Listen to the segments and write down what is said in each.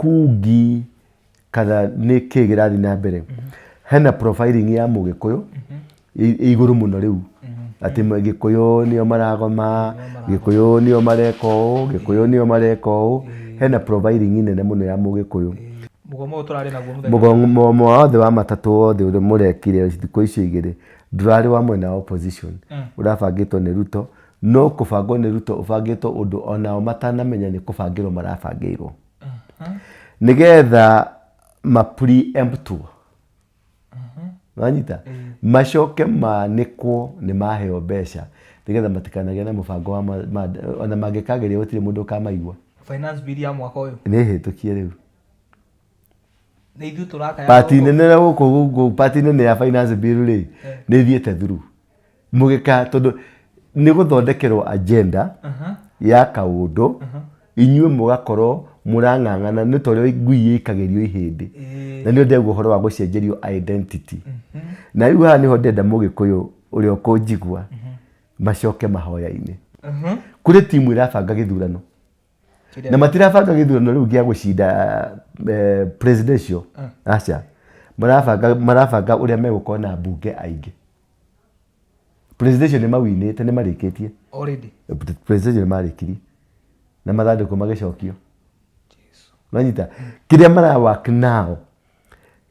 kungi kana nĩ kĩ kĩrathiĩ na mbere. Hena profiling ya Mũgĩkũyũ ĩ igũrũ mũno rĩu, atĩ Gĩkũyũ nĩo maragoma, Gĩkũyũ nĩo mareka ũũ, Gĩkũyũ nĩo mareka ũũ. Hena profiling nene mũno ya Mũgĩkũyũ. Mũgomo ũyũ tũrarĩ naguo mũthenya. Mũgomo wothe wa matatũ wothe ũrĩa mũrekire thikũ icio igĩrĩ ndũrarĩ wa mwena wa opposition, ũrabangĩtwo nĩ Ruto, no kũbangwo nĩ Ruto ũbangĩtwo ũndũ onao matanamenya nĩ kũbangĩrwo marabangĩirwo nĩgetha ma preemptwo, wanyita, macoke manĩkwo nĩ maheo mbeca nĩgetha matikanagĩe na mũbango wa ona mangĩkageria gũtirĩ mũndũ ũkamaigua. Finance bill ya mwaka ũyũ nĩ hĩtũkie rĩu. Nĩ ithuĩ tũrakaya. Pati nene na gũkũ gũkũ pati nene ya finance bill rĩ, nĩ ithiĩte through mũgĩka, tondũ nĩ gũthondekerwo agenda ya kaũndũ, inyuĩ mũgakorwo mũrang'ang'ana nĩ ta ũrĩa ngui ĩikagĩrio ihĩndĩ. Na nĩ ndegua ũhoro wa gũcenjerio identity, na rĩu haha nĩho ndenda Mũgĩkũyũ ũrĩa ũkũnjigua macoke mahoya-inĩ. Kũrĩ timu ĩrabanga gĩthurano na matirabanga gĩthurano rĩu gĩa gũcinda presidential, aca, marabanga ũrĩa megũkorwo na mbunge aingĩ. Presidential nĩ mawinĩte, nĩ marĩkĩtie. Already. Presidential nĩ marĩkirie na mathandũkũ magĩcokio. Nanyita kĩrĩa mara work now,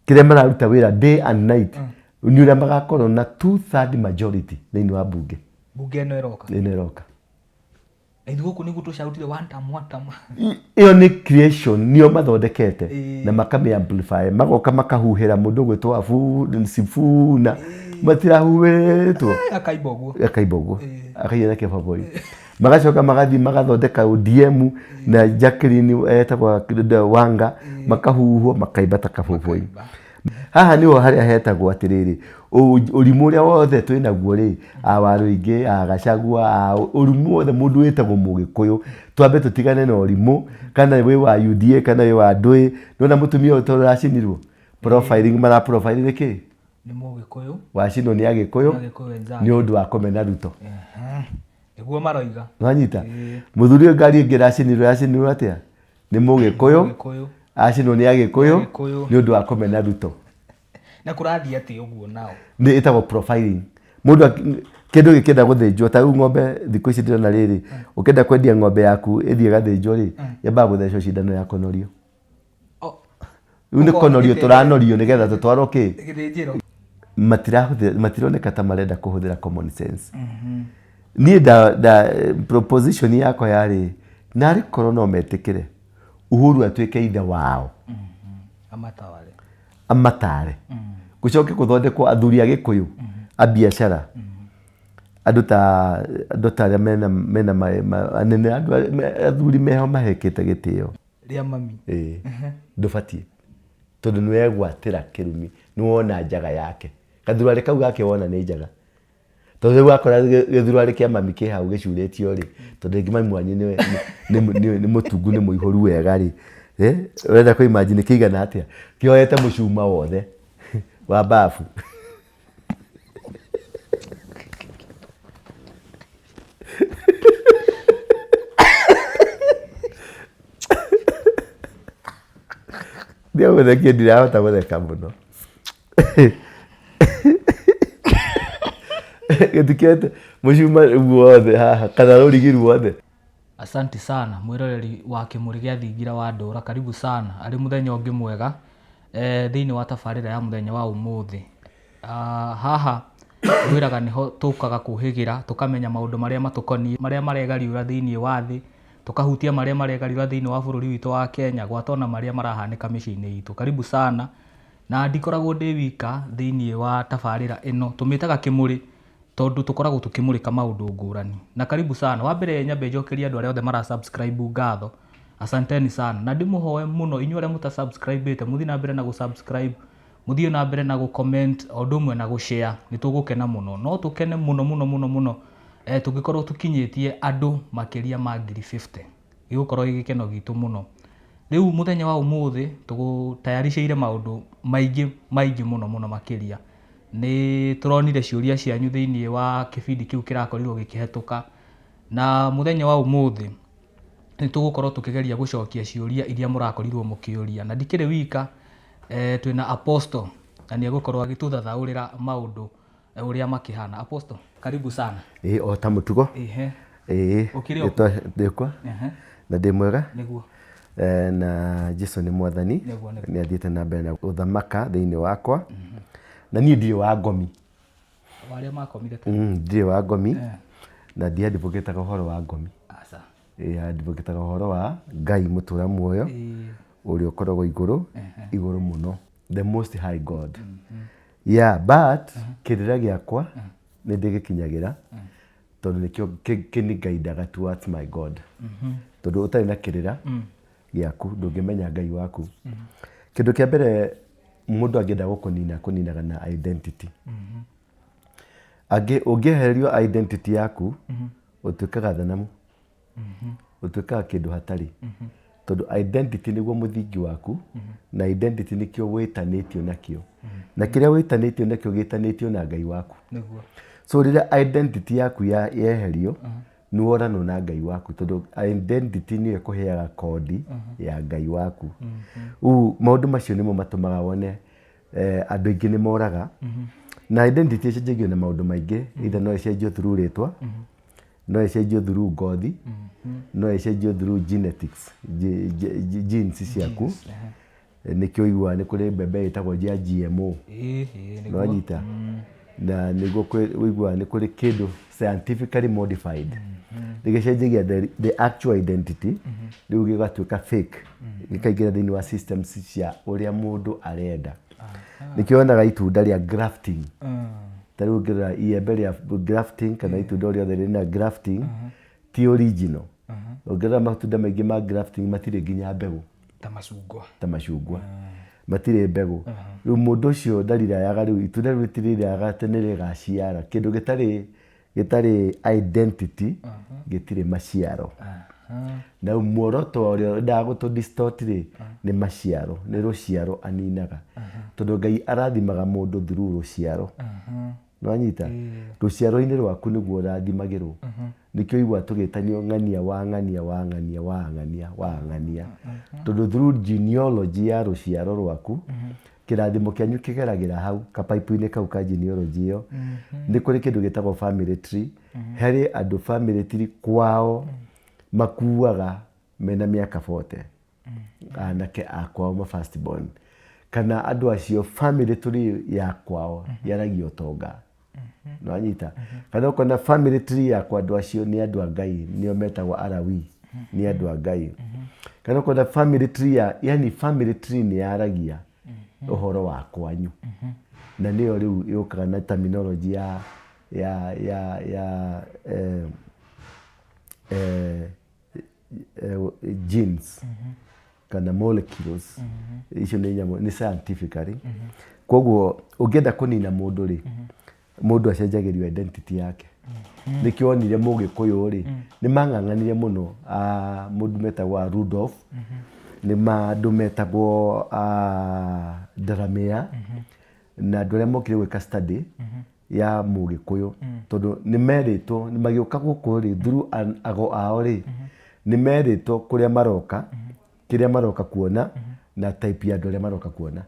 kĩrĩa mararuta wĩra day and night nĩ ũrĩa magakorwo na two third majority thĩinĩ wa mbunge. Bunge ĩno ĩroka. Ĩno ĩroka. Na ithuĩ gũkũ nĩguo tũcautire one term, one term. Ĩyo nĩ creation nĩo mathondekete na makamĩ amplify, magoka makahuhĩra mũndũ ũgwĩtwo Abu Sifuna, matirahuhĩtwo. Akaimba ũguo. Akaimba ũguo, akaiya na kĩbaboi, magacoka magathiĩ magathondeka ODM na Jacqueline etagwo Wanga, makahuhwo makaimba ta kaboboi. Haha nĩho harĩa hetagwo atĩrĩrĩ, ũrimũ ũrĩa wothe twĩ naguo rĩ, a Warũingĩ, a Gachagua, a ũrimũ wothe mũndũ wĩtagwo Mũgĩkũyũ, twambe tũtigane na ũrimũ, kana wĩ wa UDA kana wĩ wa ndũĩ. Nĩwona mũtumia ũyũ tondũ aracinirwo, profiling mara profile nĩ kĩ? Nĩ Mũgĩkũyũ. Wacinwo nĩ Agĩkũyũ. Nĩ Agĩkũyũ wenzake. Nĩ ũndũ wa kũmena Ruto. Nĩguo maroiga. Nwanyita mũthuri ũyũ, ngari ĩngĩ ĩracinirwo, yacinirwo atĩa? Nĩ Mũgĩkũyũ. Mũgĩkũyũ. Acinwo nĩ Agĩkũyũ. Agĩkũyũ. Nĩ ũndũ wa kũmena Ruto. Na kũrathiĩ atĩ ũguo nao? Nĩ ĩtagwo profiling. Mũndũ kĩndũ gĩkĩenda gũthĩnjwo, ta rĩu ng'ombe thikũ ici ndĩrona rĩrĩ, ũkĩenda kwendia ng'ombe yaku ĩthiĩ ĩgathĩnjwo rĩ, yambaga gũthecwo cindano ya kũnorio. Rĩu nĩ Ũkona kũnorio gĩtĩnjĩro. Tũranorio nĩgetha tũtwarwo kĩ? Gĩthĩnjĩro. Matirahũthĩra, matironeka ta marenda kũhũthĩra common sense. Niĩ nda proposition yakwa yarĩ narĩ korwo no metĩkĩre Uhuru atuĩke ithe wao. Amatawale. Amatare, gũcoke gũthondekwo athuri a Gĩkũyũ a biacara, andũ ta arĩa mena anene, andũ athuri meho mahekĩte gĩtĩo. Rĩa mami. Ĩĩ, ndũbatiĩ, tondũ nĩ wegwatĩra kĩrumi, nĩ wona njaga yake, gathurarĩ kau gake wona nĩ njaga, tondũ rĩu wakora gĩthurarĩ kĩa mami kĩ hau gĩcurĩtio rĩ, tondũ rĩngĩ mami wanyu nĩ mũtungu, nĩ mũihũru wega rĩ, ũrenda kũ imagine kĩigana atĩa kĩoete mũcuma wothe wa bafu. Ndiagũthekia, ndirahota gũtheka mũno. Gĩtikĩoete mũcuma guothe haha kana rũrigi ruothe. Asanti sana mwĩroreri wa kĩmũrĩ gĩa thingira wa ndũra, karibu sana arĩ mũthenya ũngĩ mwega thĩinĩ wa tabarĩra ya mũthenya wa ũmũthĩ. Haha ngwĩraga nĩho tũkaga kũhĩgĩra tũkamenya maũndũ marĩa matũkoniĩ, marĩa maregariũra thĩinĩ wa thĩ, tũkahutia marĩa maregariũra thĩinĩ wa bũrũri witũ wa Kenya, gwata ona marĩa marahanĩka mĩciĩ-inĩ itũ. Karibu sana, na ndikoragwo ndĩ wika thĩinĩ wa tabarĩra ĩno, tũmĩtaga kĩmũrĩ tondũ tũkoragwo tũkĩmũrĩka maũndũ ngũrani. Na karibu sana, wa mbere nyambe njokerie andũ arĩa othe mara subscribe ngatho, asanteni sana. Na ndĩmũhoe mũno inyuĩ arĩa mũta subscribe ĩte mũthiĩ na mbere na gũ subscribe, mũthiĩ na mbere na gũ comment o ũndũ ũmwe na gũ share, nĩ tũgũkena mũno. No tũkene mũno mũno mũno mũno tũngĩkorwo tũkinyĩtie andũ makĩria ma 50,000. Gĩgũkorwo gĩ gĩkeno gitũ mũno. Rĩu mũthenya wa ũmũthĩ tũgũtayaricĩire maũndũ maingĩ maingĩ mũno mũno makĩria. Nĩ tũronire ciũria cianyu thĩinĩ wa kĩbindi kĩu kĩrakorirwo gĩkĩhetũka. Na mũthenya wa ũmũthĩ nĩ Nĩ tũgũkorwo tũkĩgeria gũcokia ciũria iria mũrakorirwo mũkĩũria. Na ndikĩrĩ wika, twĩna Apostle na nĩ egũkorwo agĩtũthathaũrĩra maũndũ ũrĩa makĩhana. Apostle, karibu sana. Ĩĩ o ta mũtugo. Ehe. Ĩĩ. Ũkĩrĩ o? Ndĩkwa. Ehe. Na ndĩ mwega. Nĩguo. Na Jesu nĩ mwathani. Nĩguo, nĩguo. Nĩ athiĩte na mbere na gũthamaka thĩinĩ wakwa. Na niĩ ndirĩ wa ngomi. O arĩa makomire tene. Ndirĩ wa ngomi. Na ndiandivũkĩtaga ũhoro wa ngomi. Aca. Ĩĩ andivũkĩtaga ũhoro wa Ngai mũtũra muoyo. Ũrĩa ũkoragwo igũrũ, igũrũ mũno. The most high God. Yeah, but kĩrĩra gĩakwa nĩ ndĩgĩkinyagĩra tondũ nĩkĩo kĩnigaidaga towards my God. Tondũ ũtarĩ na kĩrĩra gĩaku ndũngĩmenya Ngai waku. Kĩndũ kĩa mbere mũndũ angĩenda gũkũnina akũninaga na identity. Angĩ ũngĩehererio identity yaku ũtuĩkaga thanamu. Ũtuĩkaga kĩndũ hatarĩ. Tondũ identity nĩguo mũthingi waku na identity nĩkĩo wĩtanĩtio nakĩo. Na kĩrĩa wĩtanĩtio nakĩo gĩtanĩtio na Ngai waku. Nĩguo. So rĩrĩa identity yaku yeherio nĩ woranwo na Ngai waku tondũ identity nĩyo ĩkũheaga kodi ya Ngai waku. Rĩu maũndũ macio nĩmo matũmaga wone andũ aingĩ nĩ moraga. Na identity ĩcenjagio na maũndũ maingĩ, either no ĩcenjio through rĩtwa, no ĩcenjio through ngothi, no ĩcenjio through genetics, genes ciaku. Nĩkĩo ũiguaga nĩ kũrĩ mbembe ĩtagwo ya GMO. Ĩĩ, ĩĩ, nĩguo. Nĩwanyita? Na nĩguo ũiguaga nĩ kũrĩ kĩndũ scientifically modified. Gĩgĩcenjagia the actual identity, rĩu gĩgatuĩka fake. Gĩkaingĩra thĩinĩ wa systems cia ũrĩa mũndũ arenda. Nĩkĩo wonaga itunda rĩa grafting. Ta rĩu ũngĩrora iembe rĩa grafting kana itunda o rĩothe rĩna grafting, ti original. Ũngĩrora matunda maingĩ ma grafting matirĩ nginya mbegũ. Ta macungwa. Ta macungwa. Matirĩ mbegũ. Rĩu mũndũ ũcio ndarirayaga rĩu itunda rĩu rĩtirirayaga atĩ nĩ rĩgaciara. Kĩndũ gĩtarĩ identity gĩtirĩ maciaro. Na rĩu muoroto ũrĩa wendaga gũtũ distort rĩ, nĩ maciaro, nĩ rũciaro aninaga. Tondũ Ngai arathimaga mũndũ through rũciaro. Nĩwanyita? Rũciaro-inĩ rwaku nĩguo ũrathimagĩrwo. Nĩkĩo ũiguaga tũgĩtanio ng'ania wa ng'ania wa ng'ania wa ng'ania wa ng'ania. Tondũ through genealogy ya rũciaro rwaku, kĩrathimo kĩanyu kĩgeragĩra hau, kapaipu-inĩ kau ka genealogy ĩyo. Nĩ kũrĩ kĩndũ gĩtagwo family tree. Harĩ andũ family tree kwao makuaga mena mĩaka 40. Anake a kwao ma first born. Kana andũ acio family tree ya kwao yaragia ũtonga. Nĩwanyita? Kana ũkona family tree ya kwa andũ acio nĩ andũ a Ngai, nĩo metagwo Alawi, nĩ andũ a Ngai. Kana ũkona family tree ya, yani family tree nĩ yaragia ũhoro wa kwanyu. Na nĩyo rĩu yũkaga na terminology ya genes kana molecules. Icio nĩ nyamũ, nĩ scientifically. Koguo ũngĩenda kũnina mũndũ rĩ, mũndũ acenjagĩrio identity yake. Nĩkĩo wonire mũgĩkũyũ rĩ, nĩ mang'ang'anire mũno, mũndũ metagwo Rudolf, nĩ andũ metagwo Ndaramĩa, na andũ arĩa mokire gwĩka study ya mũgĩkũyũ, tondũ nĩ merĩtwo, magĩũka gũkũ rĩ, through ago ao rĩ, nĩ merĩtwo kũrĩa maroka, kĩrĩa maroka kuona, na type ya andũ arĩa maroka kuona.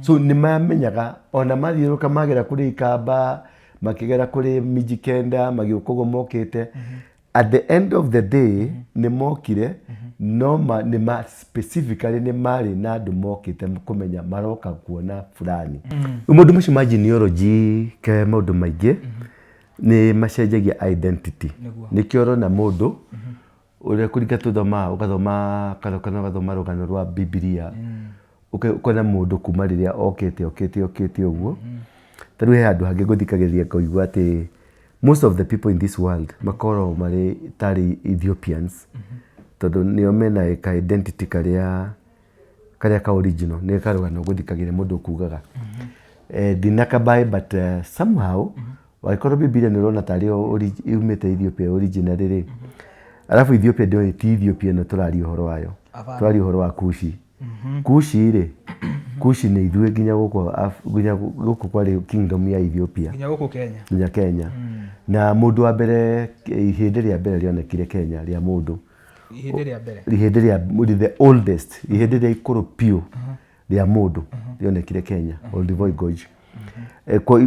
So nĩ mamenyaga, ona mathiũrũrũka magera kũrĩ Ikamba, makĩgera kũrĩ Mijikenda, magĩũka ũguo mokĩte. At the end of the day, nĩ mokire, no nĩ ma, specifically nĩ marĩ na andũ mokĩte kũmenya maroka kuona fulani. Maũndũ macio ma genealogy ke maũndũ maingĩ, nĩ macenjagia identity. Nĩkĩo ũrona mũndũ, ũrĩa kũringa tũthomaga, ũgathoma kana ũgathoma rũgano rwa Bibilia, ũkona mũndũ kuma rĩrĩa okĩte, okĩte, okĩte ũguo. Ta rĩu he handũ hangĩ ngũthikagĩrĩria ngaigua atĩ most of the people in this world makoragwo marĩ tarĩ Ethiopians, tondũ nĩo mena ka identity karĩa ka original, nĩ karũgano ngũthikagĩrĩria mũndũ ũkugaga. Ndinakabae, but somehow, wangĩkorwo Bibilia nĩ ũrona tarĩ yo yumĩte Ethiopia originally rĩ, arabu Ethiopia ndĩoĩ ti Ethiopia ĩno tũraria ũhoro wayo. Tũraria ũhoro wa Kushi. Kushi rĩ, Kushi nĩ ithuĩ nginya gũkũ nginya gũkũ kwarĩ kingdom ya Ethiopia. Nginya gũkũ Kenya. Nginya Kenya. Na mũndũ wa mbere, ihĩndĩ rĩa mbere rĩonekire Kenya rĩa mũndũ. Ihĩndĩ rĩa mbere. Ihĩndĩ rĩa the oldest, ihĩndĩ rĩa ikũrũ piũ rĩa mũndũ rĩonekire Kenya, Olduvai Gorge.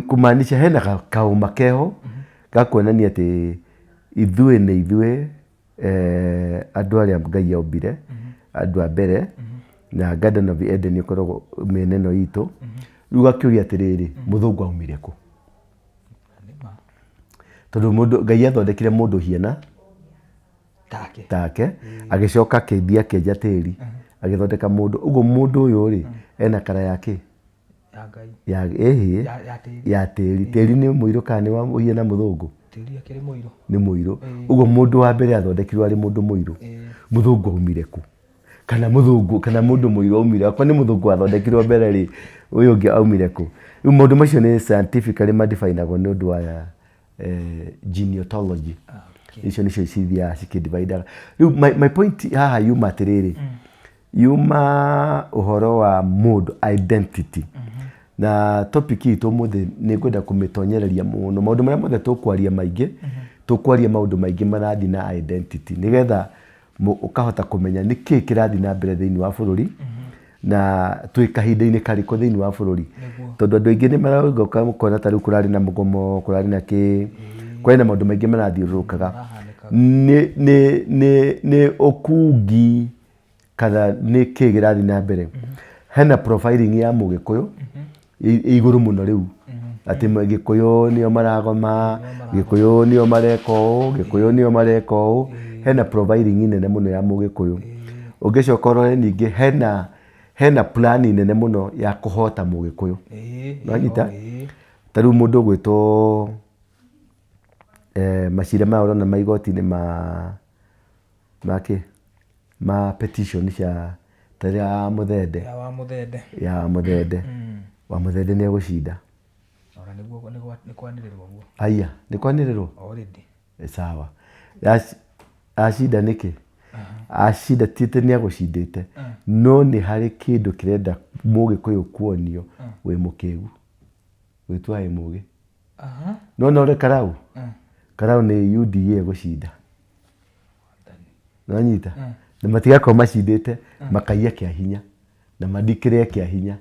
Kumaanisha hena kaũma keho ga kuonania atĩ ithuĩ nĩ ithuĩ andũ arĩa Ngai ombire, andũ a mbere, na Garden of Eden ĩkoragwo mĩena ĩno itũ. Rĩu gakĩũria atĩrĩrĩ, mũthũngũ aumire kũ? Tondũ mũndũ Ngai athondekire mũndũ hiana take take, agĩcoka akĩthiĩ akĩenja tĩri, agĩthondeka mũndũ. Ũguo mũndũ ũyũ rĩ, ena kara ya kĩ? Ya Ngai. Ya ĩhĩ. Ya tĩri. Ya tĩri. Tĩri nĩ mũirũ kana nĩ wa ũhiana mũthũngũ? Tĩri akĩrĩ mũirũ. Nĩ mũirũ. Ũguo mũndũ wa mbere athondekirwo arĩ mũndũ mũirũ. Mũthũngũ aumire kũ? Kana mũthũngũ kana mũndũ mũirũ aumire, akorwo nĩ mũthũngũ wathondekirwo mbere rĩ, ũyũ ũngĩ aumire kũ? Rĩu maũndũ macio nĩ scientifically madefinagwo nĩ ũndũ wa genealogy. Icio nĩcio cithiaga cikĩdividaga. Rĩu my point haha yuma atĩrĩrĩ, yuma ũhoro wa mũndũ identity. Na topic itũ ũmũthĩ nĩ ngwenda kũmĩtonyereria mũno. Maũndũ marĩa mothe tũkwaria maingĩ, tũkwaria maũndũ maingĩ marathiĩ na identity, nĩgetha ũkahota kũmenya nĩkĩĩ kĩrathiĩ na mbere thĩinĩ wa bũrũri, na twĩ kahinda-inĩ karĩkũ thĩinĩ wa bũrũri. Tondũ andũ aingĩ nĩ maroka ũkona ta rĩu kũrarĩ na mũgomo, kũrarĩ na kĩ, kũrarĩ na maũndũ maingĩ marathiũrũrũkaga. Nĩ ũkungi kana nĩ kĩĩ kĩrathiĩ na mbere. Hena profiling ya Mũgĩkũyũ ĩ igũrũ mũno rĩu. Atĩ Gĩkũyũ nĩo maragoma, Gĩkũyũ nĩo mareka ũũ, Gĩkũyũ nĩo mareka ũũ. Hena profiling nene mũno ya Mũgĩkũyũ. Ũngĩcoka ũrore ningĩ hena plan nene mũno ya kũhota Mũgĩkũyũ. Nĩwanyita? Ta rĩu mũndũ ũgwĩtwo macira maya ũrona ma igoti-inĩ ma kĩ? Ma petition cia ta ĩrĩa ya Mũthende. Ya wa Mũthende. Ya Mũthende. Wa Mũthende nĩ egũcinda. Ona nĩguo nĩ kwanĩrĩrwo ũguo. Aya, nĩ kwanĩrĩrwo? Already. Sawa. Acinda nĩkĩ? Acinda ti atĩ nĩ egũcindĩte, no nĩ harĩ kĩndũ kĩrenda Mũgĩkũyũ kuonio wĩ mũkĩgu. Gwĩtua wĩ mũgĩ. No no ũrĩ Karau? Karau nĩ UDA ĩgũcinda. Nĩwanyita? Na matigakorwo macindĩte, makaiya kĩa hinya na mandikĩrĩre kĩa hinya,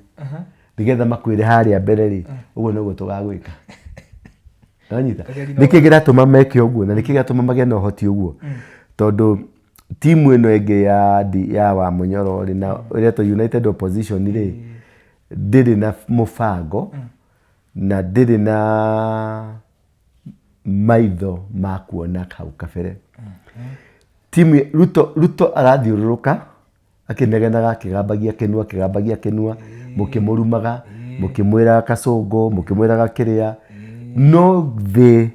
nĩgetha makwĩre harĩa mbere rĩ, ũguo noguo tũgagwĩka. Nĩwanyita? Nĩkĩ kĩratũma meke ũguo na nĩkĩ kĩratũma magĩe na ũhoti ũguo? Tondũ timu ĩno ĩngĩ ya Wamunyoro rĩ, na ĩretwo United Opposition rĩ, ndĩrĩ na mũbango na ndĩrĩ na maitho ma kuona hau kabere. Timu Ruto arathiũrũrũka akĩnegenaga, akĩgambagia kĩnua, akĩgambagia kĩnua, mũkĩmũrumaga, mũkĩmwĩraga kacũngũ, mũkĩmwĩraga kĩrĩa, no thĩ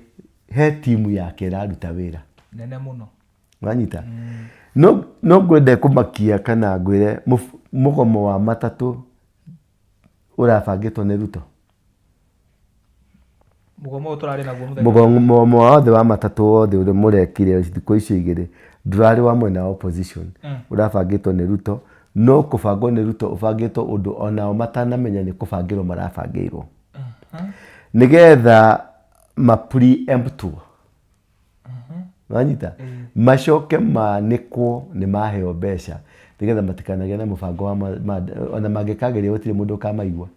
he timu yake ĩraruta wĩra nene mũno. Wanyita? No ngwende kũmakia kana ngwĩre mũgomo wa matatũ ũrabangĩtwo nĩ Ruto. Mũgomo ũyũ tũrarĩ naguo mũthenya. Mũgomo wothe wa matatũ wothe ũrĩa mũrekire thikũ icio igĩrĩ ndũrarĩ wa mwena wa opposition. Ũrabangĩtwo nĩ Ruto, no kũbangwo nĩ Ruto ũbangĩtwo ũndũ onao matanamenya nĩ kũbangĩrwo marabangĩirwo. Nĩgetha ma preemptwo. Wanyita? Macoke manĩkwo nĩ maheo mbeca nĩgetha matikanagĩe na mũbango wa ona mangĩkageria gũtirĩ mũndũ ũkamaigua.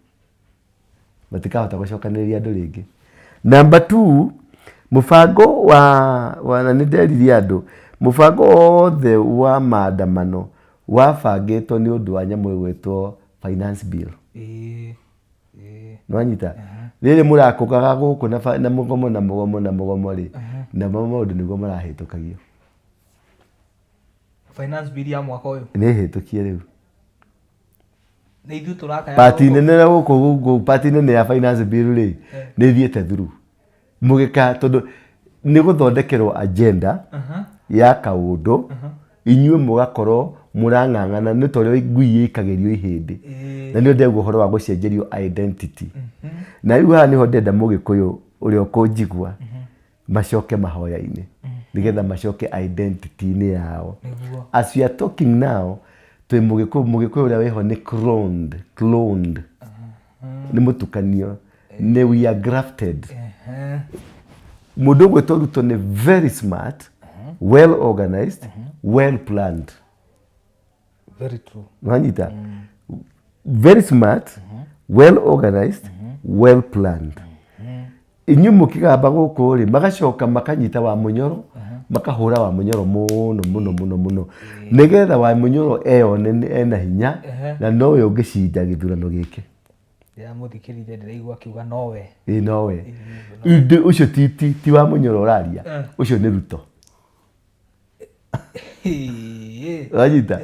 Matikahota gũcokanĩrĩria andũ rĩngĩ. Number 2, mũbango wa na nĩ nderirie andũ, mũbango wothe wa maandamano wabangĩtwo nĩ ũndũ wa nyamũ ĩgwĩtwo finance bill. Nĩwanyita? Rĩrĩ mũrakũgaga gũkũ na mũgomo na mũgomo na mũgomo rĩ, namo maũndũ nĩguo marahĩtũkagio. Finance bill ya mwaka ũyũ. Nĩ hĩtũkie rĩu. Nĩ ithuĩ tũrakaya Party gũkũ. nene gũkũ gũkũ, party nene ya finance bill rĩ, nĩ ĩthiĩte through. Mũgĩka tondũ nĩ gũthondekerwo agenda ya kaũndũ, inyuĩ mũgakorwo mũrang'ang'ana nĩ ta ũrĩa ngui ĩikagĩrio ihĩndĩ. Na nĩ ndĩraigua ũhoro wa gũcenjerio identity. Na rĩu haha nĩho ndĩrenda Mũgĩkũyũ ũrĩa ũkũnjigua macoke mahoya-inĩ, nĩgetha macoke identity-inĩ yao. As we are talking now, twĩ Mũgĩkũyũ, Mũgĩkũyũ ũrĩa wĩho nĩ cloned, cloned. Nĩ mũtukanio. Nĩ we are grafted. Mũndũ ũgwĩtwo Ruto nĩ very smart. Well organized, well planned. Very true. Wanyita? Very smart, well organized, well planned. Inyuĩ mũkĩgamba gũkũ rĩ, magacoka makanyita wa mũnyoro, makahũra wa mũnyoro mũno mũno mũno mũno, nĩgetha wa mũnyoro eyone ena hinya na nowe ũngĩcinda gĩthurano gĩkĩ. Ndĩramũthikĩrĩria, ndĩraigua akiuga nowe. Ĩ, nowe. Ũcio ti wa mũnyoro ũraria, ũcio nĩ Ruto. Wanyita?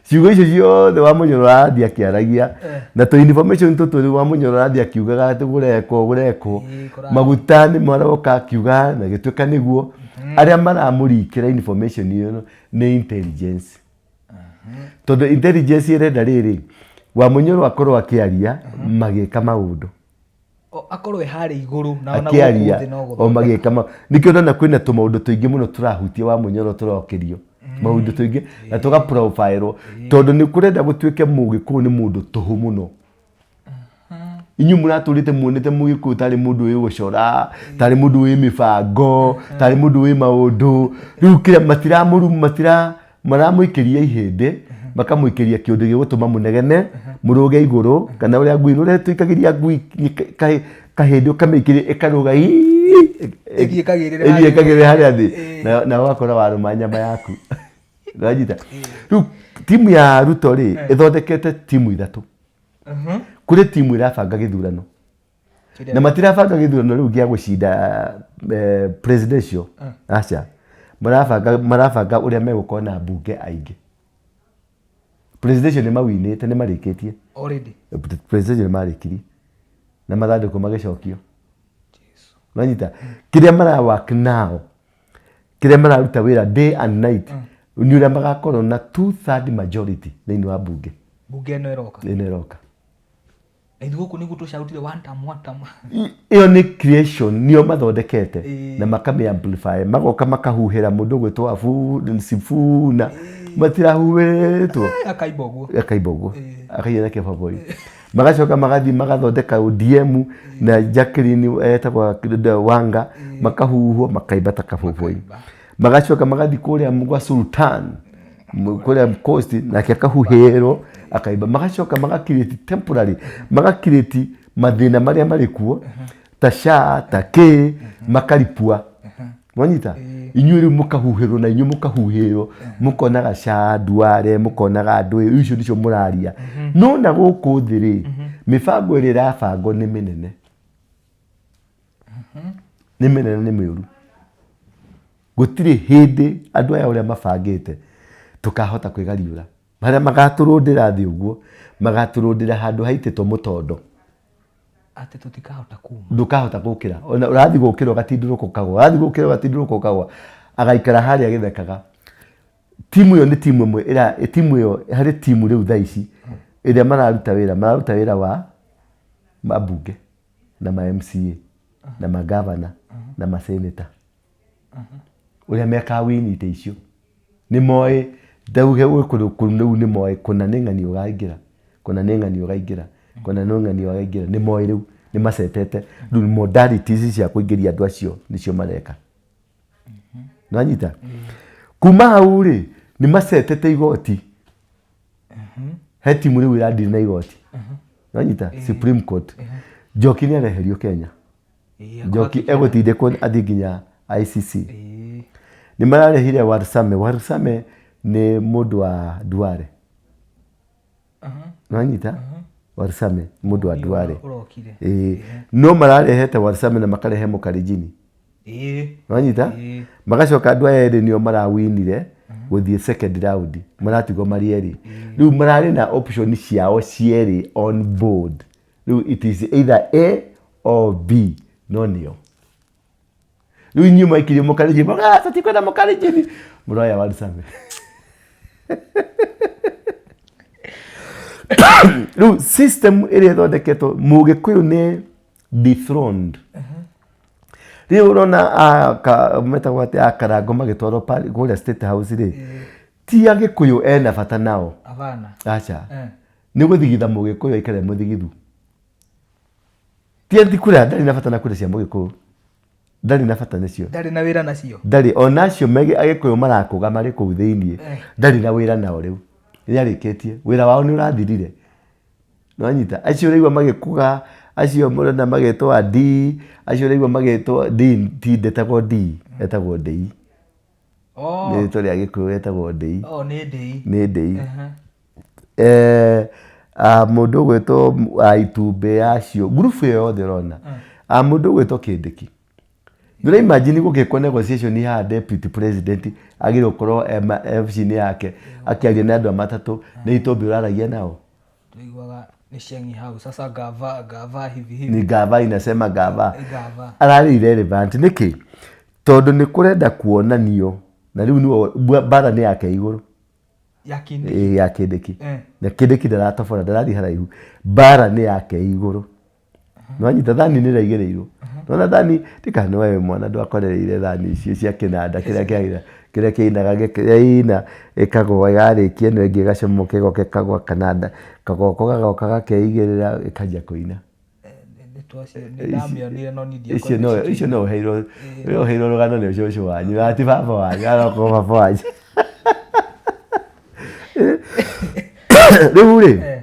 Ciugo icio ciothe wa mũnyoro arathiĩ akĩaragia na tũ information tũtũ rĩu wa mũnyoro arathiĩ akiugaga atĩ gũrekwo gũrekwo, maguta nĩ maroka, akiuga na gĩtuĩka nĩguo. Arĩa maramũrikĩra information ĩyo nĩ intelligence, tondũ intelligence ĩrenda rĩrĩ wa mũnyoro akorwo akĩaria magĩka maũndũ. O, akorwo e harĩa igũrũ na ona gũkũ akĩaria thĩ no o gũthondeka. Magĩka nĩkĩo ndona kwĩna tũmaũndũ tũingĩ mũno tũrahutia wa mũnyoro, tũrokĩrio maũndũ tũingĩ na tũga profile, tondũ nĩ kũrenda gũtuĩke mũgĩkũyũ nĩ mũndũ tũhũ mũno. Inyuĩ mũratũrĩte muonete mũgĩkũyũ tarĩ mũndũ wĩ gũcora, tarĩ mũndũ wĩ mĩbango, tarĩ mũndũ wĩ maũndũ. Rĩu kĩrĩa matiramũru, matira maramũikĩria ihĩndĩ, makamũikĩria kĩũndũ gĩgũtũma mũnegene mũrũge igũrũ, kana ũrĩa ngui ũrĩa tũikagĩria ngui kahĩndĩ, ũkamĩikĩria ĩkarũga ii, ĩthiĩ ĩkagĩrĩre ĩthiĩ harĩa ĩkagĩrĩre harĩa thĩ, na ũgakora warũma nyama yaku. Wanyita? Rĩu timu ya Ruto rĩ, ĩthondekete timu ithatũ. Kũrĩ timu ĩrabanga gĩthurano na matirabanga gĩthurano rĩu gĩa gũcinda presidential, aca, marabanga ũrĩa megũkorwo na mbunge aingĩ. Presidential nĩ mawinĩte, nĩ marĩkĩtie. Already. Presidential nĩ marĩkirie na mathandũkũ magĩcokio. Wanyita? Kĩrĩa mara work now, kĩrĩa mararuta wĩra day and night, nĩ ũrĩa magakorwo na two third majority thĩinĩ wa mbunge. Bunge ĩno ĩroka. Ĩno ĩroka. Na ithuĩ gũkũ nĩguo tũcautire one term, one term. Ĩyo nĩ creation nĩo mathondekete na makamĩ amplify, magoka makahuhĩra mũndũ ũgwĩtwo Abu Sifuna, matirahuhĩtwo. Akaimba ũguo. Akaimba ũguo, akaiya na kĩbaboi. Magacoka magathiĩ magathondeka ODM na Jacqueline etagwo Wanga, makahuhwo makaimba ta kaboboi. Magacoka magathiĩ kũrĩa gwa Sultan kũrĩa Coast, nake akahuhĩrwo akaimba. Magacoka magakirĩti temporary, magakirĩti mathĩna marĩa marĩ kuo ta SHA, ta K, makaripua. Wanyita? Inyuĩ rĩu mũkahuhĩrwo na inyuĩ mũkahuhĩrwo, mũkonaga SHA nduare, mũkonaga andũ icio nicio mũraria. No na gũkũ thĩ rĩ, mĩbango ĩrĩa ĩrabangwo nĩ mĩnene, nĩ mĩnene, nĩ mĩũru. Gũtirĩ hĩndĩ andũ aya ũrĩa mabangĩte tũkahota kwĩgariũra. Harĩa magatũrũndĩra thĩ ũguo, magatũrũndĩra handũ haitĩtwo mũtondo. Atĩ tũtikahota kuma. Ndũkahota gũkĩra. Ona ũrathiĩ gũkĩra ũgatindũrũka ũkagwa, ũrathiĩ gũkĩra ũgatindũrũka ũkagwa. Agaikara harĩa agĩthekaga. Timu ĩyo nĩ timu ĩmwe ĩra timu ĩyo harĩ timu rĩu thaa ici ĩrĩa mararuta wĩra, mararuta wĩra wa mambunge na ma MCA na magavana na maseneta, ũrĩa mekawini itĩ icio. Nĩ moĩ ndauge kũndũ rĩu, nĩ moĩ kũna nĩ ng'ani ũkaingĩra, kũna nĩ ng'ani ũkaingĩra, kũna nĩ ng'ani ũkaingĩra. Nĩ moĩ rĩu nĩ macetete rĩu modalities cia kũingĩria andũ acio nĩcio mareka. Nĩwanyita? Kuma hau rĩ, nĩ macetete igoti. He timu rĩu ĩradili na igoti. Nĩwanyita? Supreme Court. Njoki nĩ areherio Kenya. Njoki egũtindĩkwo athiĩ nginya ICC. Nĩ mararehire Warsame. Warsame nĩ mũndũ wa Duale. Nĩwanyita? Warsame mũndũ wa Duale. Ũrokire. Ĩĩ, no mararehete Warsame na makarehe Mũkalenjini. Nĩwanyita? Magacoka andũ aya erĩ nĩo marawinire gũthiĩ second round, maratigwo marĩ erĩ. Rĩu mararĩ na option ciao cierĩ on board. Rĩu it is either A or B, no nĩo rĩu inyuĩ mwaikirie Mũkalenjini, tũtikwenda Mũkalenjini, mũroya Warsame. Rĩu system ĩrĩa ĩthondeketwo, mũgĩkũyũ nĩ dethroned. Rĩu ũrona metagwo atĩ akarango magĩtwarwo kũrĩa State House rĩ, ti agĩkũyũ ena bata nao. Hapana. Aca. Nĩ gũthigitha mũgĩkũyũ aikare mũthigithu. Ti ati kura, ndarĩ na bata na kura cia mũgĩkũyũ. Ndarĩ na bata nacio. Ndarĩ na wĩra nacio. Ndarĩ ona acio Agĩkũyũ marakũga marĩ kũu thĩiniĩ, ndarĩ na wĩra nao rĩu. Nĩarĩkĩtie, wĩra wao nĩ ũrathirire. Nĩwanyita? Acio ũraigua magĩkũga, acio mũrona magĩtwo Andii, acio ũraigua magĩtwo D, ti ndetagwo D, etagwo Ndĩi. Nĩ rĩtwa rĩa Gĩkũyũ etagwo Ndĩi. Oh, nĩ Ndĩi. Nĩ Ndĩi. Mũndũ ũgwĩtwo Itumbĩ acio, ngurubu ĩyo yothe ũrona. Mũndũ ũgwĩtwo Kĩndĩki. Ndũra imagine gũgĩkwo negotiation haha deputy president agĩrĩirwo gũkorwo e obici-inĩ yake akĩaria na andũ a matatũ nĩ Itumbĩ ũraragia nao. Tũiguaga nĩ ceng'i hau sasa gava gava hivi hivi. Ni gava inasema gava. Gava. Ararĩ irrelevant nĩkĩ? Tondũ nĩ kũrenda kuonanio na rĩu nĩwe mbara nĩ yake igũrũ. Ya Kindiki. Ĩĩ, ya Kindiki. Na Kindiki ndaratobora ndarathiĩ haraihu. Mbara nĩ yake igũrũ. Nĩwanyita thani nĩ ĩraigĩrĩirwo. Nĩwona thani ndikana we mwana ndwakorereire thani icio cia kĩnanda kĩrĩa kĩaina kĩrĩa kĩainaga kĩaina ĩkagwa yarĩkia ĩno ĩngĩ ĩgacomoka ĩgoka ĩkagwa kananda kagoko gagoka gakeigĩrĩra ĩkanjia kũina. Icio no icio no ũheirwo ũheirwo rũgano nĩ cũcũ wanyu na ti baba wanyu arokorwo baba wanyu. Rĩu rĩ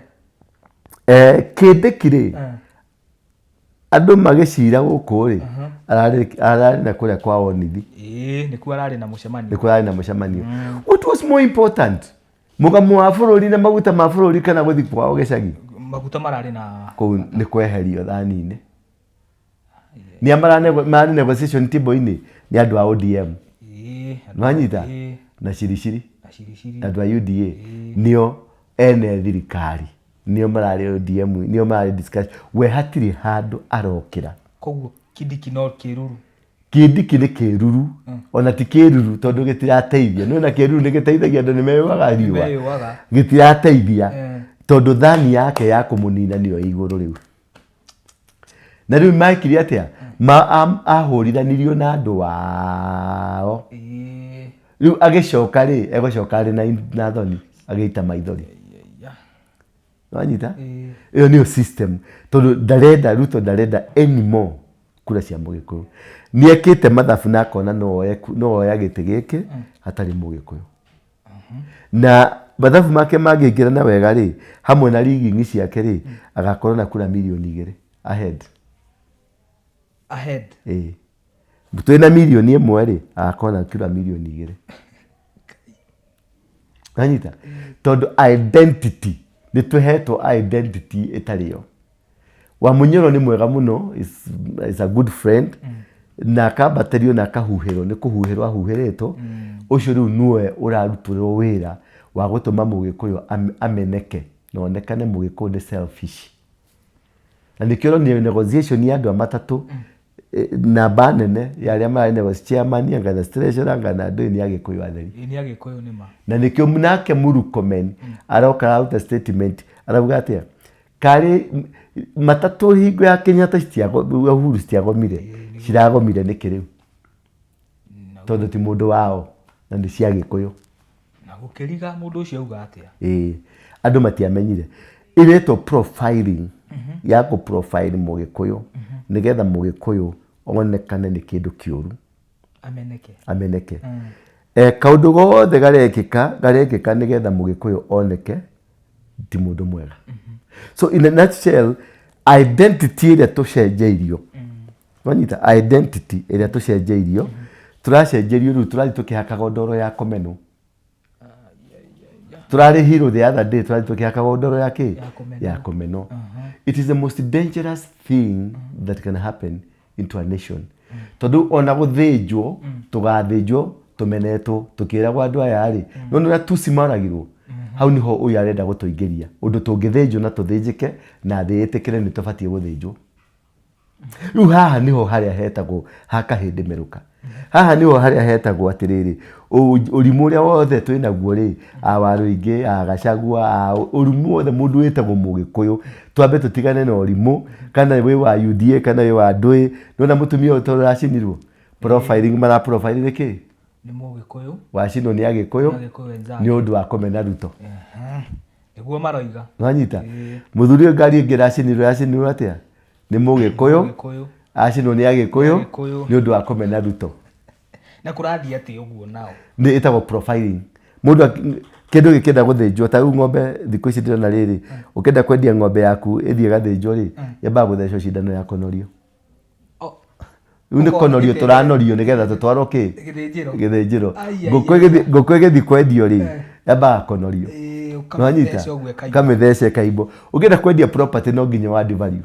Kindiki rĩ, andũ magĩcira gũkũ rĩ, ararĩ na kũrĩa kwa Onithi. Ĩĩ, nĩkuo ararĩ na mũcemanio. Nĩkuo ararĩ na mũcemanio. What was more important? Mũgamo wa bũrũri na maguta ma bũrũri kana gũthiĩ kwao gĩcagi? Maguta mararĩ na Kũu nĩ kweherio thani-inĩ. Nĩa mararĩ negotiation table-inĩ? Nĩ andũ a ODM. Nĩwanyita? Na Shirishiri. Na Na andũ a UDA. Nĩo ene thirikari. Nĩo mararĩ ODM, nĩo mararĩ discussion. We hatirĩ handũ arokĩra. Koguo Kindiki no kĩruru. Kindiki nĩ kĩruru. Ona ti kĩruru tondũ gĩtirateithia. Nĩwona kĩruru nĩ gĩteithagia andũ nĩ meyũaga riũa. Nĩmeyũaga. Gĩtirateithia. Tondũ thani yake ya kũmũnina nĩyo ĩ igũrũ rĩu. Na rĩu mekire atĩa? Ahũrithanirio na andũ ao. Rĩu agĩcoka rĩ, egũcoka arĩ na thoni, agĩita maithori. Wanyita? Ĩyo nĩyo system. Tondũ ndarenda, Ruto ndarenda anymore kura cia Mũgĩkũyũ. Nĩ ekĩte mathabu na akona no oya gĩtĩ gĩkĩ hatarĩ Mũgĩkũyũ. Na mathabu make mangĩingĩrana wega rĩ, hamwe na rigging ciake rĩ, agakorwo na kura mirioni igĩrĩ ahead. Ahead. Ĩĩ. Twĩna mirioni ĩmwe rĩ, agakorwo na kura mirioni igĩrĩ. Wanyita? Tondũ identity, nĩ tũhetwo identity ĩtarĩ yo. Wamunyoro nĩ mwega mũno, is a good friend, na akambatĩrio na akahuhĩrwo, nĩ kũhuhĩrwo ahuhĩrĩtwo, ũcio rĩu nĩwe ũrarutĩrwo wĩra wa gũtũma Mũgĩkũyũ ameneke na onekane Mũgĩkũyũ nĩ selfish. Na nĩkĩo ũronire negotiation ya andũ a matatũ, namba nene ya arĩa mararĩ negotiation, chairman, anga na treasurer, anga na andũ nĩ Agĩkũyũ atheri. Ĩĩ, nĩ Agĩkũyũ nĩ ma. Na nĩkĩo nake Murkomen aroka araruta statement, arauga atĩa? Karĩ matatũ hingo ya Kenyatta Uhuru citiagomire, ciragomire nĩkĩ rĩu? Tondũ ti mũndũ wao na nĩ cia Gĩkũyũ. Na gũkĩriga mũndũ ũcio auga atĩa? Ĩĩ, andũ matiamenyire. Ĩretwo profiling, ya kũ profile Mũgĩkũyũ nĩgetha Mũgĩkũyũ onekane nĩ kĩndũ kĩũru. Ameneke. Ameneke. Kaũndũ gothe garekĩka, garekĩka nĩgetha Mũgĩkũyũ oneke ti mũndũ mwega. So in a nutshell, identity ĩrĩa tũcenjeirio, wanyita identity ĩrĩa tũcenjeirio, tũracenjerio rĩu tũrathiĩ tũkĩhakagwo ndoro ya kũmenwo. Tũrarĩ hero the other day, tũrathiĩ tũkĩhakagwo ndoro ya kĩ? Ya Ya kũmenwo. It is the most dangerous thing that can happen into a nation. Tondũ ona gũthĩnjwo, tũgathĩnjwo tũmenetwo, tũkĩragwo andũ aya rĩ, no nĩ ũrĩa Tutsi maragirwo. Hau nĩho ũyũ arenda gũtũingĩria. Ũndũ tũngĩthĩnjwo na tũthĩnjĩke na thĩ ĩtĩkĩre nĩ tũbatiĩ gũthĩnjwo. Rĩu haha nĩho harĩa hetagwo ha kahĩndĩ merũka. Haha nĩho harĩa hetagwo atĩrĩrĩ, ũrimũ ũrĩa wothe twĩnaguo rĩ, a Waruinge, a Gachagua, a ũrimũ wothe mũndũ wĩtagwo Mũgĩkũyũ, twambe tũtigane na ũrimũ, kana wĩ wa UDA kana wĩ wa ndũĩ, nĩwona mũtumia ũyũ tondũ aracinirwo, profiling mara profile nĩ kĩ? Nĩ Mũgĩkũyũ. Wacinwo nĩ Agĩkũyũ, Nĩ Agĩkũyũ wenzake. nĩ ũndũ wa kũmena Ruto. Nĩguo maroiga. Nĩwanyita? Mũthuri ũyũ ngari ĩngĩ ĩracinirwo, yacinirwo atĩa? Nĩ Mũgĩkũyũ. Mũgĩkũyũ. Acinwo nĩ Agĩkũyũ Agĩkũyũ. nĩ ũndũ wa kũmena Ruto. Na kũrathiĩ atĩ ũguo nao? Nĩ ĩtagwo profiling. Mũndũ kĩndũ gĩkĩenda gũthĩnjwo, ta rĩu ng'ombe thikũ ici ndĩrona rĩrĩ, ũkĩenda kwendia ng'ombe yaku ĩthiĩ ĩgathĩnjwo rĩ, yambaga gũthecwo cindano ya kũnorio. Rĩu nĩ kũnorio tũranorio nĩgetha tũtwarwo kĩ? Gĩthĩnjĩro. Gĩthĩnjĩro. Ai, ai, Ngũkũ ngũkũ ĩgĩthiĩ kwendio rĩ, yambaga kũnorio. Nĩwanyita? Ũkamĩtheca ũguo ĩkaimba. Ũkamĩtheca ĩkaimbo. Ũngĩenda kwendia property no nginya wa value.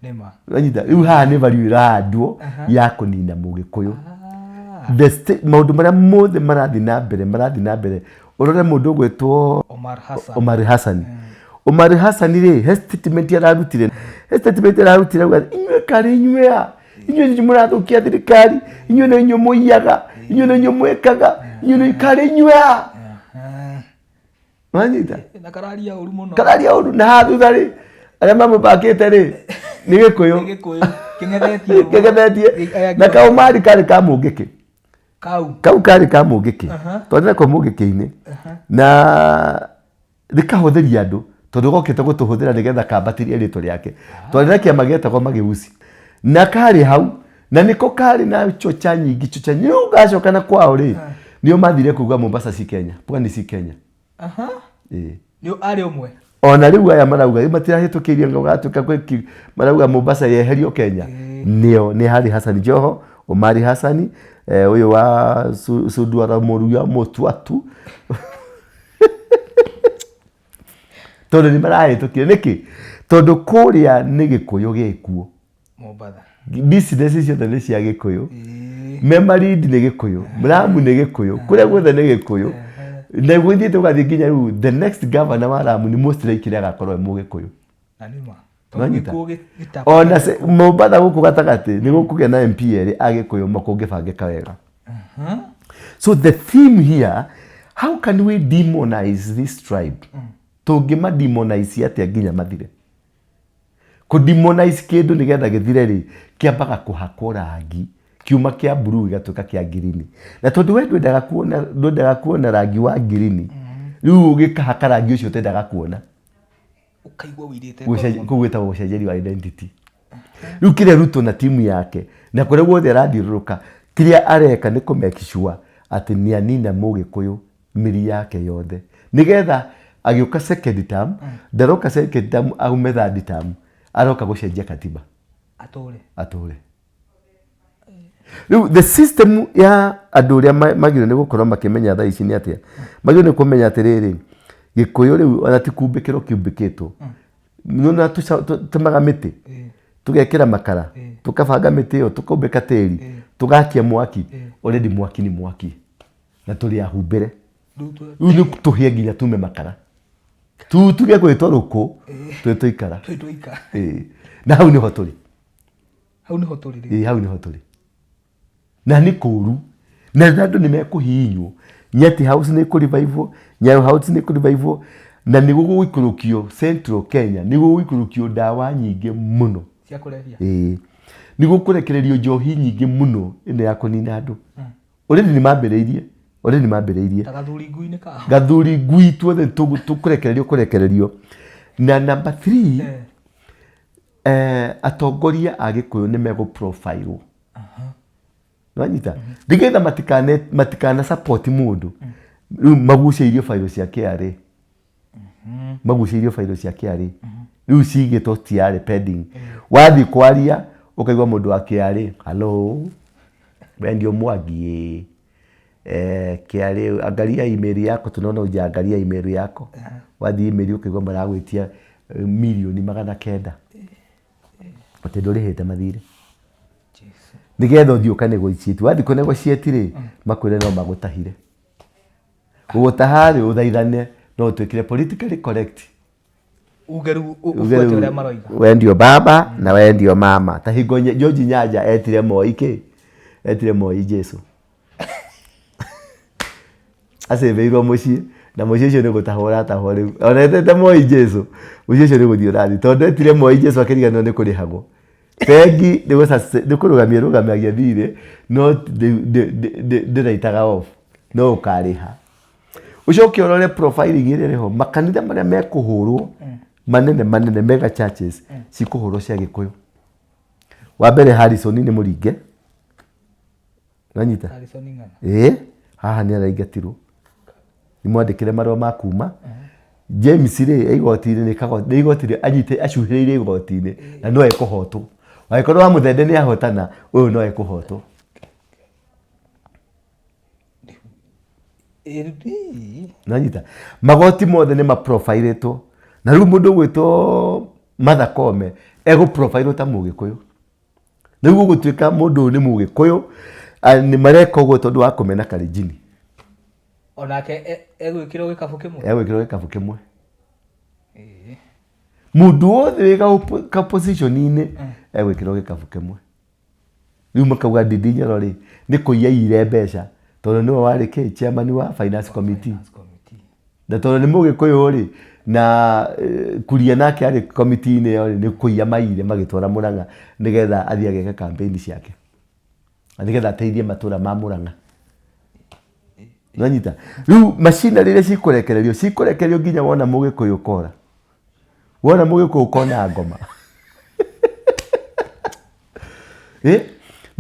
Nĩma. Nĩwanyita? Rĩu haha nĩ value ĩrahandwo ya kũnina Mũgĩkũyũ. The maũndũ marĩa mothe marathiĩ na mbere, marathiĩ na mbere. Ũrore mũndũ ũgwĩtwo Omar Hassan. Omar Hassan. Omar Hassan rĩ, he statement ararutire. He statement ararutire auga, inyuĩ karĩ inyuĩ a, inyuĩ nĩ mũrathũkia thirikari, inyuĩ nĩ inyuĩ mũiyaga, inyuĩ nĩ inyuĩ mwĩkaga, inyuĩ nĩ karĩ inyuĩ a. Wanyita? Na kararia ũru mũno. Kararia ũru na haha thutha rĩ, arĩa mamũbakĩte rĩ, nĩ Gĩkũyũ. Nĩ Gĩkũyũ. Kĩng'ethetie ũguo. Kĩng'ethetie. Aya Na kaũmari karĩ ka Mũngĩkĩ. Kau. Kau karĩ ka Mũngĩkĩ. Tondũ nako Mũngĩkĩ-inĩ. Na rĩkahũthĩria andũ tondũ gokĩte gũtũhũthĩra nĩgetha kambatĩrie rĩtwa rĩake. Twarĩ na kĩama gĩetagwo Mageuzi. Na karĩ hau, na nĩko karĩ na chocha nyingĩ, chocha nyingĩ. Rĩu gacoka na kwao rĩ, nĩo mathire kuga Mombasa si Kenya, Pwani si Kenya. Ĩĩ. Nĩ arĩ ũmwe. Ona rĩu aya marauga, rĩu matirahĩtũkĩirie ngo gatuĩka gwĩ marauga Mombasa yeherio Kenya. Nĩo, nĩ Harry Hassan Joho, Omari Hassan, ũyũ wa Suduara Mũruya Mũtuatu. Tondũ nĩ marahĩtũkire. Nĩkĩ? Tondũ kũrĩa nĩ Gĩkũyũ gĩkuo. Mombatha. Business ciothe nĩ cia Gĩkũyũ. Memarindi nĩ Gĩkũyũ, Lamu nĩ Gĩkũyũ, kũrĩa guothe nĩ Gĩkũyũ. Na gũthiĩte ũgathiĩ nginya rĩu the next governor wa Lamu nĩ most likely agakorwo e Mũgĩkũyũ. Na nĩ ma. Nĩwanyita? Tondũ gĩkuũ gĩtaba- Ona Mombatha gũkũ gatagatĩ nĩ gũkũgĩa na MP erĩ a Gĩkũyũ makũngĩbangĩka wega. So the theme here, how can we demonize this tribe? Tũngĩma demonize atĩa nginya mathire? Kũ demonize kĩndũ nĩgetha gĩthire rĩ, kĩambaga kũhakwo rangi, kiuma kĩa blue gĩgatuĩka kĩa ngirini. Na tondũ we ndwendaga kuona rangi wa ngirini, rĩu ũgĩkahaka rangi ũcio ũtendaga kuona. Ũkaigua ũirĩte ngoro mũno. Kũu gwĩtagwo gũcenjerio identity. Rĩu kĩrĩa Ruto na timu yake, na kũrĩa guothe arathiũrũrũka, kĩrĩa areka nĩ kũ make sure atĩ nĩ anina Mũgĩkũyũ mĩri yake yothe. Nĩgetha agĩũka second term, ndaroka second term aume third term, aroka gũcenjia katiba. Atũre. Atũre. Rĩu the system ya andũ ũrĩa magĩrĩirwo nĩ gũkorwo makĩmenya thaa ici nĩ atĩa? Magĩrĩirwo nĩ kũmenya atĩrĩrĩ, Gĩkũyũ rĩu ona ti kumbĩkĩrwo kĩumbĩkĩtwo. Nĩwona tũtemaga mĩtĩ, tũgekĩra makara, tũkabanga mĩtĩ ĩyo, tũkombĩka tĩri, tũgakia mwaki. Already mwaki nĩ mwaki. Na tũrĩ ahumbĩre. Rĩu nĩ tũhĩe nginya tume makara. Tuge gwĩtwo rũkũ, twĩtwo ikara. Twĩtwo ikara. Na hau nĩho tũrĩ. Hau nĩho tũrĩ rĩu. Ĩĩ, hau nĩho tũrĩ. Na nĩ kũũru. Na andũ nĩ mekũhihinywo. Nyati House nĩ ĩkũrivivwo, Nyayo House nĩ ĩkũrivivwo, na nĩ gũgũikũrũkio Central Kenya, nĩ gũgũikũrũkio ndawa nyingĩ mũno. Cia kũrebia. Ĩĩ. Nĩ gũkũrekererio njohi nyingĩ mũno ĩno ya kũnina andũ. Already nĩ mambĩrĩirie. Already nĩ mambĩrĩirie. Ta gathuri ngui-inĩ kao. Gathuri ngui tuothe tũkũrekererio kũrekererio. Na number 3, atongoria a Gĩkũyũ nĩ megũ-profile. Nĩwanyita? Nĩgetha matikana support mũndũ. Rĩu magucĩirio bairo cia KRA. Magucĩirio bairo cia KRA. Rĩu cigĩtwo tiarĩ pending. Wathiĩ kwaria ũkaigua mũndũ wa KRA, hello, we ndio Mwangi. KRA, angalia email yako, tunaona hujaangalia email yako. Wathiĩ email ũkaigua maragwĩtia mirioni magana kenda. Atĩ ndũrĩhĩte mathirĩ. Nĩgetha ũthiĩ ũka negotiate. Wathiĩ kũ negotiate rĩ, makwĩre no magũtahire. Gũgũtaha rĩ, ũthaithane, no ũtuĩkire politically correct. Uge rĩu Uge ũbuate rĩu ũrĩa maroiga. We ndio baba na we ndio mama. Ta hingo George Nyanja etire Moi kĩ? Etire Moi Jesu. Acĩmbĩirwo mũciĩ, na mũciĩ ũcio nĩ gũtahwo ũratahwo rĩu. Ona etete Moi Jesu, mũciĩ ũcio nĩ gũthiĩ ũrathiĩ. Tondũ etire Moi Jesu akĩriganĩrwo nĩ kũrĩhagwo. Bengi nĩ kũrũgamia ĩrũgamagia thirĩ, no ndĩraitaga off, no ũkarĩha. Ũcoke ũrore profiling ĩrĩa ĩrĩ ho, makanitha marĩa mekũhũrwo, manene manene mega churches, cikũhũrwo cia Gĩkũyũ. Wa mbere Harrison nĩ mũringe. Nanyita? Harrison Ng'ana. Ĩĩ, haha nĩ araingatirwo. Nĩ mwandĩkĩre marũa ma kuma. James rĩ, e igoti-inĩ nĩ kago- nĩ igoti rĩ anyite acuhĩrĩire igoti-inĩ na no ekũhotwo. Angĩkorwo wa Mũthende nĩ ahotana, ũyũ no ekũhotwo. Nanyita? Magoti mothe nĩ maprofairĩtwo. Na rĩu mũndũ ũgwĩtwo Martha Koome egũprofairwo ta Mũgĩkũyũ. Rĩu gũgũtuĩka mũndũ ũyũ nĩ Mũgĩkũyũ, nĩ mareka ũguo tondũ wa kũmena Kalenjini. Onake egwĩkĩrwo gĩkabũ kĩmwe? Egwĩkĩrwo gĩkabũ kĩmwe. Mũndũ wothe wĩ ka position-inĩ egwĩkĩrwo gĩkabũ kĩmwe. Rĩu makauga Ndindi Nyoro rĩ, nĩ kũiya aiyire mbeca tondũ nĩwe warĩ kĩ, chairman wa finance committee. Na tondũ nĩ Mũgĩkũyũ rĩ, na Kuria nake arĩ committee-inĩ ĩyo rĩ, nĩ kũiya maiyire magĩtwara Mũrang'a nĩgetha athiĩ ageke campaign ciake. Na nĩgetha ateithie matũra ma Mũrang'a. Nĩwanyita? Rĩu machinery iria cikũrekererio, cikũrekererio nginya wona Mũgĩkũyũ ũkora. Wona Mũgĩkũyũ ũkona ngoma. Eh?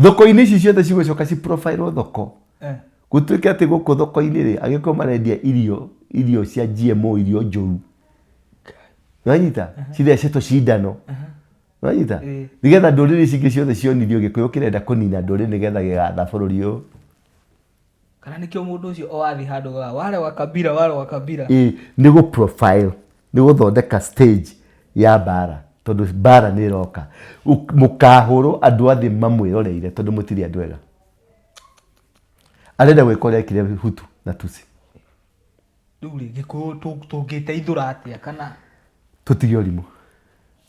Thoko-inĩ ici ciothe cigũcoka ci profile thoko. Gũtuĩke atĩ gũkũ thoko-inĩ rĩ, angĩkorwo marendia irio, irio cia GMO, irio njũru. Nĩwanyita? Cithecetwo cindano. Nĩwanyita? Nĩgetha ndũrĩrĩ ici ingĩ ciothe cionithio Gĩkũyũ kĩrenda kũnina ndũrĩrĩ nĩgetha gĩgatha bũrũri ũyũ. Kana nĩkĩo mũndũ ũcio o athiĩ handũ augaga wale wa kabila, wale wa kabila. Ĩĩ, nĩ gũ profile, nĩ gũthondeka stage ya mbara tondũ mbara nĩ ĩroka. Mũkahũrwo andũ a thĩ mamwĩroreire tondũ mũtirĩ andũ ega. Arenda gwĩka ũrĩa ekire Hutu na Tutsi. Rĩu rĩ, Gĩkũyũ tũngĩteithũra atĩa kana? Tũtige ũrimũ.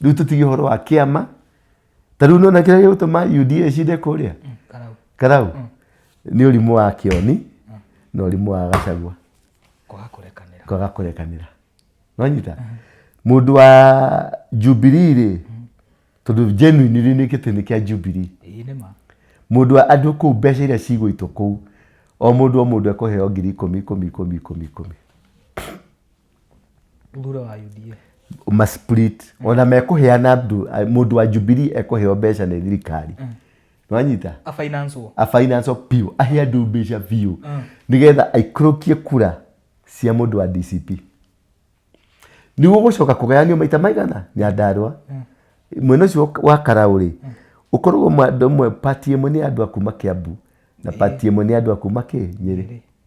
Rĩu tũtige ũhoro wa kĩama. Ta rĩu nĩwona kĩrĩa gĩgũtũma UDA ĩcinde kũrĩa? Karau. Karau. Nĩ ũrimũ wa Kĩoni na ũrimũ wa Gachagua. Kwaga kũrekanĩra. Kwaga kũrekanĩra. Nĩwanyita? Mũndũ wa Jubilee rĩ, tondũ genuinely nĩ gĩtĩ nĩ kĩa Jubilee. Ĩĩ nĩ ma. Mũndũ wa andũ kũu mbeca iria cigũitwo kũu, o mũndũ o mũndũ ekũheo ngiri ikũmi ikũmi ikũmi ikũmi ikũmi. Thura wa UDA. Ma split. Ona mekũheana andũ, mũndũ wa Jubilee ekũheo mbeca nĩ thirikari. Nĩwanyita? A finance wo. A finance biũ, ahe andũ mbeca biũ. Nĩgetha aikũrũkie kura cia mũndũ wa DCP. Nĩ gũgũcoka kũgayanio maita maigana Nyandarua. Mwena ũcio wa Karau rĩ, ũkoragwo mwena ũmwe part ĩmwe nĩ andũ a kuma Kiambu na part ĩmwe nĩ andũ a kuma kĩ Nyĩrĩ.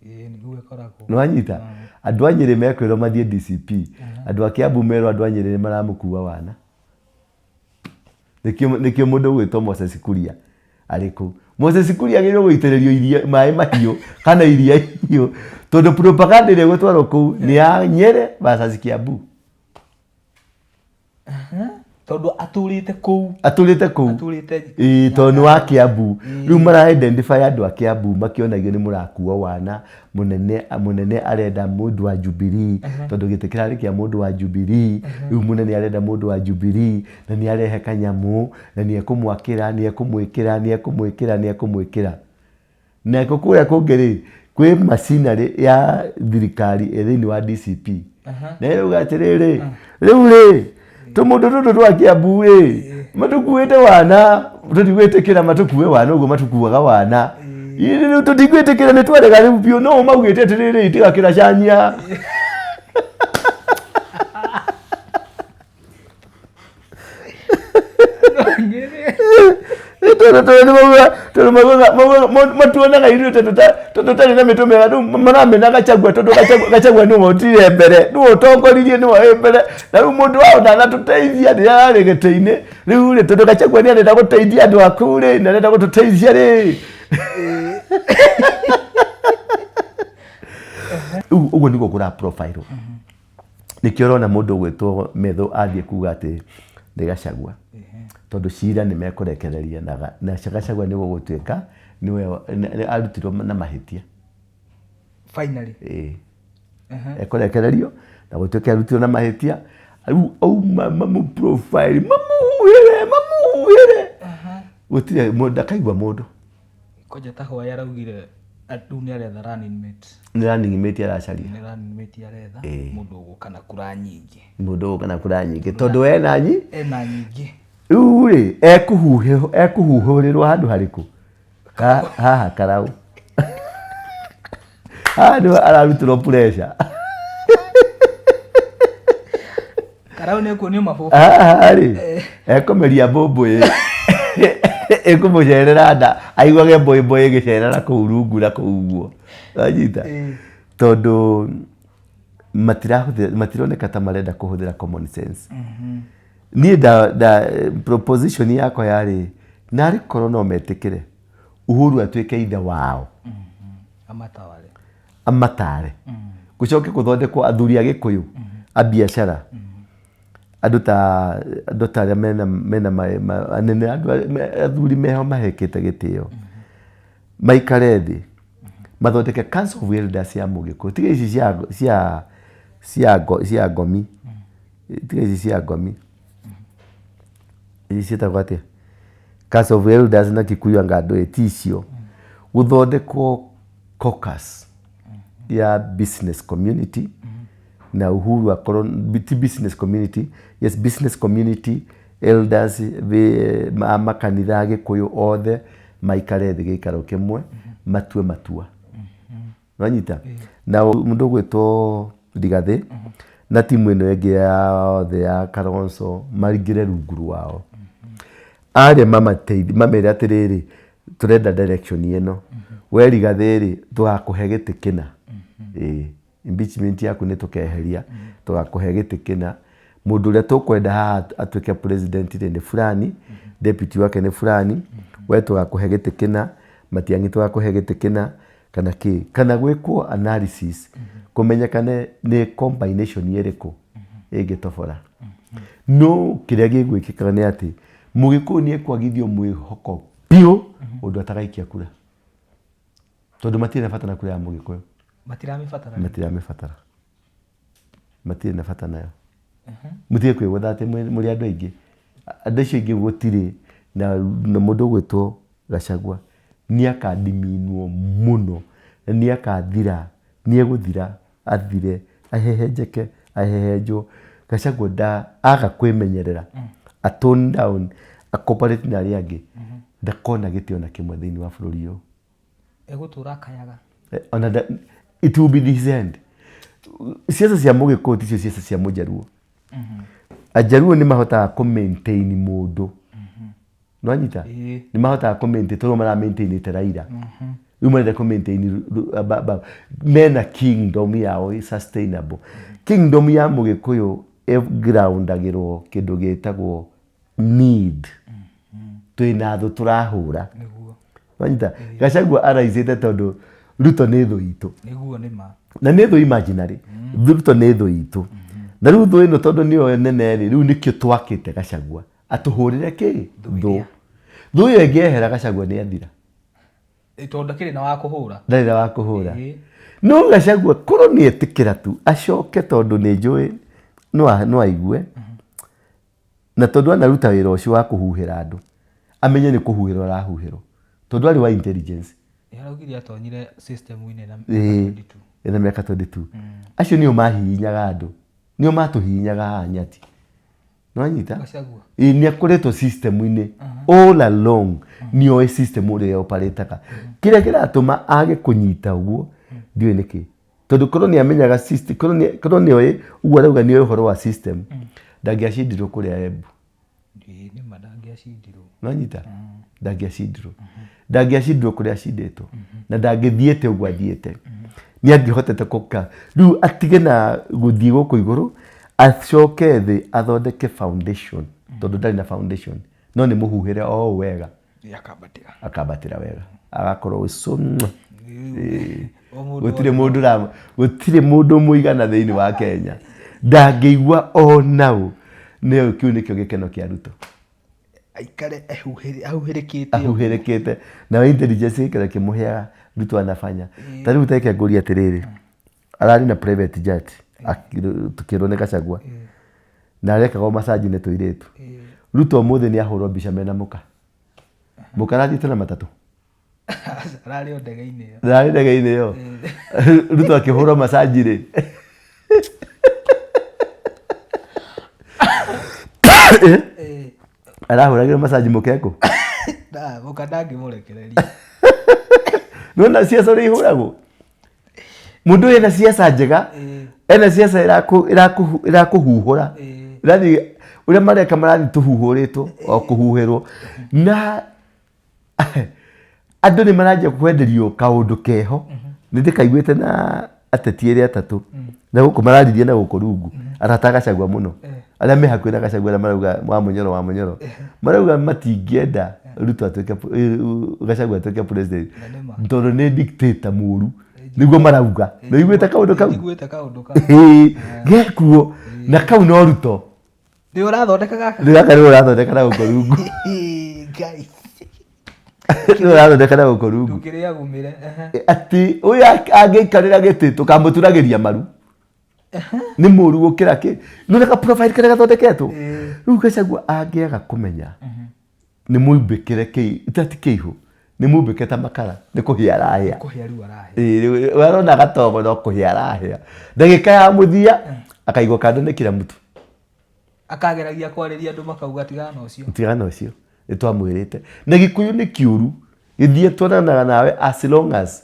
Ĩĩ nĩguo ĩkoragwo. Nĩ wanyita? Andũ a Nyĩrĩ mekwĩrwo mathiĩ DCP, andũ a Kiambu merwo andũ a Nyĩrĩ nĩ maramũkua wana. Nĩkĩo mũndũ ũgwĩtwo Moses Kuria arĩ kũu. Moses Kuria agĩrĩirwo gũitĩrĩrio iria maĩ mahiũ kana iria ihiũ tondũ propaganda ĩrĩa ĩgũtwarwo kũu nĩ ya Nyĩrĩ versus Kiambu. Tondũ atũrĩte kũu. Atũrĩte kũu. Atũrĩte Ĩĩ, tondũ nĩ wa Kiambu. Rĩu mara identify andũ a Kiambu makĩonagio nĩ mũrakuo wana, mũnene mũnene arenda mũndũ wa Jubilee tondũ gĩtĩ kĩrarĩ kĩa mũndũ wa Jubilee. Rĩu mũnene arenda mũndũ wa Jubilee na nĩ arehe kanyamũ na nĩ ekũmwakĩra, nĩ ekũmwĩkĩra, nĩ ekũmwĩkĩra, nĩ ekũmwĩkĩra. Nako kũrĩa kũngĩ rĩ, kwĩ machinery ya thirikari ĩ thĩinĩ wa DCP. Na ĩrauga atĩrĩrĩ, rĩu rĩ, tũmũndũ tũtũ twa Kiambu rĩ, matũkuĩte wana, tũtigwĩtĩkĩra matũkue wana ũguo matũkuaga wana. Ithuĩ rĩu tũtigwĩtĩkĩra nĩ twarega rĩu biũ, no maugĩte atĩrĩrĩ, itigakĩra cania. Tondũ matuonaga ithuĩ ta tũtarĩ na mĩtwe mĩega, rĩu maramena Gachagua tondũ Gachagua nĩwe ũtire mbere, nĩwe ũtongoririe, nĩwe wĩ mbere, na rĩu mũndũ wao ndanatũteithia rĩrĩa ararĩ gĩtĩ-inĩ, rĩu rĩ tondũ Gachagua nĩ arenda gũteithia andũ aku rĩ, nĩ arenda gũtũteithia rĩ. Rĩu ũguo nĩguo kũra profile. Nĩkĩo ũrona mũndũ ũgwĩtwo Methu athiĩ kuga atĩ nĩ Gachagua tondũ cira nĩ mekũrekereria na Gachagua nĩ gũgũtuĩka nĩwe arutirwo na mahĩtia. Finally. Ĩĩ. Ekũrekererio na gũtuĩke arutirwo na mahĩtia rĩu auma mamũ profile mamũhuhĩre mamũhuhĩre gũtirĩ mũndũ ndakaigua mũndũ. Kwanja ta Hwaĩ araugire rĩu nĩ aretha running mate. Nĩ running mate aracaria. Nĩ running mate aretha mũndũ ũgũka na kura nyingĩ. Mũndũ ũgũka na kura nyingĩ tondũ ena nyi? Ena nyingĩ. Rĩu rĩ, ekũhuhũrĩrwo handũ harĩkũ? Haha karau. Haha nĩho ararutĩrwo pressure. Karau nĩ kuonio mabũbũ. Haha rĩ, ekũmeria mbũmbũĩ ĩkũmũcerera nda, aiguage mbũmbũĩ ĩgĩcerera kũu rungu na kũu ũguo. Wanyita? Tondũ matirahũthĩra, matironeka ta marenda kũhũthĩra common sense. Niĩ nda, nda, proposition yakwa yarĩ narĩ korwo no metĩkĩre Uhuru atuĩke ithe wao. Amataware. Amatare. Gũcoke gũthondekwo athuri a Gĩkũyũ a biacara. Andũ ta andũ ta arĩa mena mena anene andũ athuri meho mahekete gĩtĩo. Maikare thĩ mathondeke Council of Elders ya Mũgĩkũyũ. Tiga ici cia cia cia cia ngomi. Tiga ici cia ngomi. Ici ciĩtagwo atĩa? Council of Elders na Kikuyu anga ndũĩ ti icio. Gũthondekwo caucus ya business community na Uhuru akorwo ti business community, yes business community elders a makanitha a Gĩkũyũ othe maikare thĩ gĩikaro kĩmwe matue matua. Nĩwanyita? Na mũndũ ũgwĩtwo Rigathĩ na timu ĩno ĩngĩ yothe ya Kalonzo maingĩre rungu rwao. Arĩa mamateithie mamere atĩrĩrĩ, tũrenda direction ĩno. We Rigathĩ rĩ, tũgakũhe gĩtĩ kĩna. Ĩĩ, impeachment yaku nĩ tũkeheria, tũgakũhe gĩtĩ kĩna. Mũndũ ũrĩa tũkwenda haha atuĩke president rĩ nĩ fulani, deputy wake nĩ fulani, we tũgakũhe gĩtĩ kĩna, Matiang'i tũgakũhe gĩtĩ kĩna, kana kĩ. Kana gwĩkwo analysis, kũmenyekane nĩ combination ĩrĩkũ ĩngĩtobora. No kĩrĩa gĩgwĩkĩka nĩ atĩ, Mũgĩkũyũ nĩ ekwagithio mwĩhoko biũ ũndũ atagaikia kura. Tondũ matirĩ na bata na kura ya Mũgĩkũyũ. Matiramĩbatara. Matiramĩbatara. Matirĩ na bata nayo. Mũtige kwĩgũtha atĩ mũrĩ andũ aingĩ. Andũ acio aingĩ gũtirĩ na mũndũ ũgwĩtwo Gachagua nĩ akadiminwo mũno na nĩ akathira, nĩ egũthira athire, ahehenjeke, ahehenjwo. Gachagua nda, aga kwĩmenyerera, a tone down, a cooperate na arĩa angĩ, ndakona gĩtĩ ona kĩmwe thĩinĩ wa bũrũri ũyũ. Egũtũra akayaga. Ona nda, it will be his end. Ciaca cia Mũgĩkũyũ ticio ciaca cia Mũjaruo. Ajaruo nĩ mahotaga kũ maintain mũndũ. Nĩwanyita? Nĩ mahotaga kũ maintain tondũ mara maintain Raila. Rĩu marenda kũ maintain mena kingdom yao ĩ sustainable. Kingdom ya Mũgĩkũyũ ĩ ground agĩrwo kĩndũ gĩtagwo need. Twĩna thũ tũrahũra. Wanyita? Gachagua araicĩte tondũ Ruto nĩ thũ itũ. Nĩguo nĩ ma. Na nĩ thũ imaginary. Ruto nĩ thũ itũ. Na rĩu thũ ĩno tondũ nĩyo nene rĩ, rĩu nĩkĩo twakĩte Gachagua. Atũhũrĩre kĩ? Thũ. Thũ ĩyo ĩngĩehera Gachagua nĩ athira. Tondũ ndakĩrĩ na wa kũhũra. Ndarĩ na wa kũhũra. No Gachagua korwo nĩ etĩkĩra tu acoke tondũ nĩ njũĩ no aigue. Na tondũ anaruta wĩra ũcio wa kũhuhĩra andũ, amenye nĩ kũhuhĩrwo arahuhĩrwo. Tondũ arĩ wa intelligence. Nĩ araugire atonyire system-inĩ na mĩaka 22. Ena mĩaka 22. Acio nĩo mahihinyaga andũ. Nĩo matũhihinyaga haha Nyati. Nĩwanyita? Gachagua. Ĩĩ, nĩ akoretwo system-inĩ all along. Nĩoĩ system ũrĩa ĩoparĩtaga. Kĩrĩa kĩratũma age kũnyita ũguo, ndiũĩ nĩkĩ. Tondũ korwo nĩ amenyaga system, korwo nĩ oĩ ũguo arauga nĩ oĩ ũhoro wa system, ndangĩacindirwo kũrĩa Embu. Ĩĩ, nĩ ma ndangĩacindirwo. Nĩwanyita? Ndangĩacindirwo. Ndangĩacindirwo kũrĩa acindĩtwo. Na ndangĩthiĩte ũguo athiĩte. Nĩ angĩhotete gũka. Rĩu atige na gũthiĩ gũkũ igũrũ, acoke thĩ athondeke foundation. Tondũ ndarĩ na foundation. No nĩ mũhuhĩre o ũũ wega. Akambatĩra. Akambatĩra wega. Agakorwo so, gũtirĩ mũndũ ũra, gũtirĩ mũndũ mũigana thĩinĩ wa Kenya. Ndangĩigua ona ũ. Nĩyo kĩu nĩkĩo gĩkeno kĩa Ruto. Aikare ahuhĩrĩkĩte. Ahuhĩrĩkĩte. Nayo intelligence ĩikare ĩkĩmũheaga Ruto anafanya. Ta rĩu ta reke ngũrie atĩrĩrĩ, ararĩ na private jet, tũkĩrwo nĩ Gachagua. Na arekagwo massage nĩ tũirĩtu. Ruto ũmũthĩ nĩ ahũrwo mbica mena mũka. Mũka arathiĩte na matatũ. Ararĩ o ndege-inĩ ĩyo. Ararĩ ndege-inĩ ĩyo. Ruto akĩhũrwo massage rĩ. Arahũragĩrwo macaji mũkekũ. Na mũka ndangĩmũrekereria. Nona ciaca ũrĩa ihũragwo. Mũndũ ũyũ ena ciaca njega, ena ciaca ĩrakũhuhũra. Ĩrathiĩ ũrĩa mareka marathiĩ tũhuhũrĩtwo o kũhuhĩrwo. Na andũ nĩ maranjia kwenderio kaũndũ keho. Nĩ ndĩkaiguĩte na ateti erĩ atatũ na gũkũ mararirie na gũkũ rungu arata a Gachagua mũno arĩa me hakuhĩ na Gachagua arĩa marauga wa Mũnyoro wa Mũnyoro marauga matingĩenda Ruto atuĩke Gachagua atuĩke president Na nĩ ma. tondũ nĩ dictator mũru nĩguo marauga. Nĩ ũiguĩte kaũndũ kau? Njiguĩte kaũndũ kau. Ĩĩ, gekuo na kau no Ruto. Nĩ ũrathondeka gaka? Nĩ gaka nĩ ũrathondeka na gũkũ rungu. Ngai. Nĩ ũrathondeka na gũkũ rungu. Ndũngĩrĩa gumĩre. Atĩ ũyũ angĩikarĩra gĩtĩ tũkamũturagĩria maru. Nĩ mũru gũkĩra kĩ. Nĩ ka profile karĩa gathondeketwo. Rĩu Gachagua angĩaga kũmenya nĩ mũimbĩkĩre kĩ ti kĩihũ nĩ mũimbĩke ta makara nĩ kũhĩa arahĩa. Kũhĩa rĩu arahĩa. Ĩĩ, rĩu arona gatogo no kũhĩa arahĩa. Ndagĩka ya mũthia akaigwo kando nĩ kira mũtu. Akageragia kwarĩria andũ makauga tigana na ũcio. Tigana na ũcio nĩ twamwĩrĩte. Na Gĩkũyũ nĩ kĩũru gĩthiĩ tuonanaga nawe as long as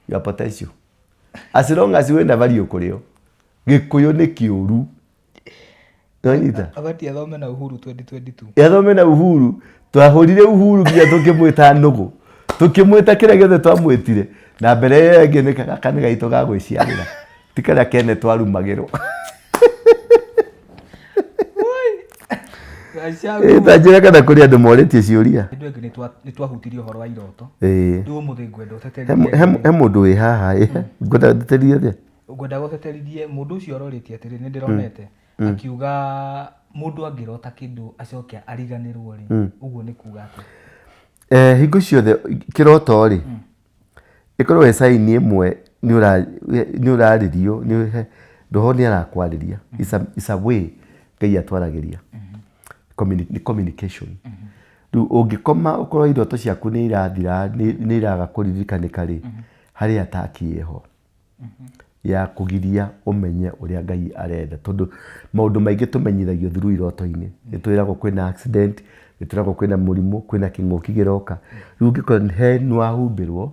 your potential, as long as wĩna value kũrĩ o. Gĩkũyũ nĩ kĩũru. Nĩwanyita? Abatiĩ athome na Uhuru 2022. Athome na Uhuru. Twahũrire Uhuru nginya tũkĩmwĩta nũgũ. Tũkĩmwĩta kĩrĩa gĩothe twamwĩtire. Na mbere ĩyo ĩngĩ nĩ gaka nĩ gaitũ ga gwĩciarĩra. Ti karĩa kene twarumagĩrwo. Gachagua. Ta njĩra kana kũrĩ andũ morĩtie ciũria. Andũ angĩ nĩ twahutirie ũhoro wa iroto. Ĩĩ. Rĩu ũmũthĩ ngwenda He ũteterithie. Mũndũ wĩ haha ĩ. Ngwenda ndĩtĩrithie atĩa? Ngwenda gũteterithie mũndũ ũcio arorĩtie atĩrĩ, nĩ ndĩronete akiuga mũndũ angĩrota kĩndũ acoke ariganĩrwo rĩ, ũguo nĩ kuga atĩa? Hingo ciothe kĩroto rĩ, ĩkorwo ĩ sign ĩmwe nĩ ũrarĩrio, roho nĩ arakwarĩria. It's a way Ngai atwaragĩria. Nĩ communication. Rĩu ũngĩkoma ũkorwo iroto ciaku nĩ irathira, nĩ iraga kũririkanĩka rĩ, harĩ attack ĩho ya kũgiria ũmenye ũrĩa Ngai arenda. Tondũ maũndũ maingĩ tũmenyithagio through iroto-inĩ. Nĩ twĩragwo kwĩna accident, nĩ twĩragwo kwĩna mũrimũ, kwĩna kĩng'ũki kĩroka. Rĩu ũngĩkorwo he nĩ wahumbĩrwo,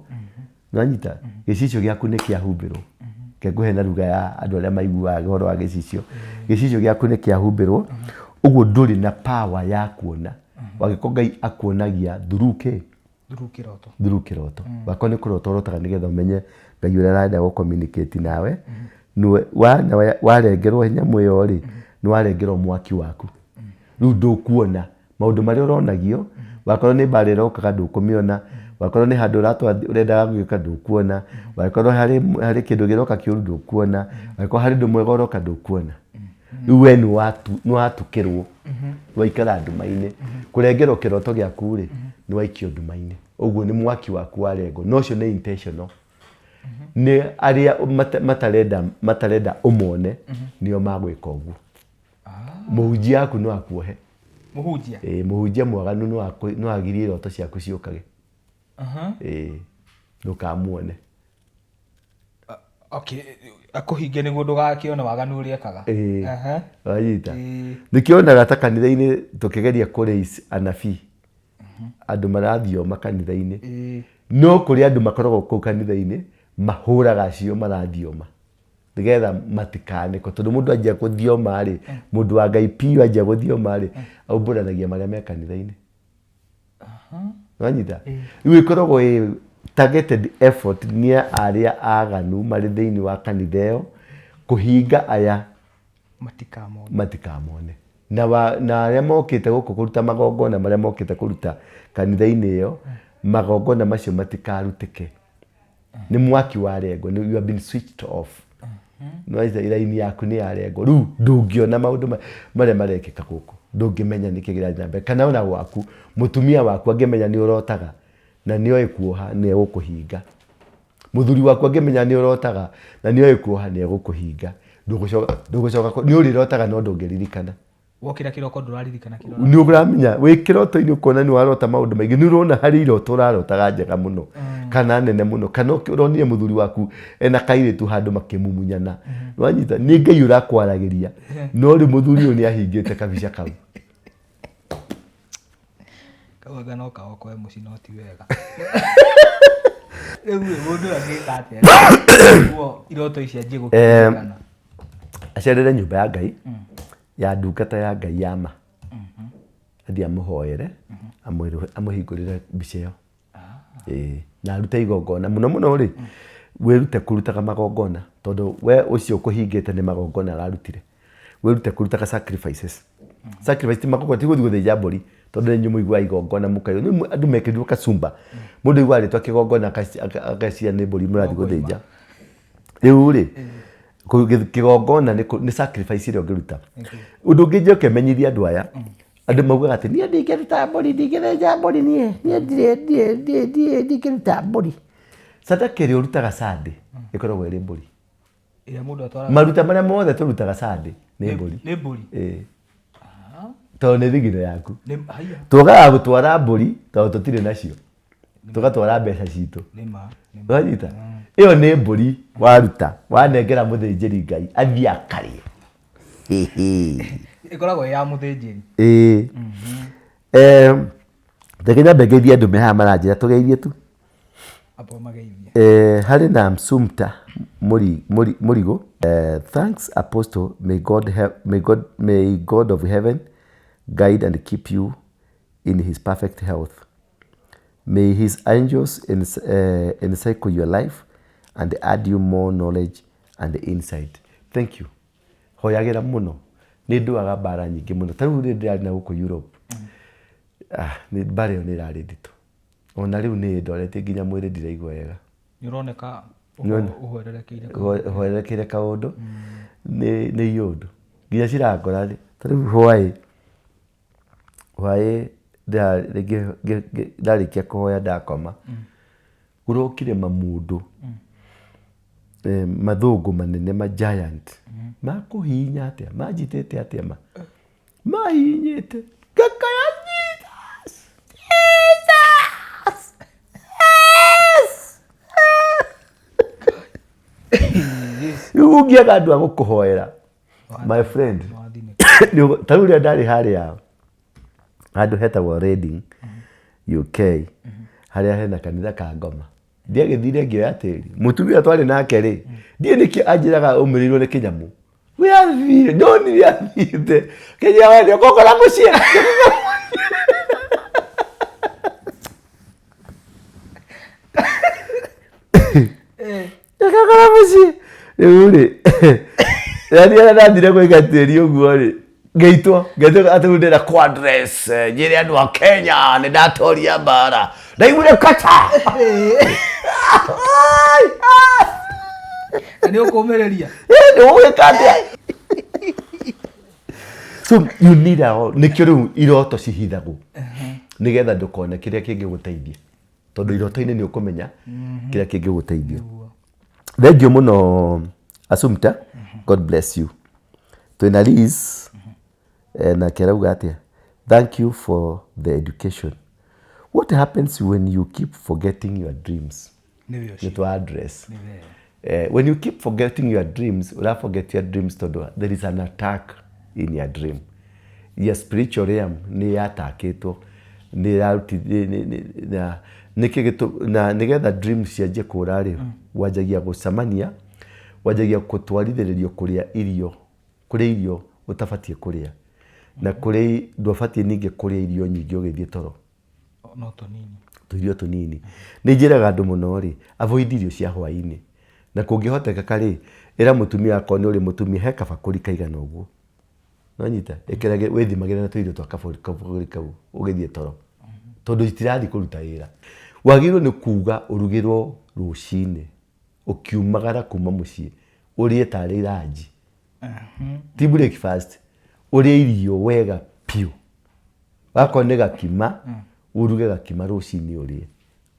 nĩ wanyita? Gĩcicio gĩaku nĩ kĩahumbĩrwo. Reke ngũhe na ruga ya andũ arĩa maiguaga ũhoro wa gĩcicio. Gĩcicio gĩaku nĩ kĩahumbĩrwo, ũguo ndũrĩ na power ya kuona. Wangĩkorwo Ngai akuonagia through kĩ? Through kĩroto. Through kĩroto. Wakorwo nĩ kũrota ũrotaga nĩgetha ũmenye Ngai ũrĩa arenda gũ communicate nawe. Nĩwe, warengerwo nyamũ ĩyo rĩ, nĩ warengerwo mwaki waku. Rĩu ndũkuona maũndũ marĩa ũronagio, wakorwo nĩ mbara ĩrokaga ndũkũmĩona, wakorwo nĩ handũ ũrendaga gwĩka ndũkuona, wakorwo harĩ kĩndũ kĩroka kĩũru ndũkuona, wakorwo harĩ ũndũ mwega ũroka ndũkuona. Rĩu we nĩ watukĩrwo, waikara nduma-inĩ. Kũrengerwo kĩroto gĩaku rĩ, nĩ waikio nduma-inĩ. Ũguo nĩ mwaki waku warengwo, na ũcio nĩ intentional. Nĩ arĩa matarenda ũmone nĩo magwĩka ũguo. Mũhunjia waku no akuohe. Mũhunjia? Ĩĩ, mũhunjia mwaganu no agirie iroto ciaku ciũkage. Ĩĩ, ndũkamuone. Okay, akũhinge nĩguo ndũgakĩone waganu ũrĩa ekaga. Ĩĩ. Wanyita? Nĩkĩo wonaga ta kanitha-inĩ tũkĩgeria kũ raise anabii. Andũ marathioma kanitha-inĩ. No kũrĩ andũ makoragwo kũu kanitha-inĩ mahũraga acio marathioma. Nĩgetha matikanĩkwo. Tondũ mũndũ anjia gũthioma rĩ, mũndũ wa Ngai piũ anjia gũthioma rĩ, aumbũranagia marĩa me kanitha-inĩ. Wanyita? Rĩu ĩkoragwo ĩ targeted effort nĩ arĩa aganu marĩ thĩinĩ wa kanitha ĩyo kũhinga aya Matikamone. Matikamone. Na arĩa mokĩte gũkũ kũruta magongona marĩa mokĩte kũruta kanitha-inĩ ĩyo, magongona macio matikarutĩke. Nĩ mwaki warengwo, you have been switched off. Nĩwaita iraini yaku nĩ yarengwo. Rĩu ndũngĩona maũndũ marĩa marekĩka gũkũ. Ndũngĩmenya nĩkĩ kĩrathiĩ na mbere. Kana ona gwaku, mũtumia waku angĩmenya nĩ ũrotaga na nĩ oĩ kuoha, nĩ egũkũhinga. Mũthuri waku angĩmenya nĩ ũrotaga na nĩ oĩ kuoha, nĩ egũkũhinga. Ndũgũcoka, ndũgũcoka, nĩ ũrĩrotaga no ndũngĩririkana. Wokĩra kĩroko ndũraririkana kĩrĩa Nĩ ũramenya wĩ kĩroto-inĩ ũkona nĩ warota maũndũ maingĩ, nĩ ũrona harĩ iroto ũrarotaga njega mũno kana nene mũno, kana ũronire mũthuri waku ena kairĩtu handũ makĩmumunyana. Wanyita? Nĩ Ngai ũrakwaragĩria, no rĩu mũthuri ũyũ nĩ ahingĩte kabica kau. Anga no kaokoe mũciĩ no ti wega. Rĩu ĩ, mũndũ ũyũ angĩka atĩa nĩguo iroto ici anjie gũkinyĩrĩkana? Acerere nyũmba ya Ngai ya ndungata ya Ngai ya ma, athiĩ amũhoere, amũhingũrĩre mbica ĩyo. Ĩĩ, na arute igongona mũno mũno rĩ, wĩrute kũrutaga magongona tondũ we ũcio ũkũhingĩte nĩ magongona ararutire. Wĩrute kũrutaga sacrifices. Sacrifice ti magongona, ti gũthiĩ gũthĩnja mbũri tondũ nĩ inyuĩ mũiguaga igongona mũkaigua. Rĩu andũ mekĩrirwo kacumba, mũndũ aiguaga rĩtwa kĩgongona ageciria nĩ mbũri mũrathiĩ gũthĩnja. Rĩu rĩ, kĩgongona nĩ sacrifice ĩrĩa ũngĩruta. Ũndũ ũngĩ njoke menyithie andũ aya, andũ maugaga atĩ niĩ ndingĩruta mbũri, ndingĩthĩnja mbũri niĩ, niĩ ndirĩ ndirĩ ndirĩ ndirĩ ndingĩruta mbũri. Sadaka ĩrĩa ũrutaga Sunday ĩkoragwo ĩrĩ mbũri. Ĩrĩa mũndũ atwaraga Maruta marĩa mothe tũrutaga Sunday nĩ mbũri. Nĩ mbũri. Ĩĩ. Tondũ nĩ thigino yaku. Nĩ haiya. Twagaga gũtwara mbũri tondũ tũtirĩ nacio. Tũgatwara mbeca citũ. Nĩ ma. Nĩ ma. Wanyita? Ĩyo nĩ mbũri waruta, wanengera mũthĩnjĩri Ngai athiĩ akarĩe. Ĩkoragwo ĩ ya mũthĩnjĩri. Ĩĩ. Reke nyambe ngeithie andũ me haha maranjĩra tũgeithie tu. Amba mageithie. Harĩ na Msumta Mũrigũ. Thanks Apostle, may God, may God, may God of heaven guide and keep you in his perfect health. May his angels encircle your life and add you more knowledge and insight. Thank you. Hoyagĩra mũno. Nĩ ndũaga mbara nyingĩ mũno. Ta rĩu rĩrĩa ndĩrarĩ na gũkũ Europe, mbara ĩyo nĩ ĩrarĩ nditũ. Ona rĩu nĩ ĩndoretie nginya mwĩrĩ ndiraigua wega. Nĩ ũroneka ũhwererekeire. Ũhwererekeire kaũndũ. Nĩ iũndũ. Nginya cirangora. Ta rĩu hwaĩ, hwaĩ ndarĩkia kũhoya ndakoma, kũrokire mamũndũ, mathũngũ manene ma giant, makũhihinya atĩa, manjitĩte atĩa ma, mahihinyĩte, ngakaya Jesus, Jesus, yes. Rĩu ũngĩaga andũ a gũkũhoera, my friend, ta rĩu rĩrĩa ndarĩ harĩa handũ hetagwo Reading, UK, harĩa hena kanitha ka ngoma, ndiagĩthire ngĩoya tĩri, mũtumia twarĩ nake rĩ, ndiũĩ nĩkĩ anjĩraga aumĩrĩirwo nĩ kĩnyamũ, we athire, ndonire athiĩte, kĩnjĩra we nĩũgũkora mũciĩ. Ndakakora mũciĩ. Rĩu rĩ, rĩrĩa ndathire gũiga tĩri ũguo rĩ, ngĩitwo, ngĩtwo atĩ rĩu ndĩrenda kũ address njĩre andũ a Kenya nĩ ndatoria mbara. Ndaiguire kata. Na nĩ ũkũmĩrĩria. Nĩ ũgwĩka atĩa? So you need a, nĩkĩo rĩu iroto cihithagwo nĩgetha ndũkone kĩrĩa kĩngĩgũteithia. Tondũ iroto-inĩ nĩ ũkũmenya kĩrĩa kĩngĩgũteithia. Thengiũ mũno Assumpta, God bless you. Twĩna Liz, nake arauga atĩa? Thank you for the education. What happens when you keep forgetting your dreams? Nĩwe ũcio. Nĩ twa address. Nĩ wega. When you keep forgetting your dreams, ura forget your dreams tondũ there is an attack in your dream. Your spiritual realm nĩ yatakĩtwo, nĩ yaruti, nĩ, nĩ, nĩ, na, nĩkĩ gĩtũ, na nĩgetha dreams cianjie kũra rĩ, wanjagia gũcemania, wanjagia gũtwarithĩrĩrio kũrĩa irio, kũrĩa irio ũtabatiĩ kũrĩa. Na kũrĩa, ndũbatiĩ ningĩ kũrĩa irio nyingĩ ũgĩthiĩ toro. No tũnini. Tũirio tũnini. Nĩ njĩraga andũ mũno rĩ, avoid irio cia hwaĩ-inĩ. Na kũngĩhotekeka rĩ, ĩra mũtumia akorwo nĩ ũrĩ mũtumia, he kabakũri kaigana ũguo. Nĩwanyita? Ĩkĩrage, wĩthimagĩre na tũirio twa kabakũri kau ũgĩthiĩ toro. Tondũ itirathiĩ kũruta wĩra. Wagĩrĩirwo nĩ kuga ũrugĩrwo rũcinĩ, ũkiumagara kuma mũciĩ, ũrĩe tarĩ ranji. Ti breakfast. Ũrĩe irio wega biũ. Wakorwo nĩ gakima, ũruge gakima rũcinĩ ũrĩe.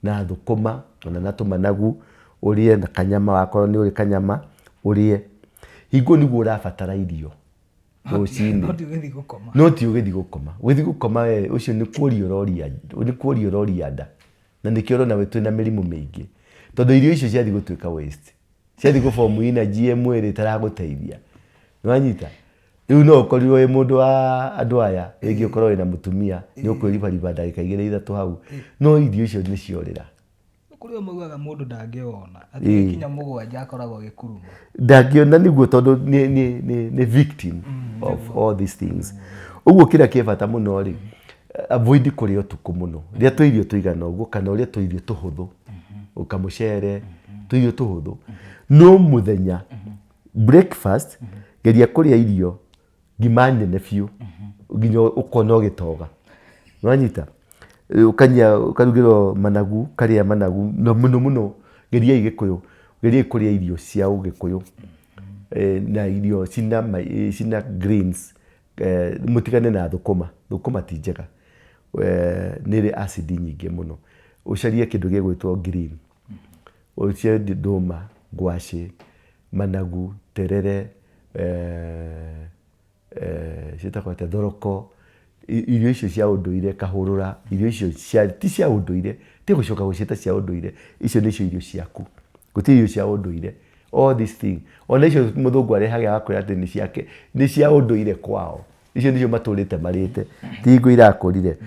Na thũkũma, ona na tũmanagu, ũrĩe na kanyama, wakorwo nĩ ũrĩ kanyama, ũrĩe. Hingo nĩguo ũrabatara irio rũcinĩ. No ti ũgĩthiĩ gũkoma. No ti ũgĩthiĩ gũkoma. Ũgĩthiĩ gũkoma we, ũcio nĩ kũria ũroria, nĩ kũria ũroria nda. Na nĩkĩo ũrona we twĩna mĩrimũ mĩingĩ. Tondũ irio icio ciathiĩ gũtuĩka waste. Ciathiĩ gũ form energy ĩ mwĩrĩ ĩtaragũteithia. Nĩwanyita? Rĩu no ũkorirwo wĩ mũndũ wa andũ aya, rĩngĩ ũkorwo wĩna mũtumia, nĩ ũkwĩribariba ndagĩka igĩrĩ ithatũ hau, no irio icio nĩ ciorĩra. Kũrĩ o maugaga mũndũ ndangĩwona, atĩ kinya 7 akoragwo agĩkuruma. Ndangĩona nĩguo tondũ nĩ victim of all these things. Ũguo kĩrĩa kĩ bata mũno rĩ, avoid kũrĩa ũtukũ mũno. Rĩa tũirio tũigana ũguo kana ũrĩe tũirio tũhũthũ, kamũcere, tũirio tũhũthũ. No mũthenya, breakfast, geria kũrĩa irio ngima nene biũ, nginya ũkona ũgĩtoga. Nĩwanyita? Ũkanyia, ũkarugĩrwo managu, ũkarĩa managu, na mũno mũno geriai Gĩkũyũ, geriai kũrĩa irio cia ũgĩkũyũ, na irio cina greens, mũtigane na thũkũma, thũkũma ti njega, nĩ ĩrĩ acid nyingĩ mũno. Ũcarie kĩndũ gĩgwĩtwo green, ũcarie ndũma, ngwacĩ, managu, terere, ciĩtagwo atĩa, thoroko, irio icio cia ũndũire, kahũrũra, irio icio cia, ti cia ũndũire, ti gũcoka gũciĩta cia ũndũire, icio nĩcio irio ciaku. Gũtirĩ irio cia ũndũire. All these things. Ona icio mũthũngũ arehaga agakwĩra atĩ nĩ ciake, nĩ cia ũndũire kwao. Icio nĩcio matũrĩte marĩte, ti hingo irakũrire.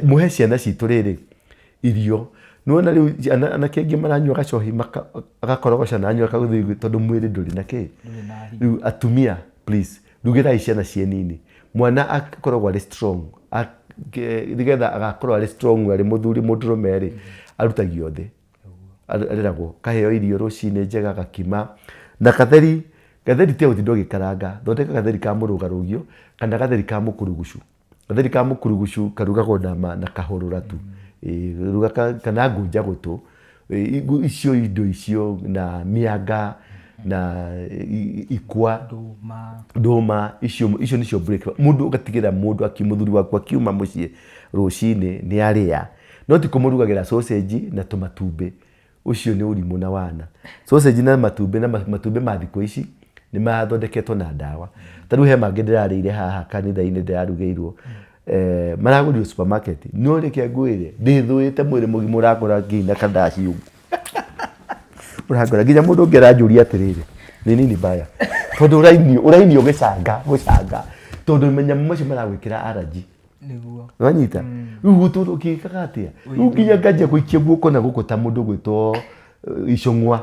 Mũhe ciana citũ rĩrĩ, irio. Nĩwona rĩu anake aingĩ maranyua gacohi agakorogoca na anyua kagũthiĩ tondũ mwĩrĩ ndũrĩ na kĩ. Rĩu atumia, please, rugĩrai ciana ciĩ nini. Mwana akoragwo arĩ strong, nĩgetha agakorwo arĩ strong arĩ mũthuri mũndũrũme rĩ, arutagio thĩ. Areragwo, kaheo irio rũcinĩ njega gakima. Na gatheri, gatheri tiga gũtinda ũgĩkaranga, thondeka gatheri ka mũrũgarũgio kana gatheri ka mũkurugucu. Gatheri ka mũkurugucu karugagwo na kahũrũra tu. Ruga kana ngunja gũtũ. Icio indo icio na mĩanga na ikwa, ndũma, icio nĩcio breakfast. Mũndũ ũgatigĩra mũndũ mũthuri waku akiuma mũciĩ rũcinĩ nĩ arĩa. No ti kũmũrugagĩra sausage na tũmatumbĩ. Ũcio nĩ ũrimũ na wana. Sausage na matumbĩ na matumbĩ ma thikũ ici nĩ mathondeketwo na ndawa. Ta rĩu he mangĩ ndĩrarĩire haha kanitha-inĩ ndĩrarugĩirwo. Maragũrirwo supermarket. No reke ngwĩre, ndĩthũĩte mwĩrĩ mũgima ũrakora nginya kandaci ũguo. Ũrakora nginya mũndũ ũngĩ aranjũria atĩrĩrĩ, nĩ nini mbaya? Tondũ ũrainio gĩcanga, gũcanga. Tondũ manyamũ macio maragwĩkĩra allergy. Nĩguo. Wanyita? Rĩu gũtũra ũkĩkaga atĩa? Rĩu nginya nganjia gũikia guoko na gũkũ ta mũndũ ũgwĩtwo Icũng'wa,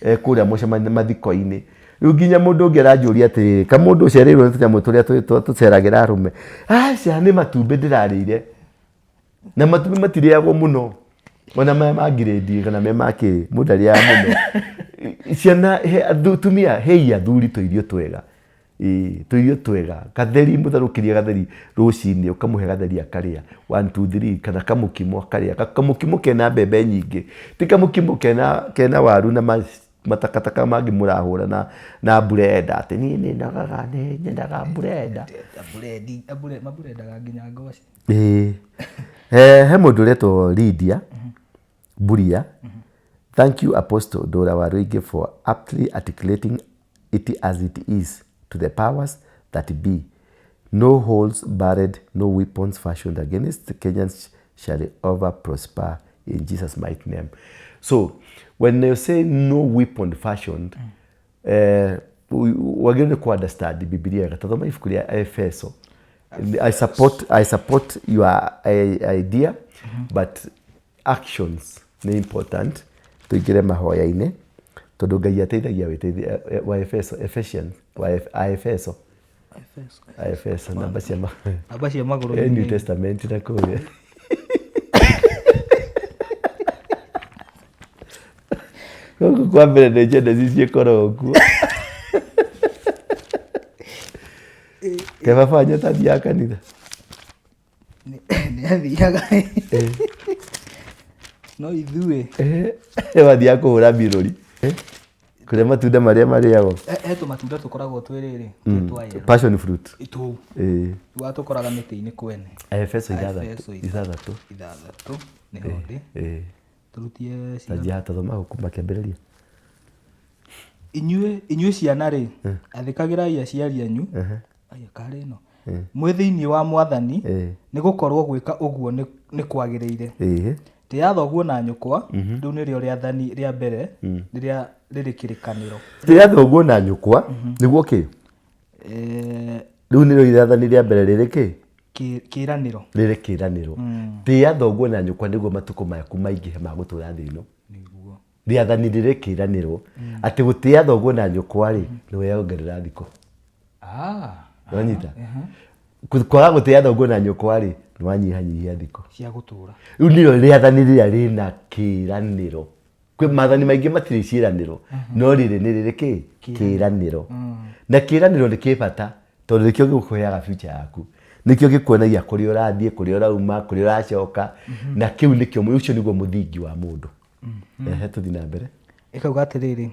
kũrĩa mathiko-inĩ. Rĩu nginya mũndũ ũngĩ aranjũria atĩrĩrĩ, kamũndũ ũcereirwo nĩ tũnyamũ tũrĩa tũceragĩra arũme. Aca nĩ matumbĩ ndĩrarĩire. Na matumbĩ matirĩagwo mũno. Ona maya ma grade kana me ma kĩ, mũndũ ndarĩaga mũno. Ciana, atumia, hei athuri tũirio twega. Ĩĩ, tũirio twega. Gatheri, mũtherũkĩrie gatheri rũcinĩ, ũkamũhe gatheri akarĩa. 1, 2, 3, kana kamũkimo akarĩa. Kamũkimo kena mbembe nyingĩ. Ti kamũkimo kena waru na matakataka mangĩ mũrahũra na mburenda. Atĩ niĩ nĩ nogaga, nĩ nyendaga mburenda. Maburendaga nginya ngwacĩ. Ĩĩ. He mũndũ ũretwo Lydia Mburia. Thank you Apostle Ndũra wa Rũingĩ for aptly articulating it as it is to the powers that be. No holds barred, no weapons fashioned against the Kenyans shall ever prosper in Jesus' mighty name. So, when you say no weapon fashioned, wagĩrĩirwo nĩ kũ understand Bibilia wega. Tathoma ibuku rĩa Efeso. I support your idea, but actions nĩ important. Tũingĩre mahoya-inĩ, tondũ Ngai ateithagia wĩteithia, wa Efeso, Ephesians, wa a Efeso. A Efeso, namba cia Namba cia magũrũ New Testament na kũrĩa. Gũkũ kwa mbere nĩ Genesis ĩkoragwo kuo. Ke baba wanyu atathiaga kanitha? Nĩ athiaga. No ithuĩ. Wathiaga kũhũra mbirũri. Kũrĩa matunda marĩa marĩagwo. He tũmatunda tũkoragwo twĩ rĩrĩ, twĩ twa yellow. Passion fruit. Tũu. Tũu tũkoraga mĩtĩ-inĩ kwene. Efeso Efeso ithathatũ. Ithathatũ, nĩho ndĩ. Tũrutie cigana? Tanjia tathoma hau kuma kĩambĩrĩria. Inyuĩ ciana rĩ, athĩkagĩrai aciari anyu. Aya, karĩ ĩno. Mwĩ thĩinĩ wa Mwathani, nĩ gũkorwo gwĩka ũguo nĩ kwagĩrĩire. Tĩĩa thoguo na nyũkwa, rĩu nĩrĩo rĩathani rĩa mbere rĩrĩa rĩrĩ kĩrĩkanĩro. Tĩĩa thoguo na nyũkwa, nĩguo kĩ? Rĩu nĩrĩo irathani rĩa mbere rĩrĩ kĩ? Kĩĩranĩro. Rĩrĩ kĩĩranĩro. Tĩĩa thoguo na nyũkwa nĩguo matukũ maku maingĩhe ma gũtũũra thĩ ĩno. Nĩguo. Rĩathani rĩrĩ kĩĩranĩro atĩ gũtĩĩa thoguo na nyũkwa rĩ, nĩ weyongerera thikũ. Wanyita? Kwaga gũtĩĩa thoguo na nyũkwa rĩ, nĩ wanyihanyihia thikũ. Cia gũtũũra. Rĩu nĩrĩo rĩathani rĩrĩa rĩna kĩĩranĩro. Kwĩ maathani maingĩ matirĩ ciĩranĩro, no rĩrĩ nĩ rĩrĩ kĩ? Kĩĩranĩro. Na kĩĩranĩro nĩ kĩ bata tondũ nĩkĩo gĩkũheaga future yaku. Nĩkĩo gĩkuonagia kũrĩa ũrathiĩ, kũrĩa ũrauma, kũrĩa ũracoka, na kĩu nĩkĩo, ũcio nĩguo mũthingi wa mũndũ. Ehe, tũthiĩ na mbere. Ĩkauga atĩrĩrĩ,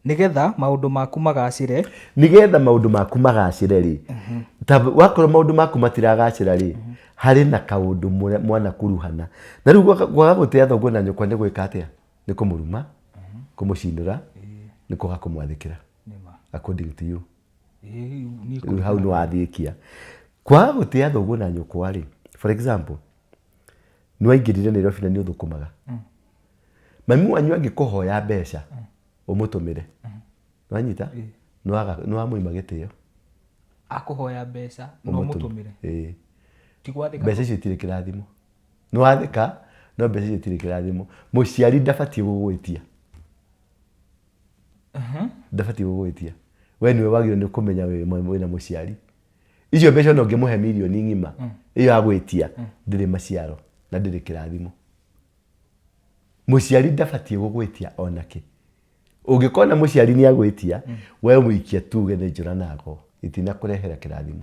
nĩgetha maũndũ maku magacĩre. Nĩgetha maũndũ maku magacĩre rĩ, ta wakorwo maũndũ maku matiragacĩra rĩ, harĩ na kaũndũ mwanakuruhana. Na rĩu kwaga gũtĩa thoguo na nyũkwa nĩ gwĩka atĩa? Nĩ kũmũruma, kũmũcinũra, nĩ kwaga kũmwathĩkĩra. According to you. Rĩu hau nĩ wathiĩkia. Kwaga gũtĩa thoguo na nyũkwa rĩ, for example, nĩ waingĩrire Nairobi na nĩ ũthũkũmaga. Mami wanyu angĩkũhoya mbeca, ũmũtũmĩre. Nĩwanyita? Nĩwamũima gĩtĩo. Akũhoya mbeca na ũmũtũmĩre. Ĩĩ. Ti gwathĩka. Mbeca icio itirĩ kĩrathimo. Nĩwathĩka, no mbeca icio itirĩ kĩrathimo. Mũciari ndabatiĩ gũgwĩtia. Ndabatiĩ gũgwĩtia. We nĩwe wagĩrĩirwo nĩ kũmenya wĩna mũciari. Icio mbeca ona ũngĩmũhe mirioni ng'ima, ĩyo agwĩtia, ndĩrĩ maciaro na ndĩrĩ kĩrathimo. Mũciari ndabatiĩ gũgwĩtia ona kĩ. Ũngĩkona mũciari nĩ agwĩtia, we mũikie tuge nĩ njũra na ngo, itinakũrehera kĩrathimo.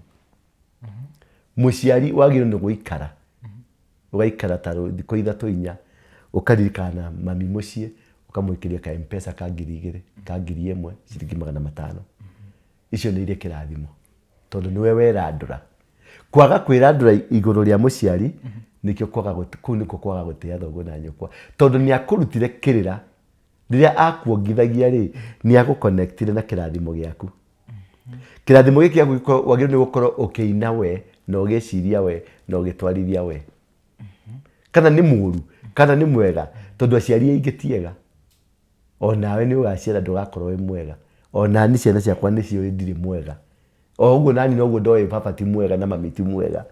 Mũciari wagĩrĩirwo nĩ gũikara, ũgaikara ta thikũ ithatũ inya, ũkaririkana mami mũciĩ, ũkamũikĩria ka M-Pesa ka 2000, ka 1000, ciringi 500. Icio nĩ irĩ kĩrathimo, tondũ nĩwe werandũra. Kwaga kwĩrandũra igũrũ rĩa mũciari, nĩkĩo kwaga kũu nĩkuo kwaga gũtĩa thoguo na nyũkwa. Tondũ nĩ akũrutire kĩrĩra, rĩrĩa akuongithagia rĩ, nĩ agũ connect-ire na kĩrathimo gĩaku. Kĩrathimo gĩkĩ gĩaku wagĩrĩirwo nĩ gũkorwo ũkĩina we, na ũgĩciria we, na ũgĩtwarithia we. Kana nĩ mũru, kana nĩ mwega, tondũ aciari aingĩ ti ega. Onawe nĩ ũgaciara ndũgakorwo wĩ mwega. Onani ciana ciakwa nĩ ciũĩ ndirĩ mwega. O ũguo nani noguo ndoĩ baba ti mwega na mami ti mwega.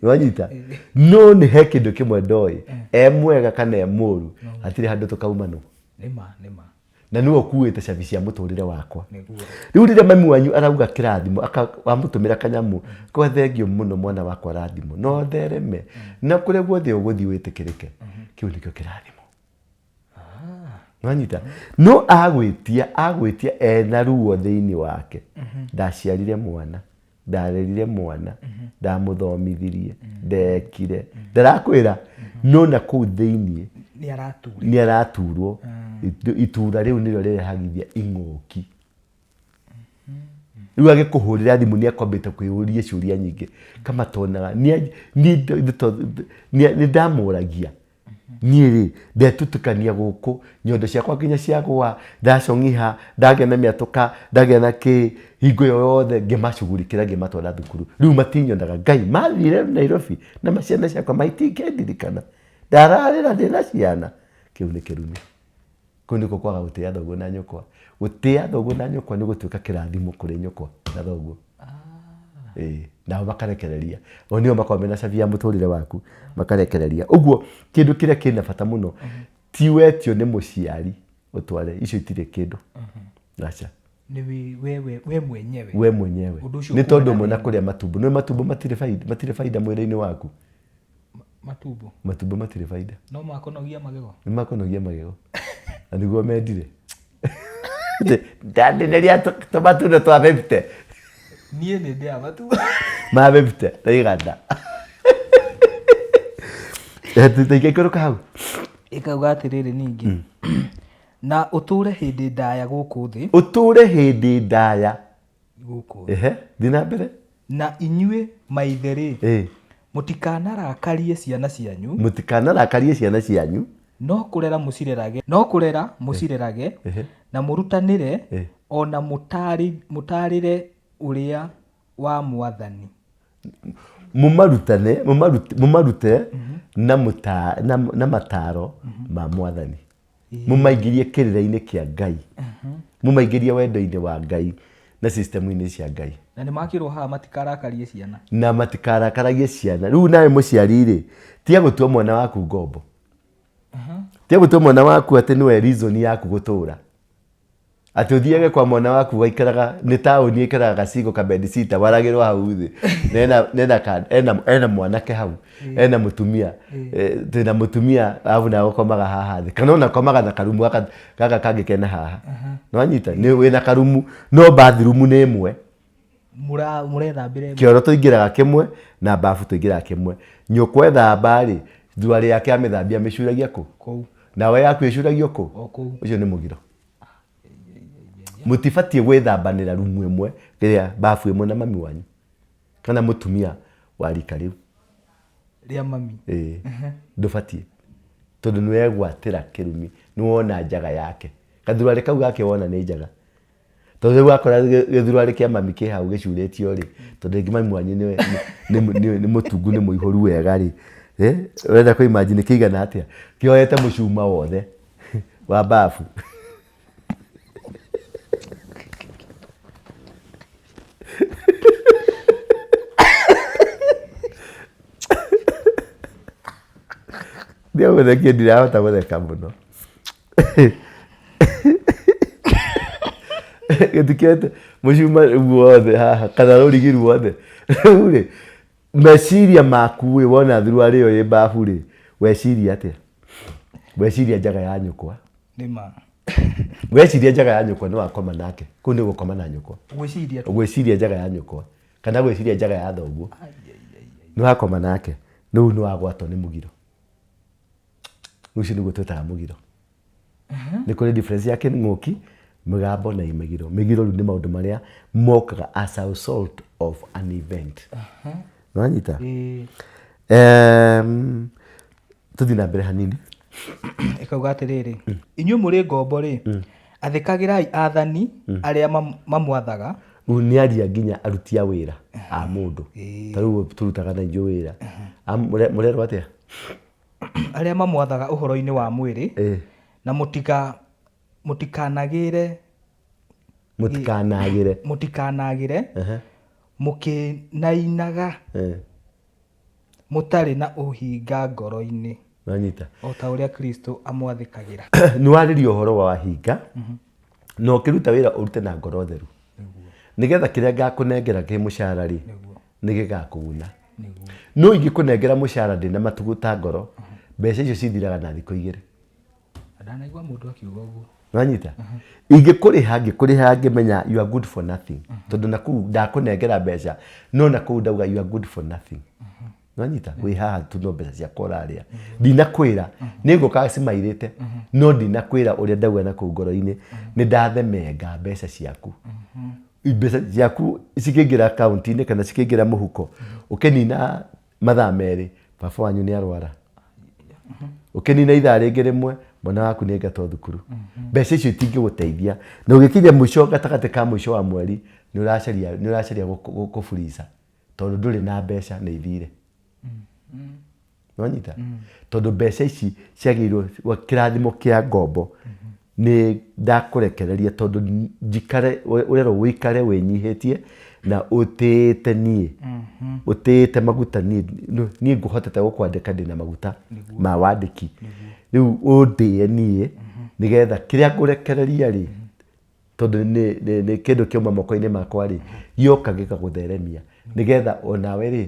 Nĩwanyita? No nĩ he kĩndũ kĩmwe ndoĩ, e mwega kana e mũru, hatirĩ handũ tũkaumanwo. Nĩma, nĩma. Na nĩwe ũkuĩte cabi cia mũtũrĩre wakwa. Rĩu rĩrĩa mami wanyu arauga kĩrathimo, wamũtũmĩra kanyamũ, kwa thengio mũno mwana wakwa rathimo, no thereme, na kũrĩa guothe ũgũthiĩ wĩtĩkĩrĩke. Kĩu nĩkĩo kĩrathimo. Nwanyita? No agwĩtia, agwĩtia ena ruo thĩinĩ wake. Ndaciarire mwana, ndarerire mwana, ndamũthomithirie, ndekire. Ndarakwĩra, no na kũu thĩinĩ nĩ araturwo. Itura rĩu nĩrĩo rĩrehagithia ing'ũki. Rĩu agĩkũhũrĩra thimũ nĩ akwambĩte kwĩyũria ciũria nyingĩ kama tonaga. Nĩ ndamũragia. Niĩ rĩ, ndetutũkania gũkũ, nyondo ciakwa nginya ciagũa, ndacong'iha, ndagĩa na mĩatũka, ndagĩa na kĩ, hingo ĩyo yothe ngĩmacugurikĩra ngĩmatwara thukuru. Rĩu matinyonaga, Ngai, mathire Nairobi na ciana ciakwa maitingĩndirikana. Ndararĩra ndĩna ciana. Kĩu nĩ kĩrumi. Kũu nĩkuo kwaga gũtĩa thoguo na nyũkwa. Gũtĩa thoguo na nyũkwa nĩ gũtuĩka kĩrathimo kũrĩ nyũkwa na thoguo. Ĩĩ, nao makarekereria. O nĩo makoragwo mena cabi ya mũtũrĩre waku, makarekereria. Ũguo kĩndũ kĩrĩa kĩna bata mũno, ti wetio nĩ mũciari ũtware, icio itirĩ kĩndũ. Aca. Nĩ we mwenyewe. We mwenyewe. Ũndũ ũcio Nĩ tondũ ũkumana ũmwe na thĩinĩ. kũrĩa matumbo. Nĩ matumbo matirĩ baida, matirĩ baida mwĩrĩ-inĩ waku. Matumbo. Matumbo matirĩ baida. No makonogia magego. Nĩ makonogia magego. Na nĩguo mendire. Ndandĩrĩria tũmatunda twa bebite. Niĩ nĩ ndĩaga matumbo. Ma bebite, ndaigana. Tũingĩikũrũka hau. Ĩkauga atĩrĩrĩ ningĩ. Na ũtũũre hĩndĩ ndaya gũkũ thĩ. Ũtũũre hĩndĩ ndaya. Gũkũ thĩ. Ehe, thiĩ na mbere. Na inyuĩ maithe rĩ, Ĩ. mũtikanarakarie ciana cianyu. Mũtikanarakarie ciana cianyu. No kũrera mũcirerage, no kũrera mũcirerage, Ehe. na mũrutanĩre, Ĩ. o na mũtarĩre ũrĩa wa Mwathani. Mũmarutane, mũmarute na na mataro ma Mwathani. Mũmaingĩrie kĩrĩra-inĩ kĩa Ngai. Mũmaingĩrie wendo-inĩ wa Ngai. Na system-inĩ cia Ngai. Na nĩ makĩrwo haha matikarakarie ciana. Na matikarakaragie ciana. Rĩu nawe mũciari rĩ, tiga gũtua mwana waku ngombo. Tiga gũtua mwana waku atĩ nĩwe reason yaku gũtũra. Atĩ ũthiage kwa mwana waku waikaraga nĩ taũni aikaraga gacigo ka bedsitter waragĩrwo hau thĩ. Na ena mwanake hau, ena mũtumia. Twĩna mũtumia arabu nawe ũkomaga haha thĩ. Kana ona ũkomaga na karumu gaka gaka kangĩ kena haha. Nĩwanyita? Nĩ wĩna karumu no bathroom nĩ ĩmwe. Mũrethambĩra ĩmwe. Kĩoro tũingĩraga kĩmwe na bafu tũingĩraga kĩmwe. Nyũkwa ethamba rĩ, thuruarĩ yake amĩthambia amĩcuragia kũ? Kũu. Nawe yaku ĩcuragio kũ? O kũu. Ũcio nĩ mũgiro. Mũtibatiĩ gwĩthambanĩra rumu ĩmwe rĩrĩa bafu ĩmwe na mami wanyu kana mũtumia wa rika rĩu. Rĩa mami. Ĩĩ. Ndũbatiĩ. Tondũ nĩ wegwatĩra kĩrumi, nĩ wona njaga yake. Gathurarĩ kau gake wona nĩ njaga. Tondũ rĩu wakora gĩthurarĩ kĩa mami kĩ hau gĩcurĩtio rĩ, tondũ rĩngĩ mami wanyu nĩ mũtungu nĩ mũihũru wega rĩ, ũrenda kũ imagine kĩigana atĩa? Kĩoete mũcuma wothe wa bafu. Ndiagũthekia ndirahota gũtheka mũno. Gĩtikĩoete mũcuma guothe haha kana rũrigi ruothe. Rĩu rĩ, meciria maku rĩ, wona thuruarĩ ĩyo ĩ babu rĩ, weciria atĩa? Weciria njaga ya nyũkwa. Nĩ ma. Weciria njaga ya nyũkwa nĩ wakoma nake. Kũu nĩ gũkoma na nyũkwa. Gwĩciria tu. Gwĩciria njaga ya nyũkwa. Kana gwĩciria njaga ya thoguo. Nĩ wakoma nake. Rĩu nĩ wagwatwo nĩ mũgiro. Ũcio nĩguo twĩtaga mũgiro. Nĩ kũrĩ difference ya kĩng'ũki, mĩgambo na mĩgiro. Mĩgiro rĩu nĩ maũndũ marĩa mokaga as a result of an event. Nĩwanyita? Ĩĩ. Tũthiĩ na mbere hanini. Ĩkauga atĩrĩrĩ, inyuĩ mũrĩ ngombo rĩ, athĩkagĩrai athani arĩa mamwathaga. Rĩu nĩ aria nginya aruti a wĩra a mũndũ. Ta rĩu tũrutaga na ithuĩ wĩra. Mũrerwo atĩa? Arĩa mamwathaga ũhoro-inĩ wa mwĩrĩ, na mũtikanagĩre Mũtikanagĩre. Mũtikanagĩre, mũkĩinainaga mũtarĩ na ũhinga ngoro-inĩ. Nanyita. O ta ũrĩa Kristo amwathĩkagĩra. Nĩ warĩria ũhoro wa hinga, na ũkĩruta wĩra ũrute na ngoro theru. Nĩgetha kĩrĩa ngakũnengera kĩ mũcara rĩ, nĩ gĩgakũguna. No ingĩkũnengera mũcara ndĩna matũgũta ngoro, mbeca icio cithiraga na thikũ igĩrĩ. Ndanaigua mũndũ akiuga ũguo. Nanyita? Ingĩkũrĩha, ngĩkũrĩha ngĩmenya you are good for nothing. Tondũ na kũu ndakũnengera mbeca, no na kũu ndauga you are good for nothing. Nanyita? Wĩ haha tu no mbeca ciakwa ũrarĩa. Ndinakwĩra, nĩ ngũka cimairĩte, no ndinakwĩra ũrĩa ndauga na kũu ngoro-inĩ, nĩ ndathemenga mbeca ciaku. Mbeca ciaku cikĩingĩra akaunti-inĩ kana cikĩingĩra mũhuko, ũkĩnina mathaa merĩ, baba wanyu nĩ arwara. Ũkĩnina ithaa rĩngĩ rĩmwe, mwana waku nĩ aingatwo thukuru. Mbeca icio itingĩgũteithia. Na ũgĩkinya mũico gatagatĩ ka mũico wa mweri, nĩ ũracaria, nĩ ũracaria kũburica. Tondũ ndũrĩ na mbeca nĩ ithire. Nĩwanyita? Tondũ mbeca ici ciagĩrĩirwo, kĩrathimo kĩa ngombo nĩ ndakũrekereria tondũ njikare, ũrerwo ũikare wĩnyihĩtie na ũtĩĩte niĩ. Ũtĩĩte maguta niĩ, niĩ ngũhotete gũkwandĩka ndĩna maguta ma wandĩki. Rĩu ũndĩe niĩ nĩgetha kĩrĩa ngũrekereria rĩ, tondũ nĩ kĩndũ kĩauma moko-inĩ makwa rĩ, gĩoka gĩgagũtheremia nĩgetha onawe rĩ,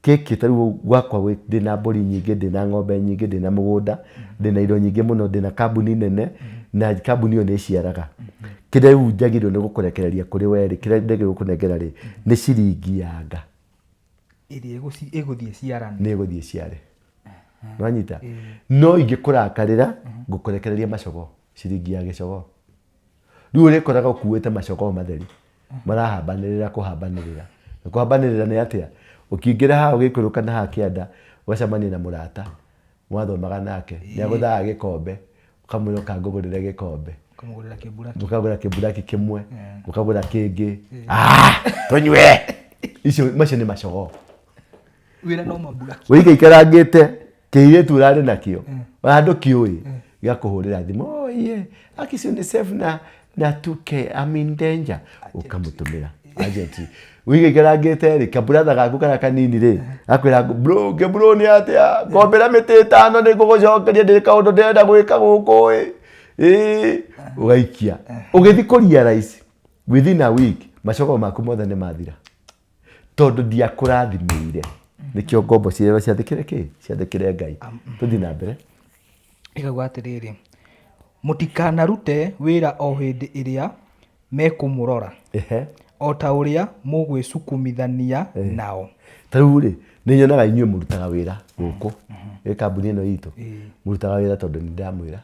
gĩkĩ ta rĩu gwakwa ndĩna mbũri nyingĩ, ndĩna ng'ombe nyingĩ, ndĩna mũgũnda, ndĩna indo nyingĩ mũno, ndĩna kambuni nene, na kambuni ĩyo nĩ ĩciaraga. Kĩrĩa rĩu njagĩrĩirwo nĩ gũkũrekereria kũrĩ we rĩ, kĩrĩa njagĩrĩirwo gũkũnengera rĩ, nĩ ciringi ya nga. Ĩrĩa ĩgũthiĩ ĩciarane. Nĩ ĩgũthiĩ ĩciare. Nĩwanyita? No ingĩkũrakarĩra, ngũkũrekereria macogoo, ciringi ya gĩcogoo. Rĩu ũrĩkoraga ũkuĩte macogoo matheri, marahambanĩrĩra kũhambanĩrĩra. Na kũhambanĩrĩra nĩ atĩa? Ũkĩingĩra haha ũgĩikũrũka na haha kĩanda, ũgacemania na mũrata, mwathomaga nake, nĩ agũthaga gĩkombe, ũkamwĩra ũka ngũgũrĩre gĩkombe. Ũkamũgũrĩra kĩmburaki. Mũkagũra kĩmburaki kĩmwe, mũkagũra kĩngĩ. Tũnyue! Icio, macio nĩ macogoo. Wĩra no mamburaki. Ũikaikarangĩte kĩirĩtu ũrarĩ nakĩo, ona ndũkĩũĩ, gĩgakũhũrĩra thimũ, oh, yeah, aki si UNICEF na Na 2K, I'm in danger. Ũkamũtũmĩra urgently. Wĩgĩikarangĩte rĩ, kaburatha gaku karĩa kanini rĩ, gakwĩra, "Bro, kĩbro nĩ atĩa? Ngombera mĩtĩ ĩtano nĩ ngũgũcokeria, ndĩ kaũndũ ndĩrenda gwĩka gũkũ ĩ." Ĩĩ, ũgaikia. Ũgĩthiĩ kũ realize within a week macogo maku mothe nĩ mathira. Tondũ ndiakũrathimĩire. Nĩkĩo ngombo cirerwo ciathĩkĩre kĩ? Ciathĩkĩre Ngai. Tũthiĩ na mbere. Ĩkauga atĩrĩrĩ, mũtikanarute wĩra o hĩndĩ ĩrĩa mekũmũrora, o ta ũrĩa mũgwĩcukumithania nao. Ta rĩu rĩ, nĩ nyonaga inyuĩ mũrutaga wĩra gũkũ ĩ kambuni ĩno itũ, mũrutaga wĩra tondũ nĩ ndĩramwĩra.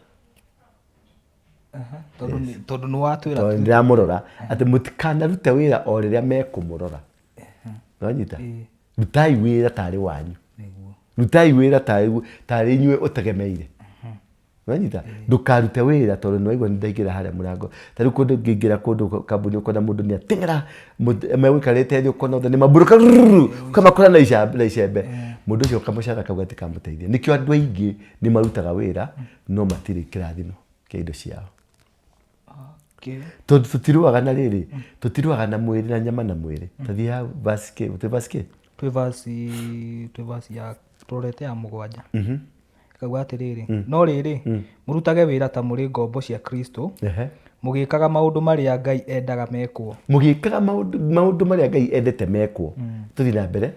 Tondũ nĩ watwĩra. Tondũ nĩ ndĩramũrora atĩ mũtikanarute wĩra o rĩrĩa mekũmũrora. Nĩwanyita? Rutai wĩra tarĩ wanyu. Rutai wĩra tarĩ inyuĩ ũtegemeire. Nĩwanyita? Ndũkarute wĩra tondũ nĩwaigua nĩndaingĩra harĩa mũrango. Ta rĩu kũndũ ngĩingĩra kũndũ kambuni ũkona mũndũ nĩateng'era, megũikarĩte thĩ ũkona othe nĩmambũrũka rũrũ, ũkamakora na icembe. Mũndũ ũcio kamũcara kau gatikamũteithia. Nĩkĩo andũ aingĩ nĩmarutaga wĩra no matirĩ kĩrathimo kĩa indo ciao. Tondũ tũtirũaga na rĩrĩ, tũtirũaga na mwĩrĩ na nyama na mwĩrĩ. Tathiĩ hau verse kĩ, twĩ verse kĩ? Twĩ verse, twĩ verse ya, tũrorete ya 7. Ĩkauga atĩrĩrĩ, no rĩrĩ, mũrutage wĩra ta mũrĩ ngombo cia Kristo, mũgĩkaga maũndũ marĩa Ngai endaga mekwo. Mũgĩkaga maũndũ marĩa Ngai endete mekwo. Tũthiĩ na mbere.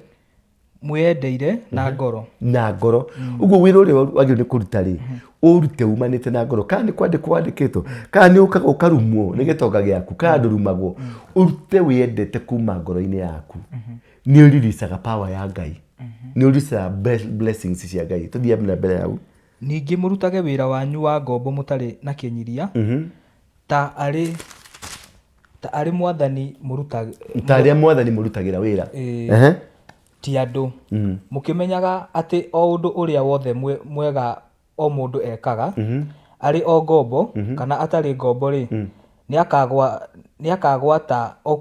Mwĩendeire na ngoro. Na ngoro. Ũguo wĩra ũrĩa wagĩrĩirwo nĩ kũruta rĩ, ũrute umanĩte na ngoro. Kana nĩ kwandĩkwo wandĩkĩtwo, kana nĩ ũkaga ũkarumwo nĩ gĩtonga gĩaku, kana ndũrumagwo. Ũrute wĩendete kuma ngoro-inĩ yaku. Nĩ ũriricaga power ya Ngai. Nĩ ũriricaga blessings cia Ngai. Tũthiĩ na mbere hau. Ningĩ mũrutage wĩra wanyu wa ngombo mũtarĩ na kĩnyiria, ta arĩ ta arĩ Mwathani mũrutagĩra. Ta arĩa Mwathani mũrutagĩra wĩra. Ti andũ. Mũkĩmenyaga atĩ o ũndũ ũrĩa wothe mwega o mũndũ ekaga, arĩ o ngombo kana atarĩ ngombo rĩ, nĩakagwata o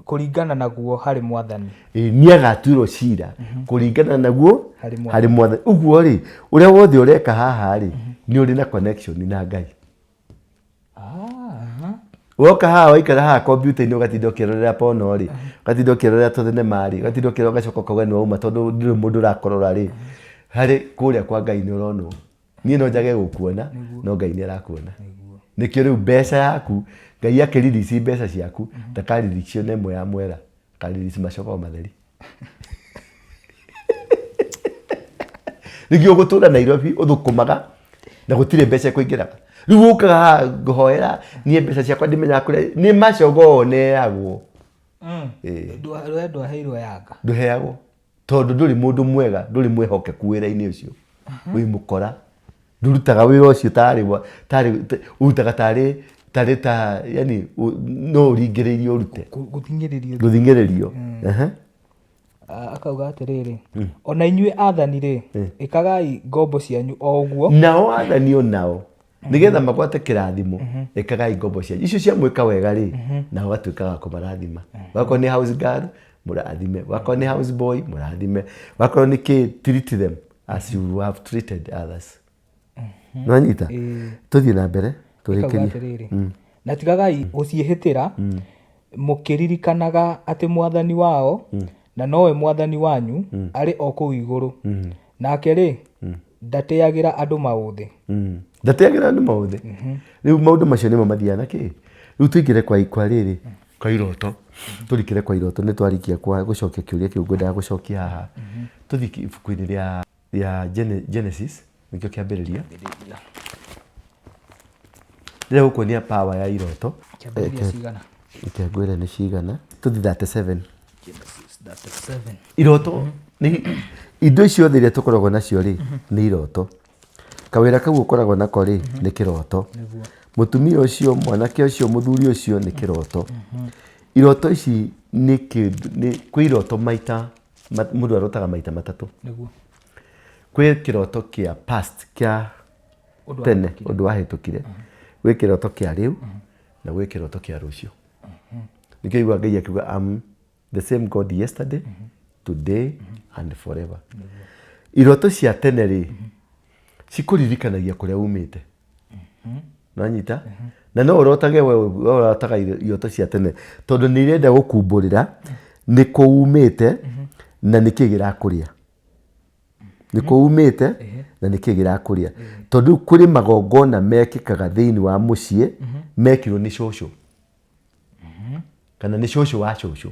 kũringana naguo harĩ Mwathani. Nĩagatuĩrwo cira kũringana naguo harĩ Mwathani. Ũguo rĩ, ũrĩa wothe ũreka haha rĩ, nĩ ũrĩ na connection na Ngai. Woka haha waikara haha kompiuta-inĩ ũgatinda ũkĩrorera pono rĩ, ũgatinda ũkĩrorera tũthenema rĩ, ũgatinda ũkĩrorera ũgacoka ũkauga nĩ wauma tondũ ndũrĩ mũndũ ũrakũrora rĩ, harĩ kũrĩa kwa Ngai nĩ ũronwo. Niĩ no njage gũkuona, no Ngai nĩ arakuona. Nĩkĩo rĩu mbeca yaku, Ngai akĩ release mbeca ciaku, ndaka release ona ĩmwe ya mwera, aka release macogoo matheri. Nĩkĩo ũgũtũra Nairobi ũthũkũmaga na gũtirĩ mbeca ĩkũingĩraga. Rĩu ũkaga haha ngũhoera niĩ mbeca ciakwa ndimenyaga kũrĩa, nĩ macogoo neagwo. We ndwaheirwo yanga? Ndũheagwo tondũ ndũrĩ mũndũ mwega, ndũrĩ mwĩhokeku wĩra-inĩ ũcio. Wĩ mũkora, ndũrutaga wĩra ũcio tarĩ, tarĩ, ũrutaga tarĩ, tarĩ ta, yani no ũringĩrĩirio ũrute. Gũthing'ĩrĩrio. Gũthing'ĩrĩrio. Akauga atĩrĩrĩ, ona inyuĩ athani rĩ, ĩkagai ngombo cianyu o ũguo. Nao athani o nao nĩgetha magwate kĩrathimo, ĩkagai ngombo cianyu icio ciamwĩka wega rĩ, nao gatuĩkaga kũmarathima. Wakorwo nĩ house girl mũrathime, wakorwo nĩ house boy mũrathime, wakorwo nĩ kĩ, treat them as you have treated others. Nĩwanyita? Tũthiĩ na mbere tũrĩkĩrie. Atĩrĩrĩ, na tigagai gũciĩhĩtĩra, mũkĩririkanaga atĩ Mwathani wao na nowe Mwathani wanyu arĩ o kũu igũrũ, nake rĩ ndatĩagĩra andũ maũthĩ. Ndatĩagĩra andũ maũthĩ. Rĩu maũndũ macio nĩmo mathiaga na kĩ. Rĩu tũingĩre kwa rĩrĩ, kwa iroto. Tũrikĩre kwa iroto, nĩ twarĩkia kwa gũcokia kĩũria kĩu ngwendaga gũcokia haha. Tũthiĩ ibuku-inĩ rĩa Genesis, nĩkĩo kĩambĩrĩria. Ndĩrenda gũkuonia power ya iroto. Kĩambĩrĩria cigana? Reke ngwĩre nĩ cigana. Tũthiĩ 37. Genesis 37. Iroto nĩ indo icio ciothe iria tũkoragwo nacio rĩ, nĩ iroto. Kawĩra kau ũkoragwo nako rĩ, nĩ kĩroto. Mũtumia ũcio, mwanake ũcio, mũthuri ũcio nĩ kĩroto. Iroto ici nĩ kĩndũ, nĩ kwĩ iroto maita, mũndũ arotaga maita matatũ. Kwĩ kĩroto kĩa past, kĩa tene, ũndũ wahĩtũkire. Gwĩ kĩroto kĩa rĩu, na gwĩ kĩroto kĩa rũciũ. Nĩkĩo igua Ngai akiuga, I'm the same God yesterday, today and forever. Iroto cia tene rĩ, cikũririkanagia kũrĩa umĩte. Nanyita na no ũrotage we we ũrotaga iroto cia tene tondũ nĩ irenda gũkumbũrĩra nĩ kũ umĩte na nĩ kĩ gĩrakũrĩa, nĩ kũ umĩte na nĩ kĩ gĩrakũrĩa, tondũ rĩu kũrĩ magongona mekĩkaga thĩinĩ wa mũciĩ mekirwo nĩ cũcũ kana nĩ cũcũ wa cũcũ.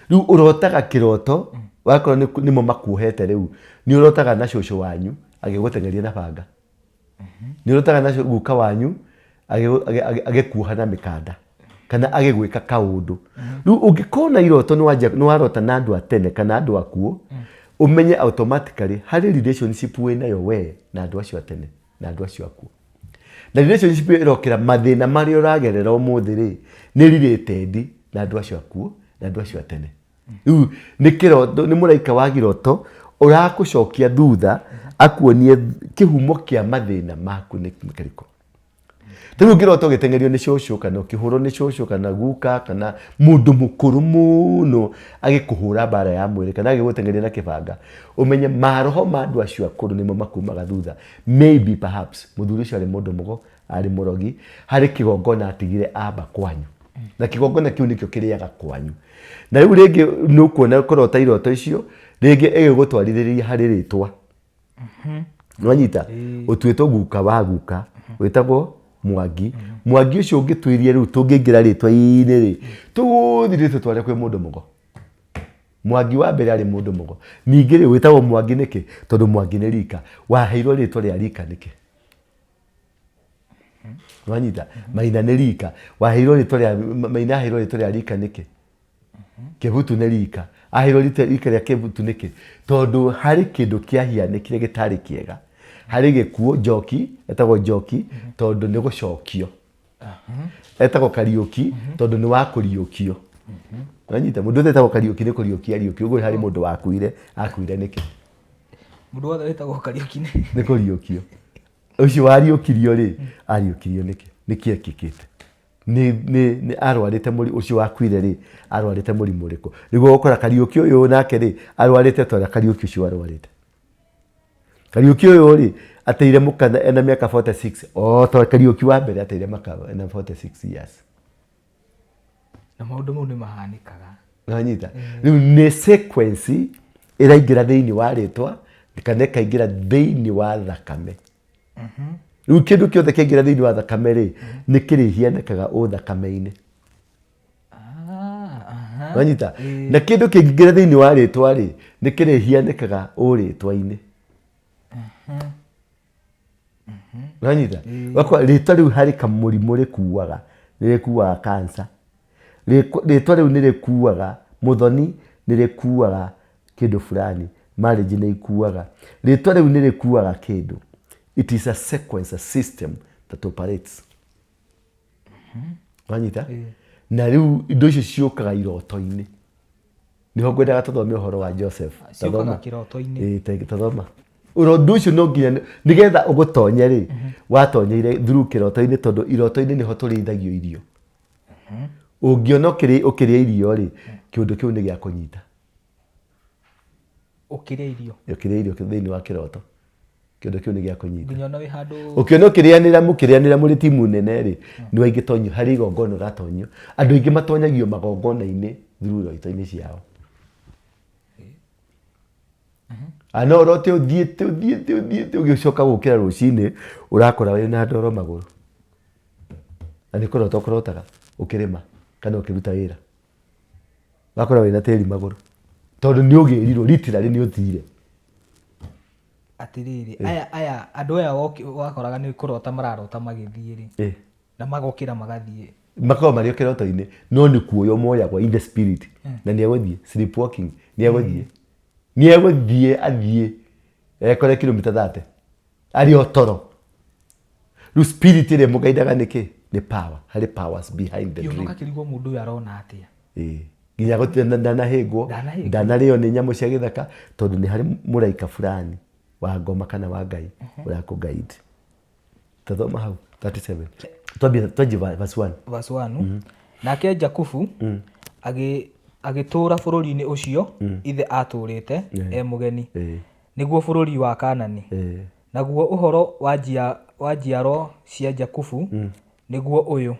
Rĩu ũrotaga kĩroto wakorwo nĩmo makuohete, rĩu nĩ ũrotaga na cũcũ wanyu agĩgũteng'eria na banga, nĩ ũrotaga na guka wanyu agĩkuoha na mĩkanda kana agĩgwĩka kaũndũ. Rĩu ũngĩkorwo na iroto nĩ warota na andũ a tene kana andũ akuũ, ũmenye automatically harĩ relationship wĩ nayo we na andũ acio a tene na andũ acio akuũ, na relationship ĩyo ĩrokĩra mathĩna marĩa ũragerera ũmũthĩ rĩ, nĩ related na andũ acio akuũ na andũ acio a tene. Rĩu nĩ kĩroto, nĩ mũraika wa iroto ũrakũcokia thutha akuonie kĩhumo kĩa mathĩna maku nĩ kĩrĩkũ. Rĩu ũngĩrota ũgĩteng'erio nĩ cũcũ kana ũkĩhũrwo nĩ cũcũ kana guka kana mũndũ mũkũrũ mũno agĩkũhũra mbara ya mwĩrĩ kana agĩgũteng'eria na kĩbanga, ũmenye maroho ma andũ acio akũrũ nĩmo makumaga thutha. Maybe perhaps mũthuri ũcio arĩ mũndũ mũgo, arĩ mũrogi, harĩ kĩgongona atigire amba kwanyu na kĩgongona kĩu nĩkĩo kĩrĩaga kwanyu. Na rĩu rĩngĩ nĩ ũkuona kũrota iroto icio rĩngĩ ĩgĩgũtwarithĩrĩria harĩ rĩtwa. Nwanyita ũtuĩtwo guka wa guka wĩtagwo Mwangi. Mwangi ũcio ũngĩtuĩria rĩu tũngĩingĩra rĩtwa-inĩ rĩ, tũgũthiĩ tũtware kwĩ mũndũ mũgo. Mwangi wa mbere arĩ mũndũ mũgo. Ningĩ rĩ, wĩtagwo Mwangi nĩkĩ? Tondũ Mwangi nĩ rika. Waheirwo rĩtwa rĩa rika nĩkĩ? Nwanyita Maina nĩ rika. Waheirwo rĩtwa rĩa Maina, aheirwo rĩtwa rĩa rika nĩkĩ? Kĩbutu nĩ rika. Aheirwo rika rĩa kĩbutu nĩkĩ? Tondũ harĩ kĩndũ kĩahianĩkire gĩtarĩ kĩega. Harĩ gĩkuũ. Njoki etagwo Njoki tondũ nĩ gũcokio. Etagwo Kariũki tondũ nĩ wa kũriũkio. Wanyita, mũndũ ũyũ etagwo Kariũki nĩ kũriũkia ariũkio. Ũguo harĩ mũndũ wakuire. Akuire nĩkĩ? Mũndũ wothe wĩtagwo Kariũki nĩ nĩ kũriũkio. Ũcio wariũkirio rĩ, ariũkirio nĩkĩ? Nĩkĩ ekĩkĩte? Nĩ arwarĩte mũri ũcio wakuire rĩ, arwarĩte mũrimũ ũrĩkũ? Nĩguo ũgũkora Kariũki ũyũ nake rĩ, arwarĩte ta ũrĩa Kariũki ũcio arwarĩte. Kariũki ũyũ rĩ, ateire mũka ena mĩaka 46 o ta Kariũki wa mbere ateire mũka ena 46 years. Na maũndũ mau nĩ mahanĩkaga. Nanyita, rĩu nĩ sequence ĩraingĩra thĩinĩ wa rĩtwa kana ĩkaingĩra thĩinĩ wa thakame. Rĩu kĩndũ kĩothe kĩaingĩra thĩinĩ wa thakame rĩ, nĩ kĩrĩhianĩkaga ũ thakame-inĩ. Wanyita, na kĩndũ kĩngĩingĩra thĩinĩ wa rĩtwa rĩ, nĩ kĩrĩhianĩkaga ũ rĩtwa-inĩ. Wanyita, wakwa rĩtwa rĩu harĩ kamũrimũ rĩkuaga, nĩ rĩkuaga cancer. Rĩtwa rĩu nĩ rĩkuaga mũthoni, nĩ rĩkuaga kĩndũ fulani, marriage nĩ ikuaga. Rĩtwa rĩu nĩ rĩkuaga kĩndũ. It is a sequence, a system that operates. Wanyita, na rĩu indo icio ciũkaga iroto-inĩ. Nĩho ngwendaga tũthome ũhoro wa Joseph. Ciũkaga Tathoma. kĩroto-inĩ. Ĩĩ, tathoma ũndũ ũcio no nginya nĩgetha ũgũtonye rĩ, watonyeire through kĩroto-inĩ, tondũ iroto-inĩ nĩho tũrĩithagio irio. Ũngĩona ũkĩrĩa irio rĩ, kĩũndũ kĩu nĩ gĩa kũnyita. Ũkĩrĩa irio? Ũkĩrĩa irio thĩinĩ wa kĩroto, kĩũndũ kĩu nĩ gĩa kũnyita. Nginya ona wĩ handũ Ũkĩona ũkĩrĩanĩra, mũkĩrĩanĩra mũrĩ timu nene rĩ, nĩ waingĩtonyio harĩ igongona ũratonyio. Andũ aingĩ matonyagio magongona-inĩ through iroto-inĩ ciao. A no ũrote ũthiĩte ũthiĩte ũthiĩte, ũgĩcoka gũkĩra rũcinĩ ũrakora wĩna ndoro magũrũ, na nĩ kũrota ũkũrotaga ũkĩrĩma kana ũkĩruta wĩra, wakora wĩna tĩri magũrũ tondũ nĩ ũgĩrirwo, literally nĩ ũthire. Atĩrĩrĩ, aya andũ aya wakoraga nĩ kũrota mararota magĩthiĩ rĩ, na magokĩra magathiĩ? Makoragwo marĩ o kĩroto-inĩ, no nĩ kuoywo moyagwo in the spirit na nĩ egũthiĩ sleepwalking, nĩ egũthiĩ athiĩ ekore kilomita 30 arĩ o toro. Rĩu spirit ĩrĩa ĩmũgaindaga nĩ kĩ? Nĩ power, harĩ powers behind the Ĩ, dream. Ũgakĩrigwo mũndũ ũyũ arona atĩa. Ĩĩ. Nginya gũtirĩ ndanahĩngwo. Ndanahĩngwo. Ndanarĩo nĩ nyamũ cia gĩthaka, tondũ nĩ harĩ mũraika fulani wa ngoma kana wa Ngai ũrakũ guide. Tathoma hau 37, twambie, twanjie verse 1. Verse 1. Nake Jakubu agĩtũũra bũrũri-inĩ ũcio ithe aatũũrĩte e mũgeni, nĩguo bũrũri wa Kanani. Naguo ũhoro wa njiaro cia Jakubu nĩguo ũyũ,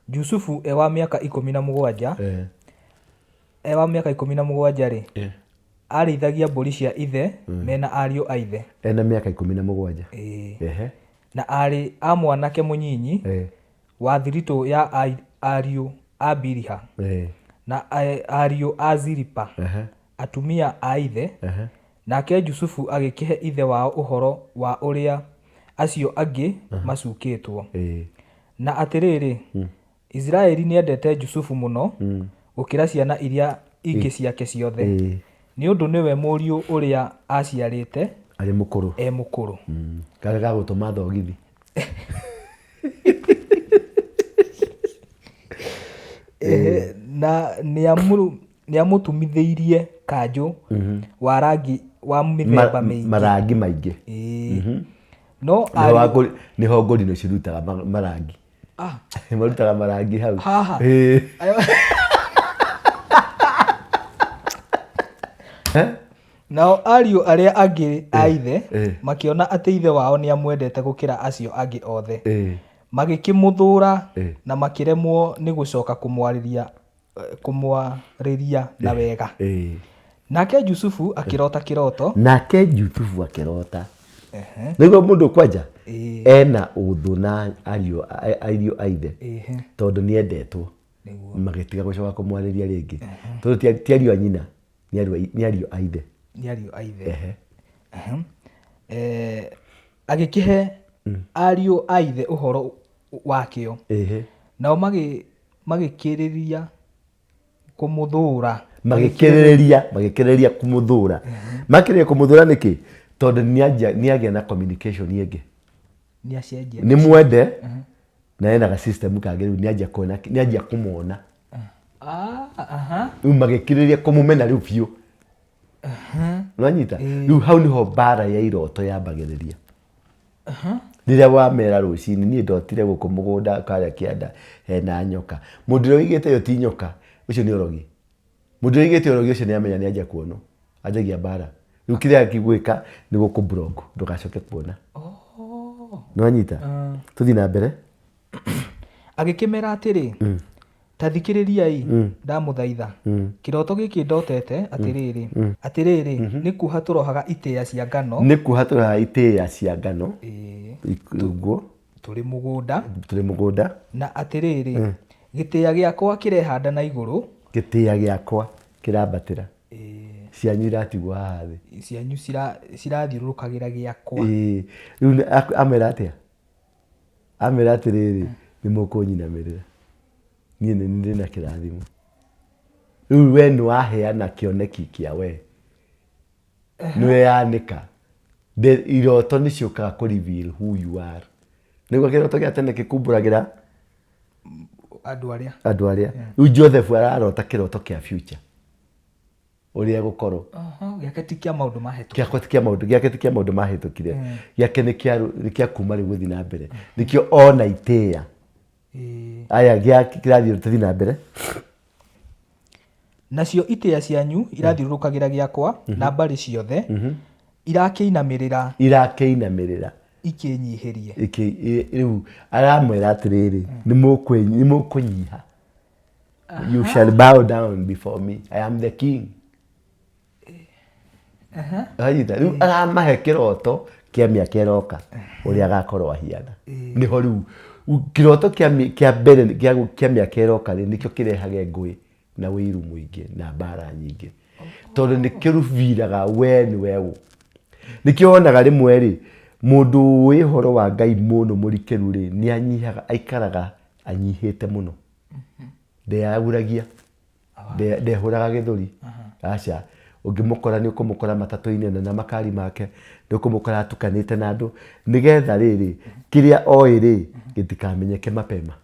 Jusufu e wa mĩaka 17, e wa mĩaka 17-rĩ, aarĩithagia mbũri cia ithe me na ariũ a ithe. Ena mĩaka 17. Ĩĩ. Ehe. Na aarĩ a mwanake mũnyinyi wa thiritũ ya ariũ a Biliha, na ariũ a Zilipa, atumia a ithe, nake Jusufu agĩkĩhe ithe wao ũhoro wa ũrĩa acio angĩ macukĩtwo. Na atĩrĩrĩ, Isiraeli nĩendete Jusufu mũno gũkĩra ciana iria ingĩ ciake ciothe, nĩ ũndũ nĩwe mũriũ ũrĩa aaciarĩte arĩ mũkũrũ. E mũkũrũ. Karĩ ga gũtũma thogithi. Ehe, na nĩamũtumithĩirie kanjũ wa rangi wa mĩthemba mĩingĩ. Marangi maingĩ. Ĩĩ. No Nĩho nĩho ngũrinũ cirutaga marangi. Marutaga marangi hau. Haha. Ĩĩ. Nao ariũ arĩa angĩ a ithe makĩona atĩ ithe wao nĩamwendete gũkĩra acio angĩ othe, magĩkĩmũthũũra na makĩremwo nĩ gũcoka kũmwarĩria na wega. Nake Jusufu akĩrota kĩroto. Nake Jusufu akĩrota. Nĩguo mũndũ kwanja ena ũthũ na ariũ a ithe tondũ nĩendetwo. Magĩtiga gũcoka kũmwarĩria rĩngĩ. Tondũ ti ariũ a nyina, nĩ ariũ a ithe. Nĩ ariũ a ithe. Agĩkĩhe ariũ a ithe ũhoro wakĩo. Nao magĩkĩrĩrĩria kũmũthũũra. Magĩkĩrĩrĩria kũmũthũũra. Makĩrĩrĩria kũmũthũũra nĩkĩ? Tondũ nĩagĩa na communication ĩngĩ. Nĩacenjia. Nĩ mwende, na ena ga system kangĩ rĩu nĩanjia kuona, nĩanjia kũmona. Rĩu magĩkĩrĩrĩria kũmũmena rĩu biũ. Nĩwanyita? Rĩu hau nĩho mbara ya iroto yambagĩrĩria. Rĩrĩa wamera rũcinĩ, niĩ ndotire gũkũ mũgũnda karĩa kĩanda hena nyoka. Mũndũ ũrĩa ũigĩte ĩyo ti nyoka, ũcio nĩ ũrogi. Mũndũ ũrĩa ũigĩte ũrogi ũcio nĩamenya nĩanjia kuonwo, anjagia mbara. Rĩu kĩrĩa gĩgwĩka nĩ gũkũ block ndũgacoke kuona. Nĩwanyita? Tũthiĩ na mbere. Agĩkĩmera atĩrĩ, Ta thikĩrĩriai, ndamũthaitha, kĩroto gĩkĩ ndotete, atĩrĩrĩ, atĩrĩrĩ, nĩ kuoha tũrohaga itĩĩa cia ngano. Nĩ kuoha tũrohaga itĩĩa cia ngano. Ũguo. Tũrĩ mũgũnda. Tũrĩ mũgũnda. Na atĩrĩrĩ, gĩtĩĩa gĩakwa kĩrehanda na igũrũ. Gĩtĩĩa gĩakwa kĩrambatĩra. Cianyu iratigwo haha thĩ. Cianyu cirathiũrũrũkagĩra gĩakwa. Rĩu amera atĩa? Amera atĩrĩrĩ, nĩ mũkũnyinamĩrĩra. Niĩ nĩ ndĩ na kĩrathimo. Rĩu we nĩ waheana kĩoneki kĩa we. Nĩ weyanĩka. Iroto nĩ ciũkaga kũ reveal who you are. Nĩguo kĩroto gĩa tene gĩkumbũragĩra andũ arĩa. Andũ arĩa. Rĩu Joseph ararota kĩroto kĩa future. Ũrĩa egũkorwo. Gĩake ti kĩa maũndũ mahĩtũkire. Gĩakwa ti kĩa maũndũ, gĩake ti kĩa maũndũ mahĩtũkire. Gĩake nĩ kĩa nĩ kĩa kuma rĩu gũthiĩ na mbere. Nĩkĩo ona itĩĩa. Aya, gĩa kĩrathiĩ tũthiĩ na mbere. Nacio itĩĩa cianyu irathiũrũrũkagĩra gĩakwa na mbarĩ ciothe, irakĩinamĩrĩra. Irakĩinamĩrĩra. Ikĩnyihĩrie. Rĩu aramwĩra atĩrĩrĩ, nĩ mũkũnyiha. You shall bow down before me. I am the king. Wanyita? Rĩu aramahe kĩroto kĩa mĩaka ĩroka ũrĩa agakorwo ahiana. Nĩho rĩu kĩroto kĩa mbere kĩa mĩaka ĩroka rĩ, nĩkĩo kĩrehage ngũĩ na ũiru mũingĩ na mbara nyingĩ. Tondũ nĩ kĩrubiraga we nĩ we ũ. Nĩkĩo wonaga rĩmwe rĩ, mũndũ ũĩ ũhoro wa Ngai mũno mũrikĩru rĩ, nĩ anyihaga, aikaraga anyihĩte mũno. Ndeyaguragia. Ndehũraga gĩthũri. Aca. Ũngĩmũkora nĩ ũkũmũkora matatũ-inĩ na makari make, nĩ ũkũmũkora atukanĩte na andũ, nĩgetha rĩrĩ, kĩrĩa oĩ rĩ, gĩtikamenyeke mapema.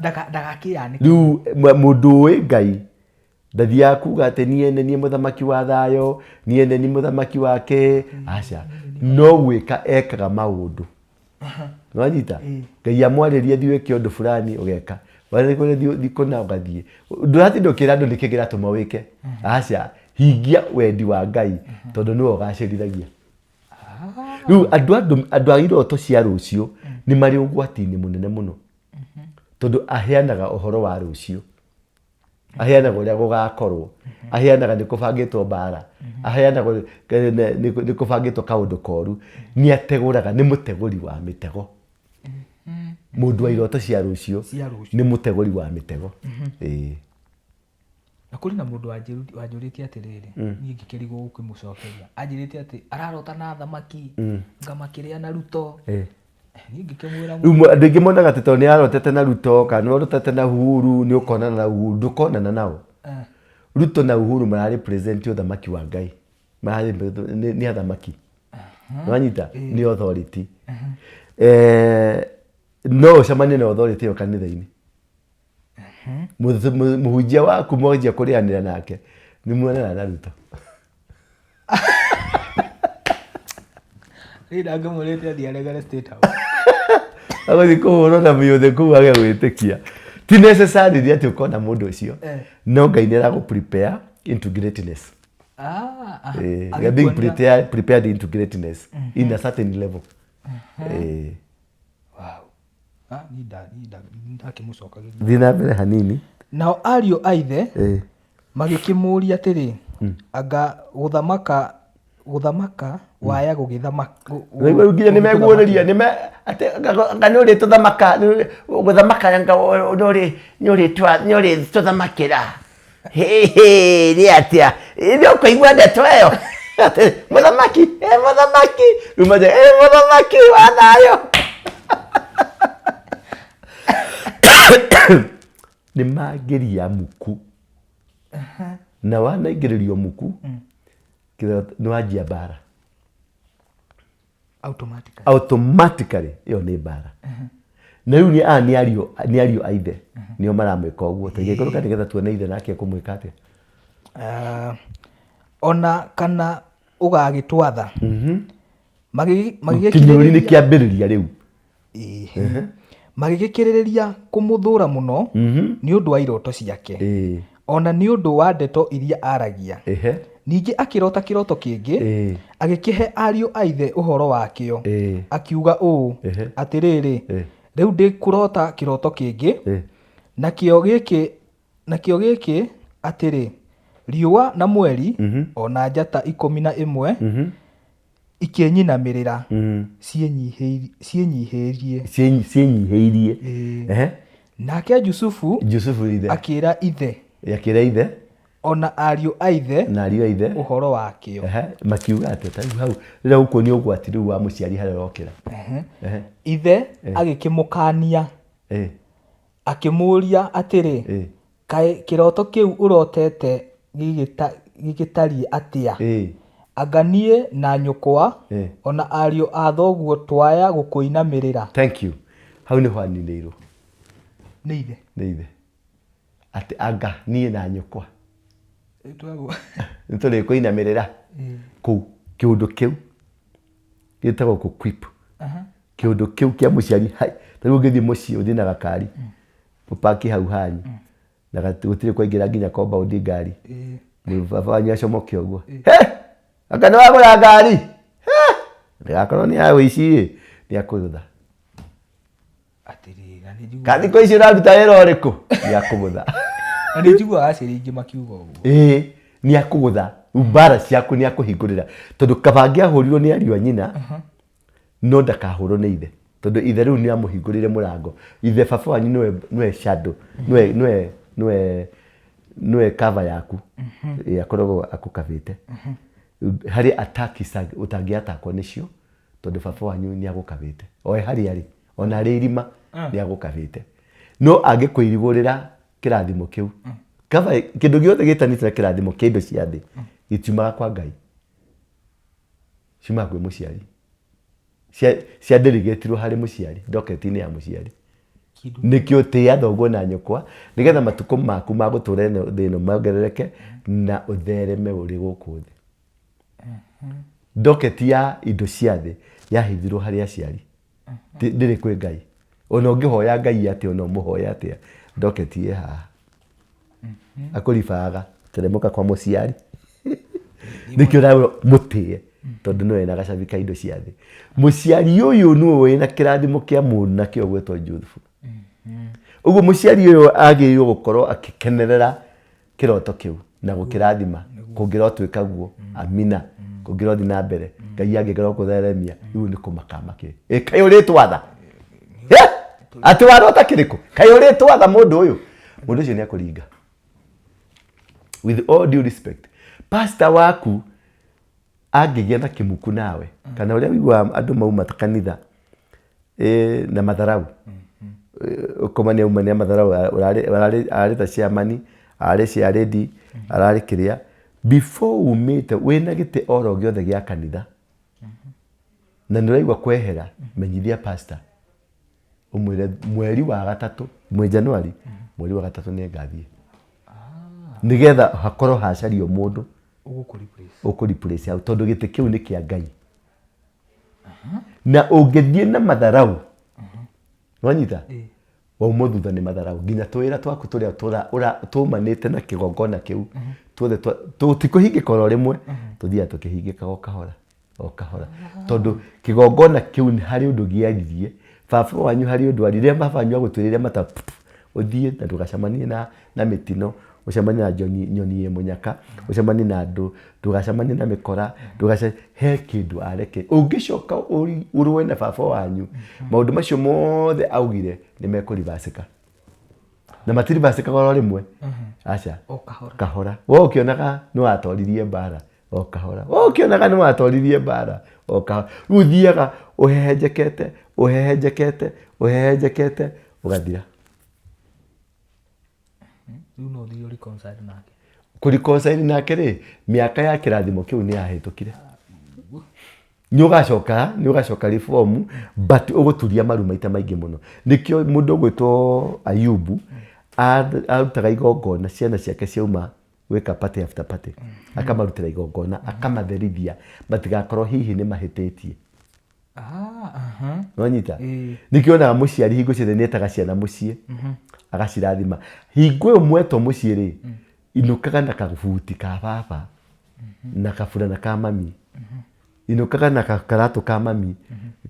Ndagakĩyanĩke. Rĩu mũndũ ũĩ Ngai, ndathiaga kuga atĩ niĩ nĩ niĩ mũthamaki wa thayũ, niĩ nĩ niĩ mũthamaki wa kĩ, aca. No gwĩka ekaga maũndũ. Nĩwanyita? Ngai amwarĩria thiĩ wĩke ũndũ fulani ũgeka. Warĩria thiĩ kũna ũgathiĩ. Ndũratinda ũkĩra andũ nĩkĩ kĩratũma wĩke. Aca, hingia wendi wa Ngai tondũ nĩwe ũgacĩrithagia. Rĩu andũ a iroto cia rũciũ nĩ marĩ ũgwati-inĩ mũnene mũno, tondũ aheanaga ũhoro wa rũciũ, aheanaga ũrĩa gũgakorwo, aheanaga nĩ kũbangĩtwo mbara, aheanaga nĩ kũbangĩtwo kaũndũ koru. Nĩ ategũraga, nĩ mũtegũri wa mĩtego. Mũndũ wa iroto cia rũciũ Cia rũciũ. nĩ mũtegũri wa mĩtego. Ĩĩ. Na kũrĩ na mũndũ wanjũrĩtie atĩrĩrĩ, niĩ ngĩkĩrigwo gũkĩmũcokeria. Anjĩrĩte atĩ ararota na thamaki, ngamakĩrĩa na Ruto. Niĩ ngĩkĩmwĩra Rĩu andũ aingĩ monaga atĩ tondũ nĩ arotete na Ruto kana nĩ arotete na Uhuru nĩ ũkonana na Uhuru, ndũkonana nao. Ruto na Uhuru mara represent ũthamaki wa Ngai. Nĩ athamaki. Nĩwanyita? Nĩ authority. No ũcemanie na authority ĩyo kanitha-inĩ. Mũhunjia waku mwanjia kũrĩanĩra nake nĩ muonana na Ruto. Niĩ ndangĩmwĩrĩte athiĩ aregere State House. Agũthiĩ kũhũrwo na mĩũthĩ kũu age gwĩtĩkia. Ti necessarily atĩ ũkona mũndũ ũcio. No Ngai nĩ aragũ prepare into greatness. You are being Agĩkuonia- prepared into greatness in a certain level. Wow. Niĩ ndakĩmũcokagĩria. Thiĩ na mbere hanini. Nao ariũ a ithe magĩkĩmũũria atĩrĩ, Anga gũthamaka waya Rĩu nginya nĩ meguũrĩria, nĩ atĩ anga nĩ ũrĩtũthamaka, gũthamaka anga nĩ ũrĩtũthamakĩra. Hĩ, hĩ, nĩ atĩa? Nĩ ũkũigua ndeto ĩyo? Atĩ, mũthamaki, mũthamaki. Rĩu manjia, mũthamaki wa thayũ. Nĩ mangĩria muku. Na wanaingĩrĩrio muku, nĩ wanjia mbara. Automatically. Automatically, ĩyo nĩ mbara. Na rĩu aya nĩ ariũ a ithe, nĩo maramwĩka ũguo. Ta igĩkũrũka nĩgetha tuone ithe nake ekũmwĩka atĩa. Ona kana ũgagĩtwatha. Kĩnyũrũri nĩ kĩambĩrĩria rĩu. Magĩgĩkĩrĩrĩria kũmũthũra mũno nĩ ũndũ wa iroto ciake. Ona nĩ ũndũ wa ndeto iria aragia. Ningĩ akĩrota kĩroto kĩngĩ, agĩkĩhe ariũ a ithe ũhoro wakĩo. Akiuga ũũ, Atĩrĩrĩ, rĩu ndĩkũrota kĩroto kĩngĩ, nakĩo gĩkĩ atĩrĩ, riũa na mweri, o na njata 11 ikĩnyinamĩrĩra, ciĩnyihĩirie. Ciĩnyihĩirie. Nake Jusufu Jusufu ithe. akĩra ithe. Akĩra ithe. Ona ariũ a ithe. Na ariũ a ithe. Ũhoro wakĩo. Makiuga atĩ ta rĩu hau, rĩrĩa ũkuonio ũgwati rĩu wa mũciari harĩa ũrokĩra. Ithe agĩkĩmũkaania. Akĩmũũria atĩrĩ, Kaĩ kĩroto kĩu ũrotete gĩgĩtariĩ atĩa? Anga niĩ na nyũkwa, ona ariũ a thoguo twaya gũkũinamĩrĩra? Thank you. Hau nĩho aninĩirwo. Nĩ ithe. Nĩ ithe. Atĩ anga niĩ na nyũkwa. Nĩ tũrĩkũinamĩrĩra. Kũu kĩũndũ kĩu gĩtagwo kũ-quip. Kĩũndũ kĩu kĩa mũciari, hai, ta rĩu ũngĩthiĩ mũciĩ ũthiĩ na gakari, ũpaki hau hanyu, na gũtirĩ kwaingĩra nginya compound ngari. Baba wanyu acomoke ũguo. He! Anga nĩ wagũra ngari? He! Ndĩgakorwo nĩ ya ũici ĩ, nĩ akũgũtha. Atĩrĩrĩ, na nĩ njiguaga- Ka thikũ ici ũraruta wĩra ũrĩkũ? Nĩ akũgũtha. Na nĩ njiguaga aciari aingĩ makiuga ũguo. Ĩĩ, nĩ akũgũtha. Mbara ciaku nĩ akũhingũrĩra. Tondũ kaba angĩahũrirwo nĩ ariũ a nyina, no ndakahũrwo nĩ ithe. Tondũ ithe rĩu nĩ amũhingũrĩire mũrango. Ithe baba wanyu nĩwe shadow, nĩwe cover yaku. Ĩĩ, akoragwo akũkabĩte. Harĩ attack ũtangĩatakwo nĩcio, tondũ baba wanyu nĩ agũkabĩte. O e harĩa arĩ, ona arĩ irima, nĩ agũkabĩte. No angĩkũirigũrĩra kĩrathimo kĩu, cover, kĩndũ gĩothe gĩtanĩte na kĩrathimo kĩa indo cia thĩ, gĩtiumaga kwa Ngai. Ciumaga kwĩ mũciari. Ciandĩrĩgĩtirwo harĩ mũciari, docket-inĩ ya mũciari. Nĩkĩo tĩĩa thoguo na nyũkwa, nĩgetha matukũ maku ma gũtũra thĩ ĩno mongerereke na ũthereme ũrĩ gũkũ thĩ. Docket ya indo cia thĩ yahithirwo harĩ aciari, ndĩrĩ kwĩ Ngai. Ona ũngĩhoya Ngai atĩa, ona ũmũhoye atĩa, docket ĩ haha. Akũribaga, teremũka kwa mũciari. Nĩkĩo ũrawĩrwo mũtĩe. Tondũ nĩwe wĩna gacabi ka indo cia thĩ. Mũciari ũyũ nĩwe wĩna kĩrathimo kĩa mwanake ũgwĩtwo Juthubu. Ũguo mũciari ũyũ agĩrĩirwo gũkorwo akĩkenerera kĩroto kĩu na gũkĩrathima. Kũngĩrotuĩka guo, amina. Kũngĩrothiĩ na mbere, Ngai angĩkorwo kũtheremia, rĩu nĩ kũmaka makĩ. Ĩ kaĩ ũrĩtwatha? Eh? Atĩ warota kĩrĩkũ? Kaĩ ũrĩtwatha mũndũ ũyũ? Mũndũ ũcio nĩ akũringa. With all due respect, pastor waku angĩgĩa na kĩmuku nawe, kana ũrĩa ũiguaga andũ mauma ta kanitha na matharau, ũkoma nĩ auma nĩ matharau, ararĩ ta chairman, ararĩ chairlady, ararĩ kĩrĩa, before umĩte wĩna gĩtĩ oro gĩothe gĩa kanitha, na nĩ ũraigua kwehera, menyithia pastor, ũmwĩre mweri wa gatatũ, mwĩ January, mweri wa gatatũ nĩ ngathiĩ. Nĩgetha hakorwo hacario mũndũ ũkũ replace hau, tondũ gĩtĩ kĩu nĩ kĩa Ngai. Na ũngĩthiĩ na matharau, wanyita? Wauma thutha nĩ matharau, nginya tũwĩra twaku tũrĩa tũmanĩte na kĩgongona kĩu, tuothe tũtikũhingĩka oro rĩmwe, tũthiaga tũkĩhingĩkaga o kahora, o kahora. Tondũ kĩgongona kĩu harĩ ũndũ gĩaririe, baba wanyu harĩ ũndũ aririe, rĩrĩa baba wanyu agũtuĩrĩire mata, ũthiĩ na ndũgacemanie na mĩtino, ũcemanie na nyoni ĩ mũnyaka, ũcemanie na andũ, ndũgacemanie na mĩkora, he kĩndũ areke. Ũngĩcoka ũrũe na baba wanyu, maũndũ macio mothe augire nĩ mekũrivacĩka. Na matirivacĩkaga oro rĩmwe. Aca. O kahora. Kahora. We ũkĩonaga nĩ watoririe mbara. O kahora. We ũkĩonaga nĩ watoririe mbara. O kahora. Rĩu ũthiaga ũhehenjekete, ũhehenjekete, ũhehenjekete, ũgathira. Rĩu no ũthiĩ ũreconcile nake. Kũreconcile nake rĩ, mĩaka ya kĩrathimo kĩu nĩ yahĩtũkire. Nĩ ũgacoka, nĩ ũgacoka reform, but ũgũturia maru maita maingĩ mũno. Nĩkĩo mũndũ ũgwĩtwo Ayubu, arutaga igongona ciana ciake ciauma gwĩka party after party. Akamarutĩra igongona, akamatherithia, matigakorwo hihi nĩ mahĩtĩtie. Nĩwanyita? Nĩkĩo wonaga mũciari hingo ciothe nĩetaga ciana mũciĩ, agacirathima. Hingo ĩyo mwetwo mũciĩ rĩ, inũkaga na kabuti ka baba, na kaburana ka mami, inũkaga na karatũ ka mami,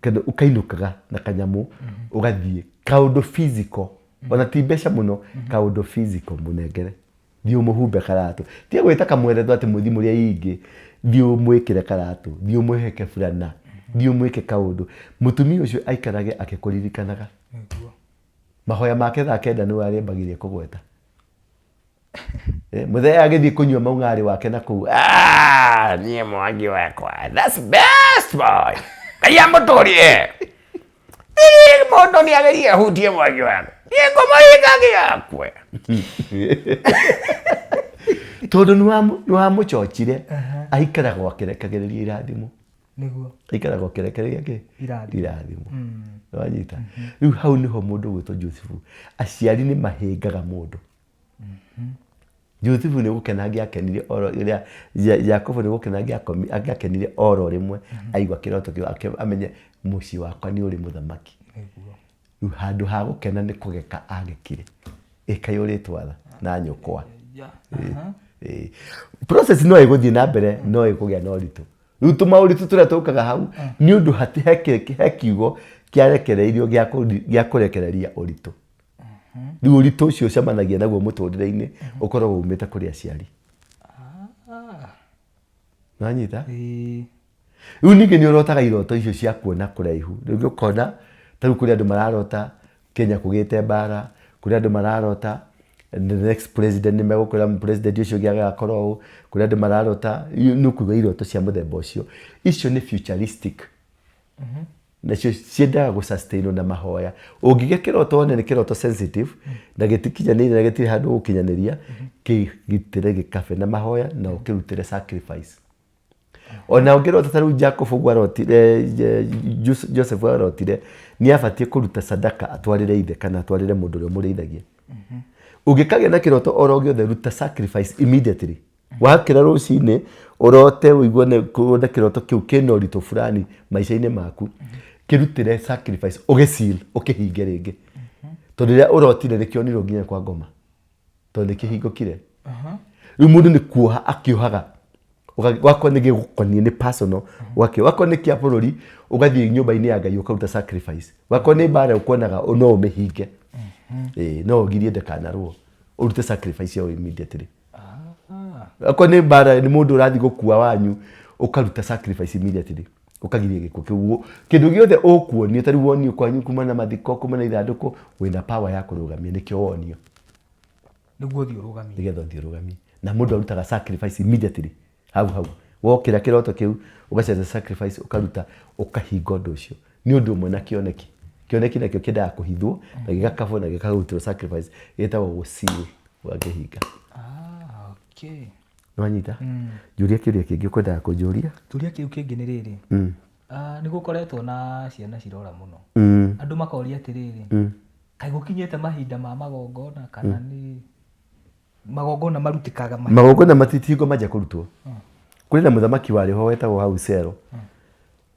kana ũkainũkaga na kanyamũ, ũgathiĩ. Kaũndũ physical, ona ti mbeca mũno, kaũndũ physical mũnengere. Thiĩ ũmũhumbe karatũ. Tiga gwĩta kamweretho atĩ mũthiĩ mũrĩe ingĩ. Thiĩ ũmwĩkĩre karatũ, thiĩ ũmũhe kĩburana, thiĩ ũmwĩke kaũndũ. Mũtumia ũcio aikarage akĩkũririkanaga. Mahoya make thaa kenda nĩwe arĩambagĩrĩria kũgweta. Mũthee agĩthiĩ kũnyua maung'arĩ wake na kũu. Niĩ Mwangi wakwa, that's best boy. Ngai amũtũrie. Ĩĩ, mũndũ nĩ agerie ahutie Mwangi wakwa. Niĩ ngũmũringa gĩakwe. Tondũ nĩ wamũcocire, aikaragwo akĩrekagĩrĩria irathimo. Nĩguo. Aikaragwo akĩrekereria kĩ? Irathimo. Irathimo. Nĩwanyita? Rĩu hau nĩho mũndũ ũgwĩtwo Joseph, aciari nĩ mahĩngaga mũndũ. Joseph nĩ gũkena angĩakenire oro rĩrĩa Jacobo nĩ gũkena angĩakenire oro rĩmwe aigua kĩroto kĩu amenye mũciĩ wakwa nĩ ũrĩ mũthamaki. Nĩguo. Rĩu handũ ha gũkena nĩ kũgeka agekire. Ĩ kaĩ ũrĩtwatha na nyũkwa. Process no ĩgũthiĩ na mbere no ĩkũgĩa na ũritũ. Rĩu tũmaũritũ tũrĩa tũkaga hau nĩ ũndũ he kiugo kĩarekereirio gĩa kũrekereria ũritũ. Rĩu ũritũ ũcio ũcemanagia naguo mũtũrĩre-inĩ ũkoragwo umĩte kũrĩ aciari. Nĩwanyita? Rĩu ningĩ nĩ ũrotaga iroto icio cia kuona kũraihu. Rĩngĩ ũkona ta rĩu kũrĩ andũ mararota Kenya kũgĩte mbara, kũrĩ andũ mararota the next president nĩ megũkwĩra president ũcio ũngĩ agakorwo ũũ, kũrĩ andũ mararota, nĩ ũkũigua iroto cia mũthemba ũcio. Icio nĩ futuristic. Nacio ciendaga gũ sustain na mahoya. Ũngĩgĩa kĩroto wone nĩ kĩroto sensitive na gĩtikinyanĩire na gĩtirĩ handũ ũgũkinyanĩria, kĩgitĩre gĩkabe na mahoya na ũkĩrutĩre sacrifice. Ona ũngĩrota ta rĩu Jacob ũguo arotire, Joseph arotire, nĩ abatiĩ kũruta sadaka atwarĩre ithe kana atwarĩre mũndũ ũrĩa ũmũrĩithagia. Ũngĩkagĩa na kĩroto oro gĩothe, ruta sacrifice immediately. Wakĩra rũcinĩ, ũrote ũigue wone kĩroto kĩu kĩna ũritũ fulani maica-inĩ maku, kĩrutĩre sacrifice, ũgĩ seal, ũkĩhinge rĩngĩ. Tondũ rĩrĩa ũrotire nĩkĩonirwo nginya kwa ngoma. Tondũ nĩkĩhingũkire. Rĩu mũndũ nĩ kuoha akĩohaga. Wakorwo nĩ gĩgũkoniĩ nĩ personal, ũgakĩoya. Wakorwo nĩ kĩa bũrũri, ũgathiĩ nyũmba-inĩ ya Ngai ũkaruta sacrifice. Wakorwo nĩ mbara ũkuonaga no ũmĩhinge. Ĩĩ, no ũgirie ndĩkanarũo. Ũrute sacrifice ĩyo immediately. Akorwo nĩ mbara nĩ mũndũ ũrathiĩ gũkua wanyu, ũkaruta sacrifice immediately. Ũkagiria gĩkuũ kĩu. Kĩndũ gĩothe ũkuonio, ta rĩu wonio kwanyu kuma na mathiko, kuma na ithandũkũ, wĩna power ya kũrũgamia, nĩkĩo wonio. Nĩguo ũthiĩ ũrũgamie. Nĩgetha ũthiĩ ũrũgamie. Na mũndũ arutaga sacrifice immediately. Hau hau. Wokĩra kĩroto kĩu, ũgacenjia sacrifice, ũkaruta, ũkahinga ũndũ ũcio. Nĩ ũndũ ũmwe na kĩoneki. Kĩoneki nakĩo kĩendaga kũhithwo, na gĩgakabwo na gĩkarutĩrwo sacrifice, gĩtagwo gũ-seal, ũgakĩhinga. Ah, okay. Nĩwanyita? Njũria kĩũria kĩngĩ ũkwendaga kũnjũria. Kĩũria kĩu kĩngĩ nĩ rĩrĩ. Ah, nĩ gũkoretwo na ciana cirora mũno. Andũ makoria atĩrĩrĩ, kaĩ gũkinyĩte mahinda ma magongona kana nĩ magongona marutĩkaga mahinda? Magongona matitingo manjia kũrutwo. Kũrĩ na mũthamaki warĩ ho wetagwo hau Cero.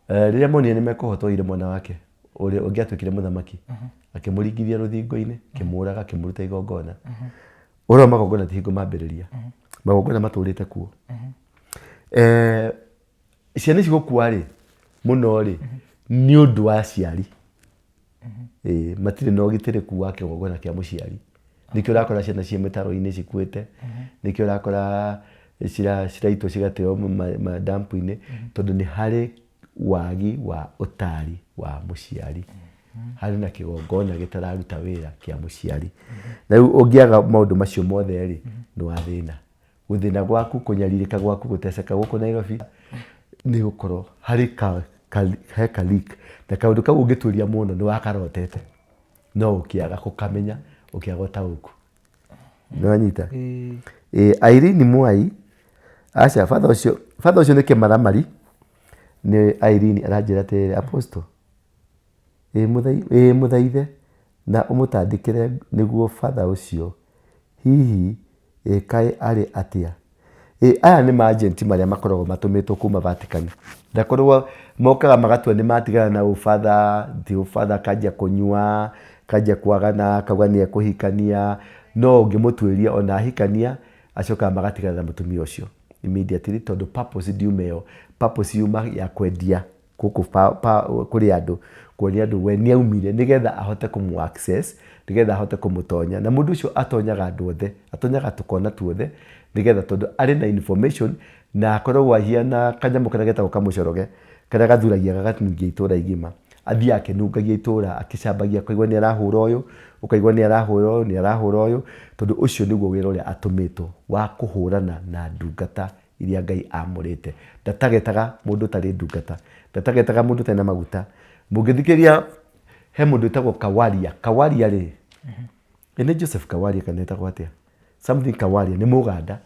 Rĩrĩa monire nĩ mekũhotwo oire mwana wake ũrĩa ũngĩatuĩkire mũthamaki, akĩmũringithia rũthingo-inĩ, akĩmũraga, akĩmũruta igongona. Ũhoro wa magongona ti hingo mambĩrĩria. Magongona matũrĩte kuo. Ciana ici gũkua rĩ, mũno rĩ, nĩ ũndũ wa aciari. Ĩĩ, matirĩ na ũgitĩrĩku wa kĩgongona kĩa mũciari. Nĩkĩo ũrakora ciana ciĩ mĩtaro-inĩ cikuĩte, nĩkĩo ũrakora ciraitwo cigateo madampu-inĩ, tondũ nĩ harĩ wagi wa ũtari wa mũciari. Harĩ na kĩgongona gĩtararuta wĩra kĩa mũciari. Na rĩu ũngĩaga maũndũ macio mothe rĩ, nĩ wathĩna. Gũthĩna gwaku, kũnyarirĩka gwaku, gũteceka gũkũ Nairobi, nĩ gũkorwo harĩ ka, ka, he ka leak. Na kaũndũ kau ũngĩtuĩria mũno nĩ wakarotete, no ũkĩaga gũkamenya, ũkĩaga ũtaũku. Nĩ wanyita? Ĩĩ, Irene Mwai, aca, batha ũcio, batha ũcio nĩ kĩmaramari, nĩ Irene aranjĩra atĩrĩrĩ, Apostle, ĩĩ mũthaithe na ũmũtandĩkĩre nĩguo batha ũcio hihi ĩ kaĩ arĩ atĩa? Ĩ aya nĩ maajenti marĩa makoragwo matũmĩtwo kuma Vatican. Ndakorwo mokaga magatua nĩ matigana na ũbatha, ti ũbatha akanjia kũnyua, akanjia kwagana, akauga nĩ ekũhikania, no ũngĩmũtuĩria ona ahikania, acokaga magatigana na mũtumia ũcio immediately tondũ purpose ndiuma ĩyo, purpose yuma ya kwendia gũkũ kũrĩ andũ, kuonia andũ we nĩ aumire nĩgetha ahote kũmũ access, nĩgetha ahote kũmũtonya. Na mũndũ ũcio atonyaga andũ othe, atonyaga tũkona tuothe, nĩgetha tondũ arĩ na information na akoragwo ahiana kanyamũ karĩa getagwo kamũcoroge, karĩa gathuragia gakanungia itũra igima. Athiaga akĩnungagia itũra, akĩcambagia, ũkaigua nĩ arahũra ũyũ, ũkaigua nĩ arahũra ũyũ, nĩ arahũra ũyũ, tondũ ũcio nĩguo wĩra ũrĩa atũmĩtwo wa kũhũrana na ndungata iria Ngai amũrĩte. Ndatagetaga mũndũ ũtarĩ ndungata, ndatagetaga mũndũ ũtarĩ na maguta. Mũngĩthikĩrĩria he mũndũ wĩtagwo Kawaria, Kawaria rĩ, ĩ nĩ Joseph Kawaria kana etagwo atĩa? Something Kawaria, nĩ Mũganda.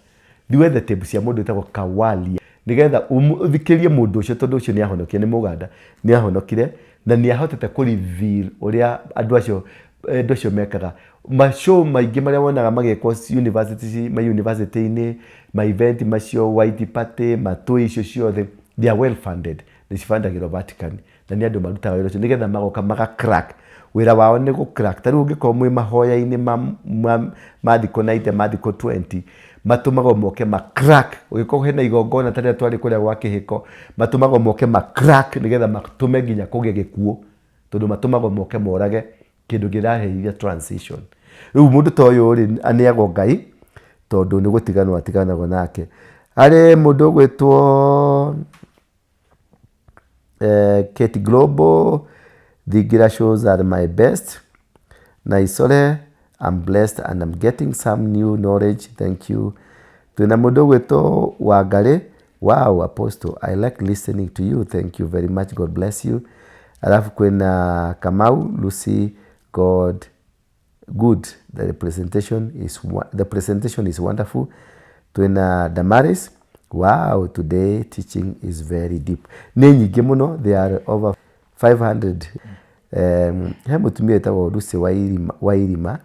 Thiĩ wethe tape cia mũndũ wĩtagwo Kawaria nĩgetha ũthikĩrĩrie mũndũ ũcio tondũ ũcio nĩ ahonokire, nĩ Mũganda, nĩ ahonokire na nĩ ahotete kũ reveal ũrĩa andũ acio andũ acio mekaga. Ma show maingĩ marĩa wonaga magĩkwo university, ma university-inĩ, ma event macio, white party, matũĩ icio ciothe, they are well funded, nĩ cibandagĩrwo Vatican. Na nĩ andũ marutaga wĩra ũcio nĩgetha magoka maga crack. Wĩra wao nĩ gũ crack. Ta rĩu ũngĩkorwo mwĩ mahoya-inĩ ma thikũ 90, ma thikũ 20, matũmagwo moke ma crack. Ũngĩkorwo hena igongona ta rĩrĩa twarĩ kũrĩa gwa kĩhiko, matũmagwo moke ma crack nĩgetha matũme nginya kũgĩe gĩkuũ. Tondũ matũmagwo moke morage kĩndũ kĩraheithia transition. Rĩu mũndũ ta ũyũ rĩ, aneagwo Ngai, tondũ nĩ gũtiganwo atiganagwo nake. Harĩ mũndũ ũgwĩtwo Kate Global, Thingira shows are my best. Naisore, I'm blessed and I'm getting some new knowledge, thank you. Twĩna mũndũ ũgwĩtwo Wangarĩ, wow Apostle, I like listening to you, thank you very much, God bless you. Alafu kwĩna Kamau, Lucy, God good, the presentation is, the presentation is wonderful. Twĩna Damaris, wow, today teaching is very deep. Nĩ nyingĩ mũno, there are over 500. He mũtumia wĩtagwo Lucy Wairima.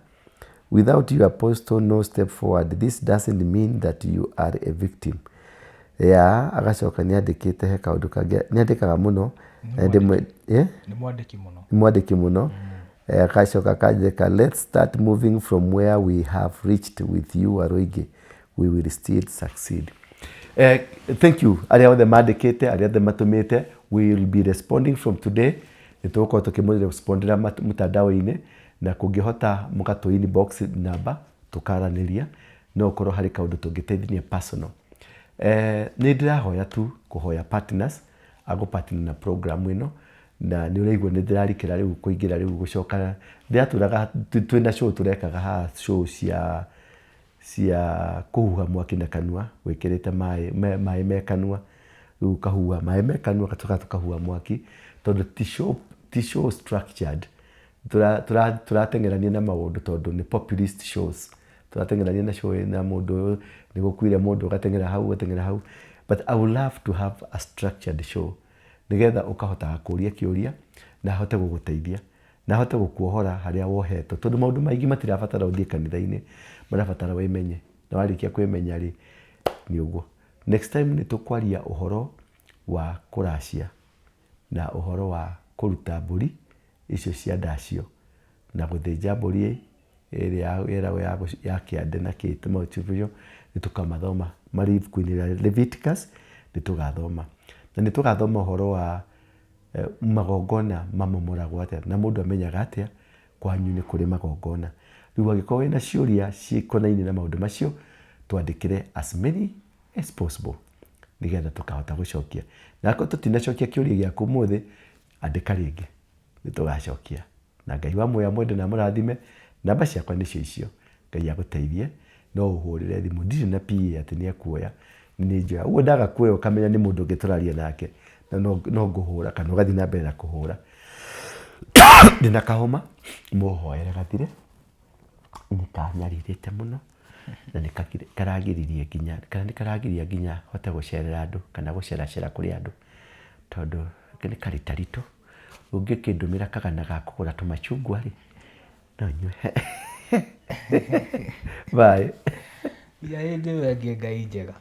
Without you apostle, no step forward. This doesn't mean that you are a victim. Yeah, agacoka nĩ andĩkĩte he kaũndũ kangĩ, nĩ andĩkaga mũno. Nĩ mwandĩki mũno. Nĩ mwandĩki mũno. Agacoka akandĩka, let's start moving from where we have reached with you Waruingi, we will still succeed. Thank you arĩa othe mandĩkĩte, arĩa othe matũmĩte. We will be responding from today. Nĩ tũgũkorwo tũkĩmũrespondera mtandao-inĩ, na kũngĩhota mũgatũ inbox namba tũkaranĩria, no ũkorwo harĩ kaũndũ tũngĩteithania personal. Nĩ ndĩrahoya tu kũhoya partners agũpartner na program ĩno, na nĩ ũraigua nĩ ndĩrarikĩra rĩu kũingĩra rĩu gũcoka ndĩratũraga twĩna show tũrekaga haha, show cia kũhuha mwaki na kanua wĩkĩrĩte maĩ maĩ me kanua. Rĩu ũkahuha maĩ me kanua, tũka tũkahuha mwaki, tondũ ti show structured. Tũrateng'erania na maũndũ tondũ nĩ populist shows. Tũrateng'erania na show na mũndũ ũyũ nĩ gũkuire, mũndũ ũgateng'era hau, ũgateng'era hau, but I would love to have a structured show nĩgetha ũkahotaga kũria kĩũria na ahote gũgũteithia na ahote gũkuohora harĩa wohetwo, tondũ maũndũ maingĩ matirabatara ũthiĩ kanitha-inĩ, marabatara wĩmenye, na warĩkia kwĩmenya rĩ, nĩ ũguo. Next time nĩ tũkwaria ũhoro wa kũracia na ũhoro wa kũruta mbũri icio cia ndacio na gũthĩnja mbũri ĩrĩa ĩragwo ya kĩande na kĩ maũndũ. Nĩ tũkamathoma marĩ ibuku-inĩ rĩa Leviticus. Nĩ tũgathoma na nĩ tũgathoma ũhoro wa magongona mamomoragwo atĩa na mũndũ amenyaga atĩa kwanyu nĩ kũrĩ magongona. Rĩu angĩkorwo wĩna ciũria cikonainie na maũndũ macio, twandĩkĩre as many as possible nĩgetha tũkahota gũcokia, na akorwo tũtinacokia kĩũria gĩaku ũmũthĩ, andĩka rĩngĩ, nĩ tũgacokia. Na Ngai wa muoyo amwende na amũrathime. Namba ciakwa nĩcio icio. Ngai agũteithie. No ũhũrĩre thimũ, ndirĩ na PA atĩ nĩ ekuoya, nĩ njoya ũguo. Ndaga kuoya, ũkamenya nĩ mũndũ ũngĩ tũraria nake, na no ngũhũra kana ũgathiĩ na mbere na kũhũra. Ndĩna kahoma, mũhoere gathire, nĩ kanyarirĩte mũno na nĩ karagiririe nginya kana nĩ karagiria nginya hote gũcerera andũ kana gũceracera kũrĩ andũ, tondũ nĩ karitaritũ. Ũngĩkĩndũmĩra kagana ga kũgũra tũmacungwa rĩ, no nyue. Bye. Nginya hĩndĩ ĩyo ĩngĩ, Ngai njega.